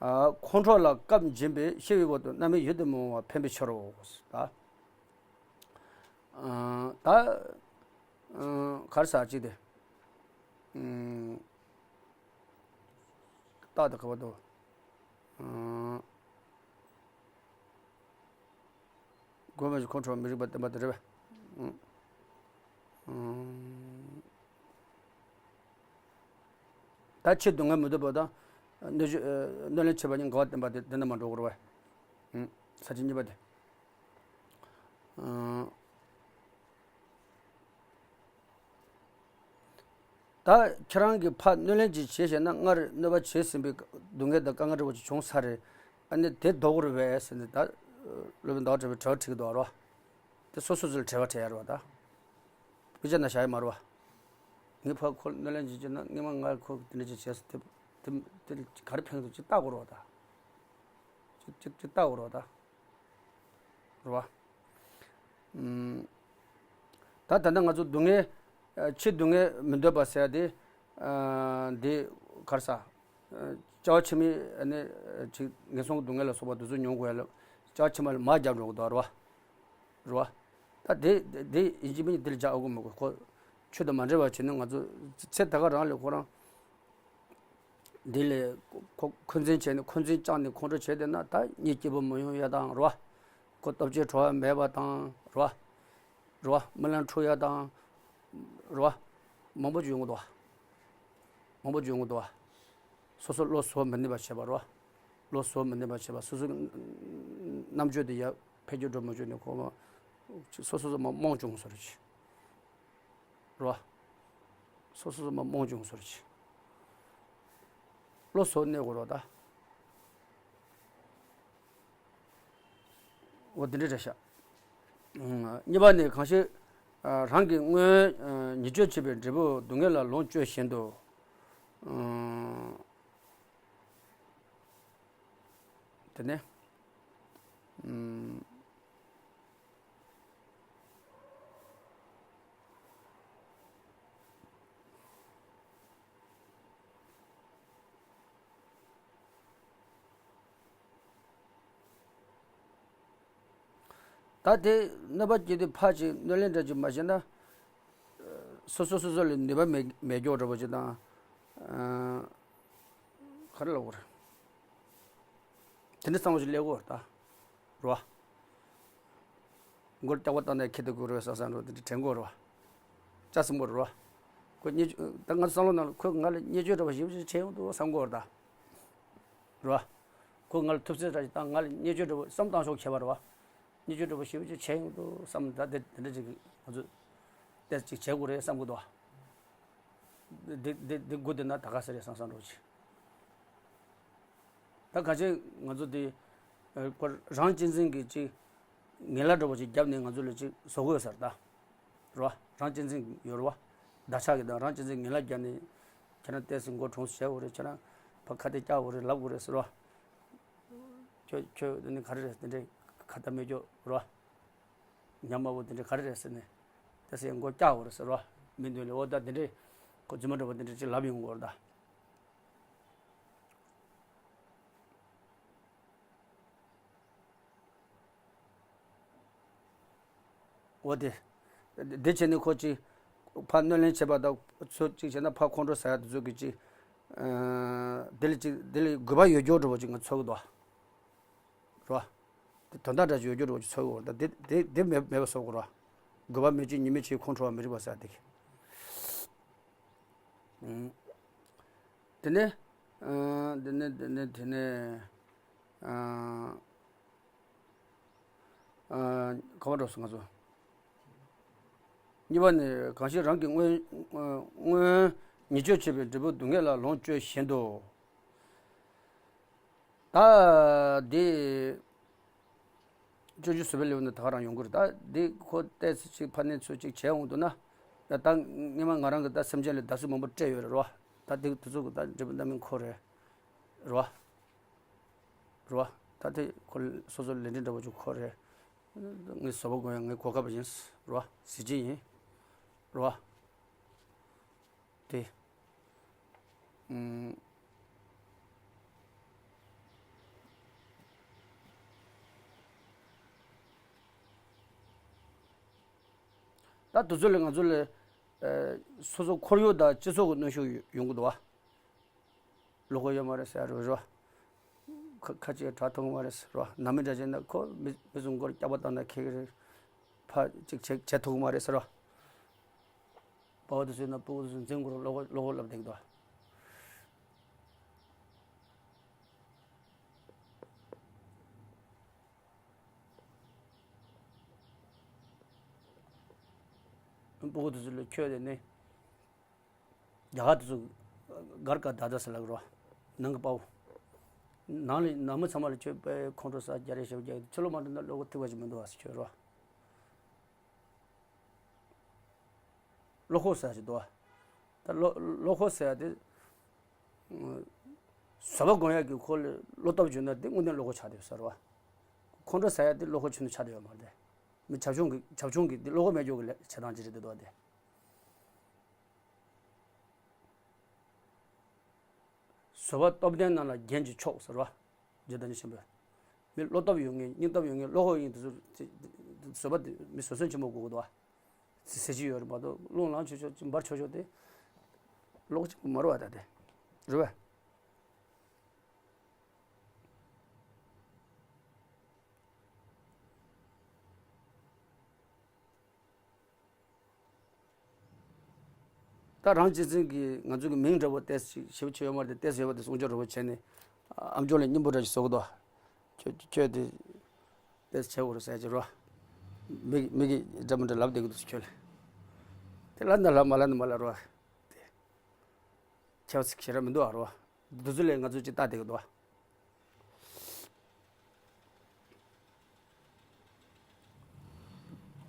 ཨ། ཁོང་ཁྲོ་ལ་སྐབས་འབྱིན་པས་ཤི་བའི་འོག་ཏུ་རྣམ་སྨིན་ཡུལ་དུ་མི་འོང་བར་ཕན་པའི་ཕྱིར་རོ། ད། ཨ། ད། ཨ། ག་རེ་ཟེར་ཅིག་དེ། ཨ། རྟགས་དེ་ག་པར་འདུག་ཨ། དགོས་པ་ཞིག་ཁོང་ཁྲོ་མི་རིགས་པ་བསྟན་པ་དེ་རེད་པས། ཨ། ཨ། ད་ཕྱིར་སྡུག་བསྔལ་མི་འདོད་པ་དང་། གནོད་བྱེད་གནོད་ལན་བྱེད་པ་གཉིས་འགལ་བ་བསྟན་པ་དེ་དེ་འདྲ་མ་འགྲོ་གི་རེད་པས། ས་བཅད་གཉིས་པ་དེ། ཨ། ད་ཁྱེད་རང་གིས་ཕར་གནོད་ལན་ཅིག་བྱས་བྱས་ན་སྔར་གནོད་པ་བྱས་ཟིན་པའི་སྡུག་བསྔལ་དང་དཀའ་ངལ་འདྲ་བོ་ཅིག་བྱུང་ཚར་རེད། ཨ་ནི་དེ་ལྡོག་རེད་པས་ཟེར་ནས་ད་སློབ་དཔོན་ཟླ་བ་གྲགས་པས་དྲི་བ་དྲིས་ཀྱི་འདུག་རོ། དེ་སོ་སོ་ཚོ་ལ་དྲི་བ་དྲི་ཡ་རེད་པ་ད། དཔེ་ཆ་ན་བཞག་ཡ་མ་རེད་པ། ངས་ཕར་ཁོ་ལ་གནོད་ལན་ཅིག་བྱས་ན་སྔོན་མ་ང་ཁོ་གིས་དེ་འདྲ་ཅིག་བྱས་སོང་དེ་ དེ་དེ་ག་རེ་ཕན་གྱི་འདུག་ཅིག་བལྟ་དགོས་རེད་བ་ད། ཅིག་ཅིག་ཅིག་བལྟ་དགོས་རེད་བ་ད། རེད་བ། ཨུམ། ད་ད་ལྟ་ང་ཚོ་སྡུག་བསྔལ། ཨ། ཕྱིའི་སྡུག་བསྔལ་མི་འདོད་པ་ཟེར་ཡ་དེ། ཨ། འདི་ག་རེ་ཟ། ཨ། བྱ་བ་ཕྱི་མའི་ཨ་ནི་ཅིག་ངན་སོང་གི་སྡུག་བསྔལ་ལ་སོགས་པ་དེ་ཚོ་མྱོང་དགོས་ཡ་ལ། བྱ་བ་ཕྱི་མ་ལ་མར་རྒྱབ་འགྲོ་གི་འདུག་རེད་བ། རེད་བ། ད་དེ་དེ་དེ་ཡིན་གཅིག་མིན་གཅིག་དེ་ལ་བྱ་ཨ་ཁུ་མ་ཁུ་ཁོ། ཆོས་དང་མ་འབྲེལ་བ་བྱས་ནས་ང་ཚོ་ཚེ་ད་ག་རང་ལ་ཁོ་རང་། འདི་ལས་ཁོ་འཁོན་འཛིན་བྱས་ནས་འཁོན་འཛིན་བཅངས་ནས་ཁོང་ཁྲོ་བྱས་བསྡད་ན་ད་གཉིད་སྐྱིད་པོ་མི་ཡོང་ཡ་དང་རེད་བ། ཁོ་སྟོབས་ཆེ་བྲོ་བ་མེད་པ་དང་རེད་བ། རེད་བ། རྨི་ལམ་འཁྲུག་ཡ་དང་། རེད་བ། མང་པོ་ཅིག་ཡོང་གི་འདུག་བ། མང་པོ་ཅིག་ཡོང་གི་འདུག་བ། སོ་སོ་བློ་གཟུ་བ་མི་ནུས་པ་བྱེད་པ་རེད་བ། བློ་གཟུ་བ་མི་ནུས་པ་བྱེད་པ། སོ་སོའི་རྣམ་དཔྱོད་དེ་ཡར་འཕེལ་རྒྱས་འགྲོ་མ་བཅུག་ནས་ཁོ་མ། སོ་སོ་སོ་མ་རྨོངས་བྱུང་བཟོ་འདྲ་ཅིག་རེད་བ། སོ་སོ་སོ་མ་རྨོངས་བྱུང་བཟོ་འདྲ་ཅིག་བློ་གཟུ་བ་གནས་དགོས་རེད་བ་ད། འོ་དེ་འདྲ་རེད་ཤག་གཉིས་པ་ནི་གང་ཞིག་རང་གིས་སྔོན་ཉེས་སྤྱོད་བྱས་པའི་འབྲས་བུ་སྡུག་བསྔལ་ལ་ལོངས་སྤྱོད་བཞིན་དུ། དེ་ནས། ད་དེ་གནོད་པ་སྐྱེལ་དུས་ཕར་ཅིག་གནོད་ལན་འདྲ་ཅིག་མ་བྱས་ན། སོ་སོ་སོ་སོ་ལ་ནུས་པ་མེད་མེད་སྐྱོ་འདྲ་པོ་ཅིག་དང་། ག་རེ་ལབ་དགོས་རེད། དེ་འདྲ་བསམ་བློ་ཞིག་སླེབས་དགོས་རེད་ད། རེད་བ། མགོ་སྐྲག་པ་བཏང་ནས་ཁྱེར་དུ་དགོས་རེད་བསམ་བསམ་འགྲོ་དེ་འདྲ་དྲན་དགོས་རེད་བ། ལྕགས་སྲིན་པོ་རེད་བ། ཁོ་བརྙས་བཅོས་ད་ང་ཚོ་བསམ་བློ་ནང་ལ་ཁོས་ང་ལ་བརྙས་བཅོས་འདྲ་པོ་ཞེ་པོ་ཅིག་བྱས་ཡོང་འདུག་བསམ་དགོས་རེད་ད། རེད་བ། ཁོས་ང་ལ་ཐུབ་ཚོད་འདྲ་ཞིག་བཏང་ང་ལ་བརྙས་བཅོས་འདྲ་པོ་བསམ་བཏང་ཕྱོགས་ཁྱད་པར་རེད་བ། བརྙས་བཅོས་འདྲ་པོ་ཞེ་པོ་ཅིག་བྱས་ཡོང་འདུག་བསམ་ད་དེ་དེ་འདྲ་ཅིག་ང་ཚོས་ཏོག་ཙམ་བྱེད་དགོས་རེད་བསམ་གི་འདུག་བ། འདི་འདི་འདི་སྒོ་དེ་ན་ད་ག་ཟེ་རེད་བསམ་བསམ་འགྲོ་ཅིག་ད་ག་ཅིག་ང་ཚོ་འདི་ཨ་ཁོ་རང་གཅེས་འཛིན་གྱི་ཅིག་ངན་ལབ་འདྲ་པོ་ཅིག་བརྒྱབ་ནས་ང་ཚོ་ལ་ཅིག་བཟོ་དགོས་ས་རེད་ད། རེད་བ། རང་གཅེས་འཛིན་ཡོད་རེད་བ། བདག་ཅག་གི་དང་རང་གཅེས་འཛིན་ངན་ལབ་བརྒྱབ་ནས་ཁྱེད་རང་ཏོག་ཙམ་མགོ་གྲོངས་སུ་བྱས་དགོས་རེད། ཁྱེད་རང་ཕ་ཁ་གཏད་བཀྱག་དགོས་རེད་ལབ་དགོས་རེད་ཟེར་བ། ཁྱོད་ཁྱོད་འདི་ནི་ག་རེ་རེད་དེ་འདྲའི་ཁ་ཏ་མེད་ཀྱོ་རེད་བ། ཉམས་དམའ་བོ་དེ་འདྲ་ག་རེ་རེད་ཟེར་ནས། དེ་ཟེར་མགོ་བཀྱག་དགོས་རེད་ཟེར་བ། མི་འདུག་ལས་འོ་ད་དེ་འདྲས་ཁོ་རྫུན་མ་འདྲ་བོ་དེ་འདྲས་ཅིག་ལབ་ཡོང་གི་ཡོད་རེད་ད། འོ་དེ། དེ་བྱས་ནས་ཁོ་ཅིག་ཕར་གནོད་ལན་བྱེད་པ་དང་ཚོད་ཅིག་བྱས་ན་ཕར་ཁོང་ཁྲོ་ཟ་ཡ་དེ་ཚོ་གི་ཅིག་དེ་ལ་ཅིག་དེ་ལ་དགོས་པ་ཡོད་རྒྱུ་འདྲ་བོ་ཅིག་ང་ཚོར་གི་འདུག་རེད་བ། དེ་དོན་དག་འདྲ་ཞིག་ཡོད་རྒྱུ་འདྲ་བོ་ཅིག་ཚོར་གི་ཡོད་རེད་ད། དེ་དེ་དེ་མེད་མེད་པ་བཟོ་དགོས་རེད་བ། དགོས་པ་མེད་ཅིང་ཉེས་མེད་ཕྱིར་ཁོང་ཁྲོ་བ་མི་རིགས་པ་ཟེར་དེ་གི། ཨང་། དེ་ནས། ཨང་། དེ་ནས་དེ་ནས་དེ་ནས། ཨང་། ཨང་། ག་པར་འགྲོ་སོང་ང་ཚོ། གཉིས་པ་ནི་གང་ཞིག་རང་གིས་སྔོན་སྔོན་ཉེས་སྤྱོད་བྱས་པའི་འབྲས་བུ་སྡུག་བསྔལ་ལ་ལོངས་སྤྱོད་བཞིན་དུ། ད་འདི། སྤྱོད་འཇུག་བཟོད་པའི་ལེའུ་ནས་ད་ག་རང་ཡོང་གི་རེད། ད་འདི་ཁོ་ཏོག་ཙམ་ཅིག་ཕར་ནས་ཚུར་ཅིག་བྱས་འོང་འདུག་ན། ཡ་ད་སྔོན་མ་ང་རང་གིས་ད་སེམས་ཅན་ལ་བརྡབ་གསིག་མང་པོ་སྤྲད་ཡོད་རེད་རོ། ད་འདི་དེ་ཚོ་གི་ད་འབྲས་བུ་རྣམ་སྨིན་ཁོ་རེད། རོ། རོ། ད་དེ་ཁོ་སོ་སོ་ལས་འབྲས་འདྲ་བོ་ཅིག་ཁོ་རེད། ངས་བཟོད་པ་སྒོམ་ཡ་ངའི་གོ་སྐབས་ཡིན། རོ། གཟི་བརྗིད་ཡིན། རོ། དེ། ཨུམ། ད་དུས་ཚོད་ལ་ང་ཚོ་ལ། ཨ། སོ་སོ་ཁོར་ཡུག་དང་སྤྱི་ཚོགས་ཀྱི་གནོན་ཤུགས་ཡོང་གི་འདུག་བ། བློ་ཁོག་ཡོད་མ་རེད་ཟེར་རོ་རོ། ཁ་ཁ་ཅིག་དྲག་ཐུབ་མ་རེད་ཟེར་རོ། ནང་མི་འདྲ་བྱས་ན་ཁོ་མི་མི་ཚོ་མགོར་སྐྱག་པ་བཏང་ན་ཁེགས་རེད། ཕ་ཅིག་བྱེད་བྱེད་ཐུབ་མ་རེད་ཟེར་རོ། པ་བ་དུ་བཟོས་ན་སྤུ་གུ་དུ་བཟོས་འཛིན་དགོས་རོགས་བློ་ཁོག་བློ་ཁོག་ལབ་བསྡད་ཀྱི་འདུག་སྤུ་གུ་དུ་བཟོས་ལ་ཁྱོད་དེ་ནི་རྒྱ་གར་དུ་བཟོས་གར་ག་ད་ད་ཟེར་ལབ་རོགས། ནང་གི་དཔའ་བོ། ནང་ལ་ནང་མི་ཚང་མ་ལ་ཁྱོད་པའི་ཁོང་ཁྲོ་ཟ་རྒྱ་རེ་ཞབས་རྒྱ་ཚུར་ལོ་མ་འགྲོ་ན་བློ་ཁོག་ཐིག་པ་ཞིག་མི་འདུག་བ་ཟེར་ཁྱོད་རོགས། བློ་ཁོག་ཟེར་ཞིག་འདུག་བ། ད་བློ་བློ་ཁོག་ཟེར་ཡ་དེ། བཟོད་པ་སྒོམ་ཡག་གི་ཁོ་ལ་བློ་སྟོབས་བྱུང་ན་དེ་དངོས་གནས་བློ་ཁོག་ཆགས་བསྡད་ཡོད་ས་རེད་བ། ཁོང་ཁྲོ་ཟ་ཡག་དེ་བློ་ཁོག་ཆུང་དུ་ཆགས་བསྡད་ཡོད་མ་རེད། མི་བྱབ་ཆུང་གི་བྱབ་ཆུང་གི་དེ་བློ་ཁོག་མེད་རྒྱུ་གི་ལས་བྱེད་སྟངས་ཅིག་རེད་འདུག་བ་དེ། བཟོད་པ་སྟོབས་ལྡན་རྣམས་ལ་རྒྱན་གྱི་མཆོག་ཟེར་བ། རྗེ་བདག་ཉིད་ཆེན་པོས། མི་བློ་སྟོབས་ཡོད་མཁན་སྙིང་སྟོབས་ཡོད་མཁན་བློ་ཁོག་ཡིན་དུས་ཚོད་བཟོད་པ་དེ་མི་བཟོད་བསྲན་ཆེན་པོ་དགོས་ཀྱི་འདུག་བ། ཟེར་གྱི་ཡོད་རེད་མ་གཏོགས་རླུང་ལངས་ཆོག་ཆོག་ཅིག་འབར་ཆོག་ཆོག་དེ། ལོག་ཅིག་མ་རུ་བ་ད་དེ། རེད་བས། ད་རང་གཅེས་འཛིན་གྱི་ང་ཚོ་གི་མིང་འདྲ་པོ་ཏོག་ཙམ་ཞིབ་ཆེ་ཡོད་མ་རེད་དེ། ཏོག་ཙམ་ཡོད་པ་དེ་སྲུང་སྐྱོབ་འདྲ་པོ་བྱས་ནས་ཨ་མཆོག་ལ་སྙིང་པོ་འདྲ་ཞིག་བཟོ་གི་འདུག་ཁྱོད་ཁྱོད་དེ་ཏོག་ཙམ་བྱེད་དགོས་རེད་ཟེར་གྱི་རོ། མི་མི་གི་འདྲ་མི་འདྲ་ལབ་བསྡད་ཀྱི་འདུག་ཁྱོད་ལ། དེ་ལབ་ན་ལབ་མ་ལབ་ན་མ་ལབ་རོ། དེ་ཁྱད་པར་ཞེ་དྲག་མི་འདུག་ཨ་རོ། འདི་ཚོ་ལས་ང་ཚོ་ཅིག་ལྟ་བསྡད་ཀྱི་འདུག་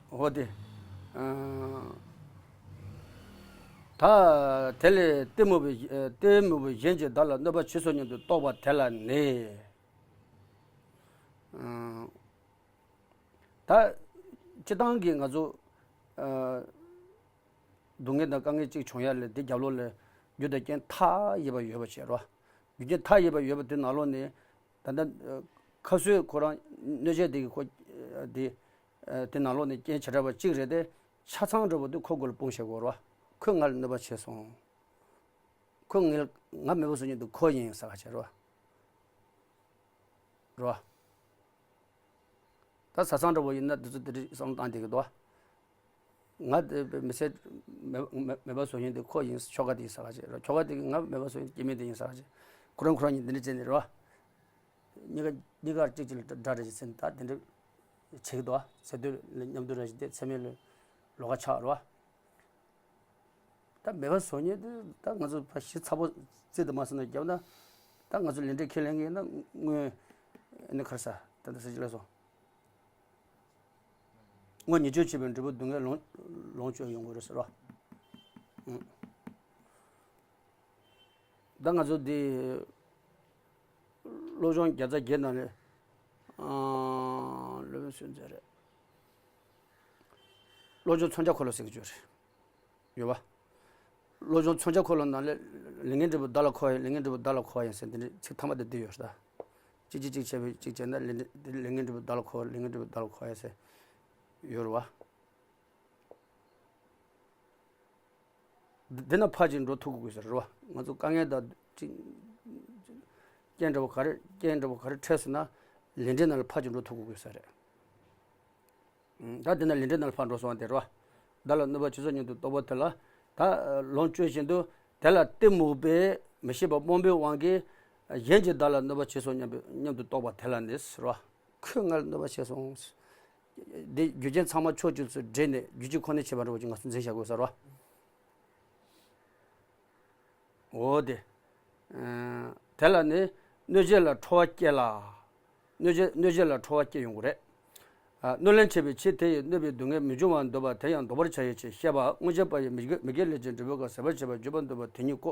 འོ་དེ། ཨ། ད་དེ་ལས་གཏི་མུག་པའི་གཏི་མུག་པའི་གཞན་གྱིས་བདག་ལ་གནོད་པ་བྱས་སོ་སྙམ་དུ་རྟོག་པ་དེ་ལ་ནི། ཨ། ད་སྤྱིར་བཏང་གི་ང་ཚོ། ཨ། སྡུག་བསྔལ་དང་དཀའ་ངལ་གཅིག་བྱུང་ཡ་ལ་དེ་རྒྱབ་ལོགས་ལ་རྒྱུ་དང་རྐྱེན་མཐའ་ཡས་པ་ཡོད་པ་བྱས་རོ། རྒྱུ་རྐྱེན་མཐའ་ཡས་པ་ཡོད་པ་དེ་ནང་ལོགས་ནས་ད་ལྟ་ཁ་སོས་ཁོ་རང་གནོད་བྱེད་དེ་གི་ཁོ་དེ་དེ་ནང་ལོགས་ནས་རྐྱེན་བྱེ་བྲག་པ་གཅིག་རེད་དེ། ཆ་ཚང་འདྲ་པོ་དེ་ཁོ་མགོ་ལ་སྤུངས་བཞག་གོ་རོ། ཁོས་ང་ལ་གནོད་པ་བྱས་སོང་། ཁོས་ངའི་ང་མེད་པ་བཟོ་མཁན་དེ་ཁོ་ཡིན་ཟེར་བ་བྱས་རོ། རོ། ད་བཟའ་ཚང་འདྲ་པོ་ཡིན་ན་དེ་ཚོ་དེ་འདྲའི་བསམ་བློ་བཏང་བསྡད་ཀྱི་འདུག་ང་དེ་མི་ཚེ་མེད་མེད་མེད་པ་བཟོ་མཁན་དེ་ཁོ་ཡིན། ཁྱོ་ག་དེ་ཡིན་ཟེར་བ་བྱས་རོ། ཁྱོ་ག་དེ་གིས་ང་མེད་པ་བཟོ་མཁན་སྐྱེ་དམན་དེ་ཡིན་ཟེར་བ་བྱས། ཁོ་རང་ཁོ་རང་གཉིས་འདི་འདྲ་བྱས་ནས་རོ། གཉིས་ཀ་གཉིས་ཀར་གཅིག་གཅིག་ལ་དགྲ་རེ་ཞིག་ཟིན། ད་དེ་འདྲ་བྱེད་ཀྱི་འདུག་ཚེ་སྟོད་ལ་མཉམ་དུ་རེ་ཞིག་བསྡད། ཚེ་སྨད་ལ་ལོགས་ཀ་ཆགས་རོ། ད་མེད་པ་བཟོ་མཁན་དེ་ད་ང་ཚོ་ཕ་གཞི་ཚ་པོ་རྩིས་དུ་མ་ཟིན་ན་རྒྱབ་ན། ད་ང་ཚོ་ལས་འབྲས་ཁས་ལེན་གྱི་ཡིན་ན་དངོས་ནི་ཁར་ས་ད་ད་ཟེར་གྱི་ལ་སོང་། སྔོན་ཉེས་སྤྱོད་བྱས་པའི་འབྲས་བུ་སྡུག་བསྔལ་ལོངས་ལོངས་སྤྱོད་ཡོང་གི་རེད་ཟེར་བ། ཨང་། ད་ང་ཚོ་འདི་སློབ་སྦྱོང་བརྒྱ་རྩ་བརྒྱད་ནང་ནས། ཨང་། སློབ་དཔོན་སུ་མཛད་རེད། སློབ་སྦྱོང་མཚོན་ཆ་འཁོར་ལོ་ཟེར་གྱི་ཡོད་རེད། ཡོད་པ། བློ་སྦྱོང་མཚོན་ཆ་འཁོར་ལོ་ནང་ལས། ལས་ངན་འབྲས་བུ་བདག་ལ་འཁོར་བ་ཡིན། ལས་ངན་འབྲས་བུ་བདག་ལ་འཁོར་བ་ཡིན་ཟེར་འདི་འདྲའི་ཚིག་ཐ་མ་དེ་འདི་ཡོད་རེད་ད། གཅིག་གཅིག་གཅིག་བྱས་པའི་གཅིག་བྱས་ན་ལས་ལས་ངན་འབྲས་བུ་བདག་ལ་འཁོར། ལས་ངན་འབྲས་བུ་བདག་ལ་འཁོར་བ་ཡིན་ཟེར་ཡོད་རེད་བ། འདི་ན་ཕར་ཅིག་འགྲོ་ཐུབ་དགོས་ཟེར་རེད་བ། ང་ཚོ་དཀའ་ངལ་དང་གཅིག་རྐྱེན་འདྲ་བོ་ག་རེ་རྐྱེན་འདྲ་བོ་ག་རེ་འཕྲད་སོང་ན་ལས་འབྲས་ནང་ལ་ཕར་ཅིག་འགྲོ་ཐུབ་དགོས་ཟེར་རེད། ད་དེ་ན་ལས་འབྲས་ནང་ལ་ཕར་འགྲོ་སོང་བ་དེ་རེད་བ། བདག་ལ་གནོད་པ་བྱས་སོ་སྙམ་དུ་རྟོག་པ་དེ་ལ། ད་ལོངས་སྤྱོད་བཞིན་དུ་དེ་ལ་གཏི་མུག་པས་མི་ཤེས་པ་རྨོངས་པའི་དབང་གིས་གཞན་གྱིས་བདག་ལ་གནོད་པ་བྱས་སོ་སྙམ་པའི་སྙམ་དུ་རྟོག་པ་དེ་ལ་ནི་ཟེར་བ། ཁོས་ང་ལ་གནོད་པ་བྱས་སོང་། འདི་རྒྱུ་རྐྱེན་ཚང་མ་ཕྱོགས་གཅིག་ཏུ་སྦྲེལ་ནས་རྒྱུ་གཅིག་ཁོ་ནས་བྱས་པ་འདྲ་བོ་ཅིག་ང་ཚོ་འཛིན་བཞག་དགོས་ཟེར་བ། འོ་དེ། ཨ། དེ་ལ་ནི་གནོད་བྱེད་ལ་ཁྲོ་བ་སྐྱེ་ལ། གནོད་བྱེད་གནོད་བྱེད་ལ་ཁྲོ་བ་སྐྱེ་ཡོང་གི་རེད། ཨ། གནོད་ལན་འཕྲད་པའི་ཕྱིར་དེ་ཡིས་གནོད་པའི་སྡུག་བསྔལ་མི་འབྱུང་བར་འདོད་པ་དེ་ཡང་བཟློག་པར་བྱ་ཡི་ཕྱིར། བཤད་པ། སྔོན་ཆད་པ་ཡི་མི་དགེ་མི་དགེ་ལས་ཀྱི་འབྲས་བུ་གང་ཟད་པར་བྱེད་པར་འགྱུར་བར་འདོད་པ་དེ་ཉིད་ཀོ།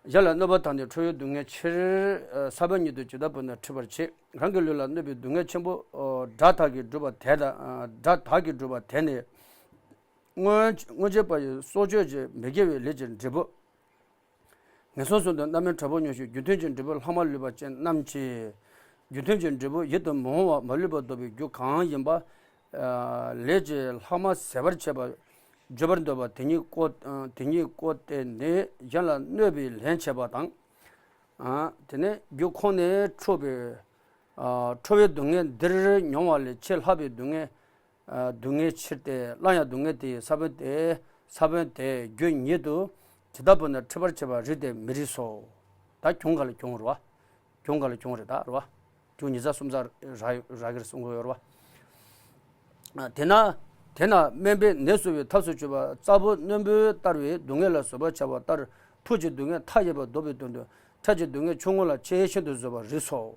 གཞན་ལ་གནོད་པ་དང་ནི་ཁྲོ་བའི་སྡུག་བསྔལ་ཕྱིར། ས་བོན་ཉིད་དུ་ཇི་ལྟ་བུ་ན་འཁྲུལ་པར་བྱེད། རང་གི་ལུས་ལ་གནོད་པའི་སྡུག་བསྔལ་ཆེན་པོ་སྒྲ་དག་གིས་སྒྲུབ་པ་དེ་དང་། སྒྲ་དག་གིས་སྒྲུབ་པ་དེ་ནི། སྔོན་སྔོན་ཆད་པ་ཡི་སྲོག་གཅོད་ཀྱི་མི་དགེ་བའི་ལས་ཀྱི་འབྲས་བུ། ངན་སོང་གསུམ་དུ་རྣམ་སྨིན་དྲག་པོ་མྱོང་ཞིང་། རྒྱུ་མཐུན་གྱི་འབྲས་བུ་ལྷག་མ་ལུས་པ་ཅན་རྣམས་ཀྱིས། རྒྱུ་མཐུན་གྱི་འབྲས་བུ་ཡིད་དུ་མི་འོང་བ་མ་ལུས་པ་བཟློག་པའི་རྒྱུ་གང་ཡིན་པ། ལས་ཀྱི་ལྷག་མ་ཟད་པར་བྱེད་པ་བརྗོད་པར་འདོད་པ་དེ་ཉིད་ཀོ། དེ་ཉིད་ཀོ་སྟེ་ནི་གཞན་ལ་གནོད་པའི་ལན་བྱེད་པ་དང་། དེ་ནས་རྒྱུ་ཁོང་ནས་འཁྲུལ་པའི། ཁྲོ་བའི་སྡུག་བསྔལ་འདིར་མྱོང་བ་ལས་ཆེས་ལྷག་པའི་སྡུག་བསྔལ། སྡུག་བསྔལ་ཕྱིར་ཏེ། སླར་ཡང་སྡུག་བསྔལ་དེ་ཡི་ས་བོན་དེ། ས་བོན་དེ་རྒྱུ་ཉིད་དུ་ཇི་ལྟ་བུ་ན་འཁྲུལ་པར་བྱེད་པ་རིགས་ཏེ་མི་རིགས་སོ། ད་གྱོང་ག་ལ་གྱོང་རེད་བ། གྱོང་ག་ལ་གྱོང་རེད་ད་རེད་བ། གྱོང་ཉི་ཚེ་སུམ་ཚེ་རག་རག་གི་རེད་གསུང་གི་ཡོད་རེད་བ། དེས་ན། དེས་ན་སྨན་པས་ནད་གསོ་བའི་ཐབས་སུ་གྱུར་པ་རྩ་བོ་རྣོན་པོས་གཏར་བས་སྡུག་བསྔལ་ལ་བཟོད་པར་བྱ་བ་ལྟར་ཐུགས་ཀྱི་སྡུག་བསྔལ་མཐའ་ཡས་པ་བཟློག་པའི་དོན་དུ་འཕྲལ་གྱི་སྡུག་བསྔལ་ཆུང་ངུ་ལ་ཆེས་ཤིན་ཏུ་བཟོད་པར་རིགས་སོ།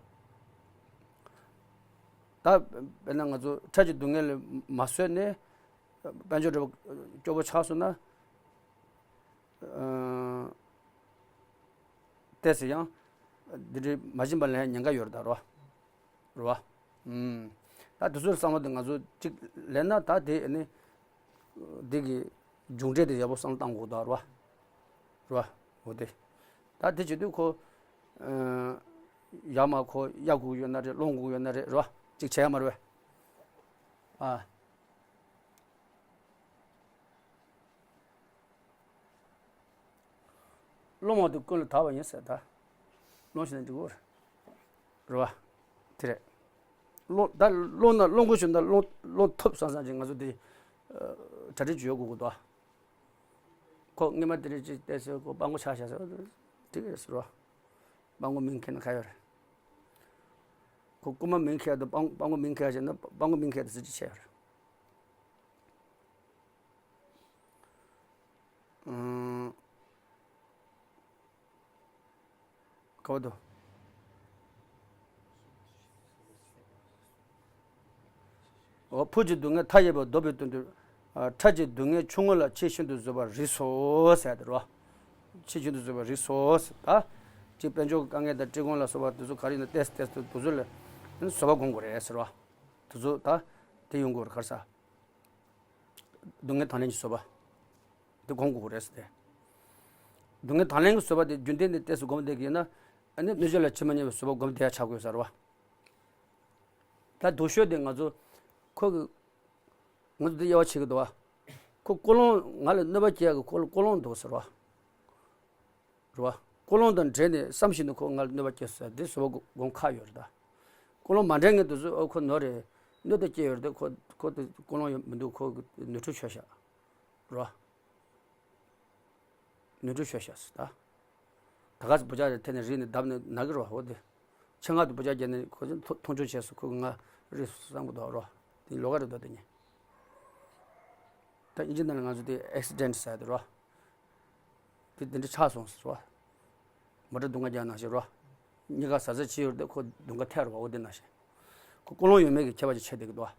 ད་དཔེར་ན་ང་ཚོ་འཕྲལ་གྱི་སྡུག་བསྔལ་ལ་མ་བཟོད་ནས་དཔལ་འབྱོར་འདྲ་པོ་སྐྱོ་པོ་ཆགས་སོང་ན། ཨ། ཏོག་ཙམ་ཡང་ འདི་འདྲའི་མ་བྱིན་པ་ལེན་ཉེན་ཁ་ཡོད་རེད་ད་རོ། རེད་བ། ཨུམ། ད་དེ་ཚོའི་བསམ་བློ་དེ་ང་ཚོ་གཅིག་ལེན་ན་ད་དེ་ནི་འདི་གི་མཇུག་འབྲས་དེ་ཡག་པོ་བསམ་བློ་བཏང་དགོས་ད་རོ། རེད་བ། འོ་དེ། ད་དེ་བྱེད་དུས་ཁོ། ཡར་མར་ཁོ་གཡར་དགོས་ཡོད་ན་རེད། སློང་དགོས་ཡོད་ན་རེད། རེད་བ། གཅིག་བྱས་ཡ་མ་རེད་བས། ཨ། སློང་བ་དེ་ཀུན་ལ་དག་པ་ཡིན་ཟེར་ད། སློང་ཤེས་ན་འགྲིག་གི་རེད། རེད་བ། དེ་རེད། སློང་ད་སློང་ན་སློང་དགོས་ཤེས་ན་སློང་སློང་ཐུབ་བསམ་བསམ་ཅིག་ང་ཚོ་དེ། གྲ་སྒྲིག་བྱེད་དགོས་ཀྱི་འདུག་ཁོ་སྔོན་མ་དེ་རིང་ཅིག་བལྟས་ཚེ་ཁོ་སྤྲང་པོ་ཆགས་ཤག་ཟེར་བ་འགྲིག་གི་རེད་ཟེར་བ། སྤྲང་པོ་མིང་འཁྱེར་ན་ཁ་ཡོད་རེད། ཁོ་རྐུན་མ་མིང་འཁྱེར་དང་སྤྲང་སྤྲང་པོ་མིང་འཁྱེར་བྱས་ན་སྤྲང་པོ་མིང་འཁྱེར་དང་ཟེར་ཅིག་བྱས་ཡོད་རེད། ཨང་། ག་བ་དུ། འོ་ཕུགས་ཀྱི་སྡུག་བསྔལ་མཐའ་ཡས་པ་བཟློག་པའི་དོན་དུ། ཨ་ཕྲད་ཀྱི་སྡུག་བསྔལ་ཆུང་ངུ་ལ་ཆེས་ཤིན་ཏུ་བཟོད་པར་རིགས་སོ་ཟེར་དེ་རོ། ཆེས་ཤིན་ཏུ་བཟོད་པར་རིགས་སོ་ཟེར་ད། གཅིག་དཔལ་འབྱོར་གྱི་དཀའ་ངལ་དང་བཀྲེས་སྐོམ་ལ་སོགས་པ་དེ་ཚོ་ག་རེ་ཡིན་ན་ཏེས་ཏེས་དུ་དེ་ཚོ་ལ་བཟོད་པ་སྒོམ་དགོས་རེད་ཟེར་བ། དེ་ཚོ་ད་དེ་ཡོང་དགོས་རེད་ག་རེ་ཟ། སྡུག་བསྔལ་དང་ལེན་གྱི་བཟོད་པ། འདི་སྒོམ་དགོས་རེད་ཟེར་ཏེ། སྡུག་བསྔལ་དང་ལེན་གྱི་བཟོད་པ་དེ་རྒྱུན་ལྡན་ནས་ཏོག་ཙམ་སྒོམ་བསྡད་ཀྱི་ཡོད་ན། ཨ་ནི་གནོད་བྱེད་ལ་ཇི་མ་སྙམ་པའི་བཟོད་པ་སྒོམ་བསྡད་ཡ་ཆགས་དགོས་ཟེར་བ། ད་སྡུག་ཤོས་དེ་ང་ཚོ། ཁོ་གི། ང་ཚོ་འདི་དབྱེ་བ་ཕྱེ་གི་འདུག་བ། ཁོ་ཀུན་སློང་ང་ལ་གནོད་པ་སྐྱེལ་ཡ་གི་ཁོ་ལ་ཀུན་སློང་འདུག་ཟེར་བ། རེད་བ། ཀུན་སློང་དང་འབྲེལ་ནས་བསམ་བཞིན་དུ་ཁོ་ང་ལ་གནོད་པ་སྐྱེལ་ཟེར་འདི་བཟོད་པ་སྒོམ་ཁག་ཡོད་རེད་ད། ཀུན་སློང་མ་འདྲེས་མཁན་དེ་ཚོས་ཨོ་ཁོ་ནོར་རེད། གནོད་དེ་སྐྱེལ་ཡོད་རེད་དེ་ཁོ་ཁོ་དེ་ཀུན་སློང་ཡོད་མི་འདུག་ཁོ་ནོར་འཁྲུལ་ཆོད་བཞག་རེད་བ། ནོར་འཁྲུལ་ཆོད་བཞག་ཟེར་ད། ད་ག་ཚོད་བུ་ཅག་རེ་འཐེན་ནས་རིག་ནས་བརྡབས་ནས་ན་གི་རེད་བ་འོ་དེ། ཆེད་མངགས་དུ་བུ་ཅག་རྒྱལ་ནས་ཁོ་ཚོས་མཐོང་མཐོང་ཆུང་བྱས་སོང་ཁོ་གི་ང་རིག་སོང་བསམ་གི་འདུག་རེད་བ། དེ་ལོགས་ཀ་རེད་འདུག་དེ་ནི། ད་ཨིན་ཇི་ནང་ལ་ང་ཚོ་དེ་ཨེག་སི་ཌེན་ཊི་ཟེར་དེ་རེད་བ། དེ་དེ་འདྲ་ཆགས་སོང་ཟེར་བ། མོ་ཊ་རྡུང་ཁ་རྒྱག་ནང་བཞིན་རོ། གཉིས་ཀ་ཟ་ཟ་བྱེད་ཡོད་དེ་ཁོ་རྡུང་ཁ་ཐད་རོ་བ་འོ་དེ་ནང་བཞིན། ཁོ་ཀུན་སློང་ཡོད་མེད་ཀྱི་ཁྱད་པར་ཅིག་ཕྱེ་བསྡད་ཀྱི་འདུག་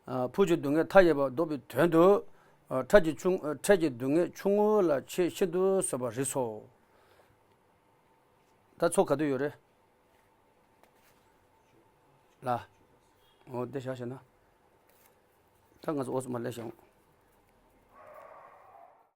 ཨ། ཕུགས་ཀྱི་སྡུག་བསྔལ་མཐའ་ཡས་པ་བཟློག་པའི་དོན་དུ། ཨ། ཕྲད་ཀྱི་ཆུང་ཕྲད་ཀྱི་སྡུག་བསྔལ་ཆུང་ངུ་ལ་ཆེས་ཤིན་ཏུ་བཟོད་པར་རིགས་སོ། ད་ཚོགས་ག་དུས་ཡོད་རེད། ལ། འོ་དེ་བཞག་བྱས་ན། ད་ང་ཚོ་འོ་སུ་མ་ལས་བྱུང་།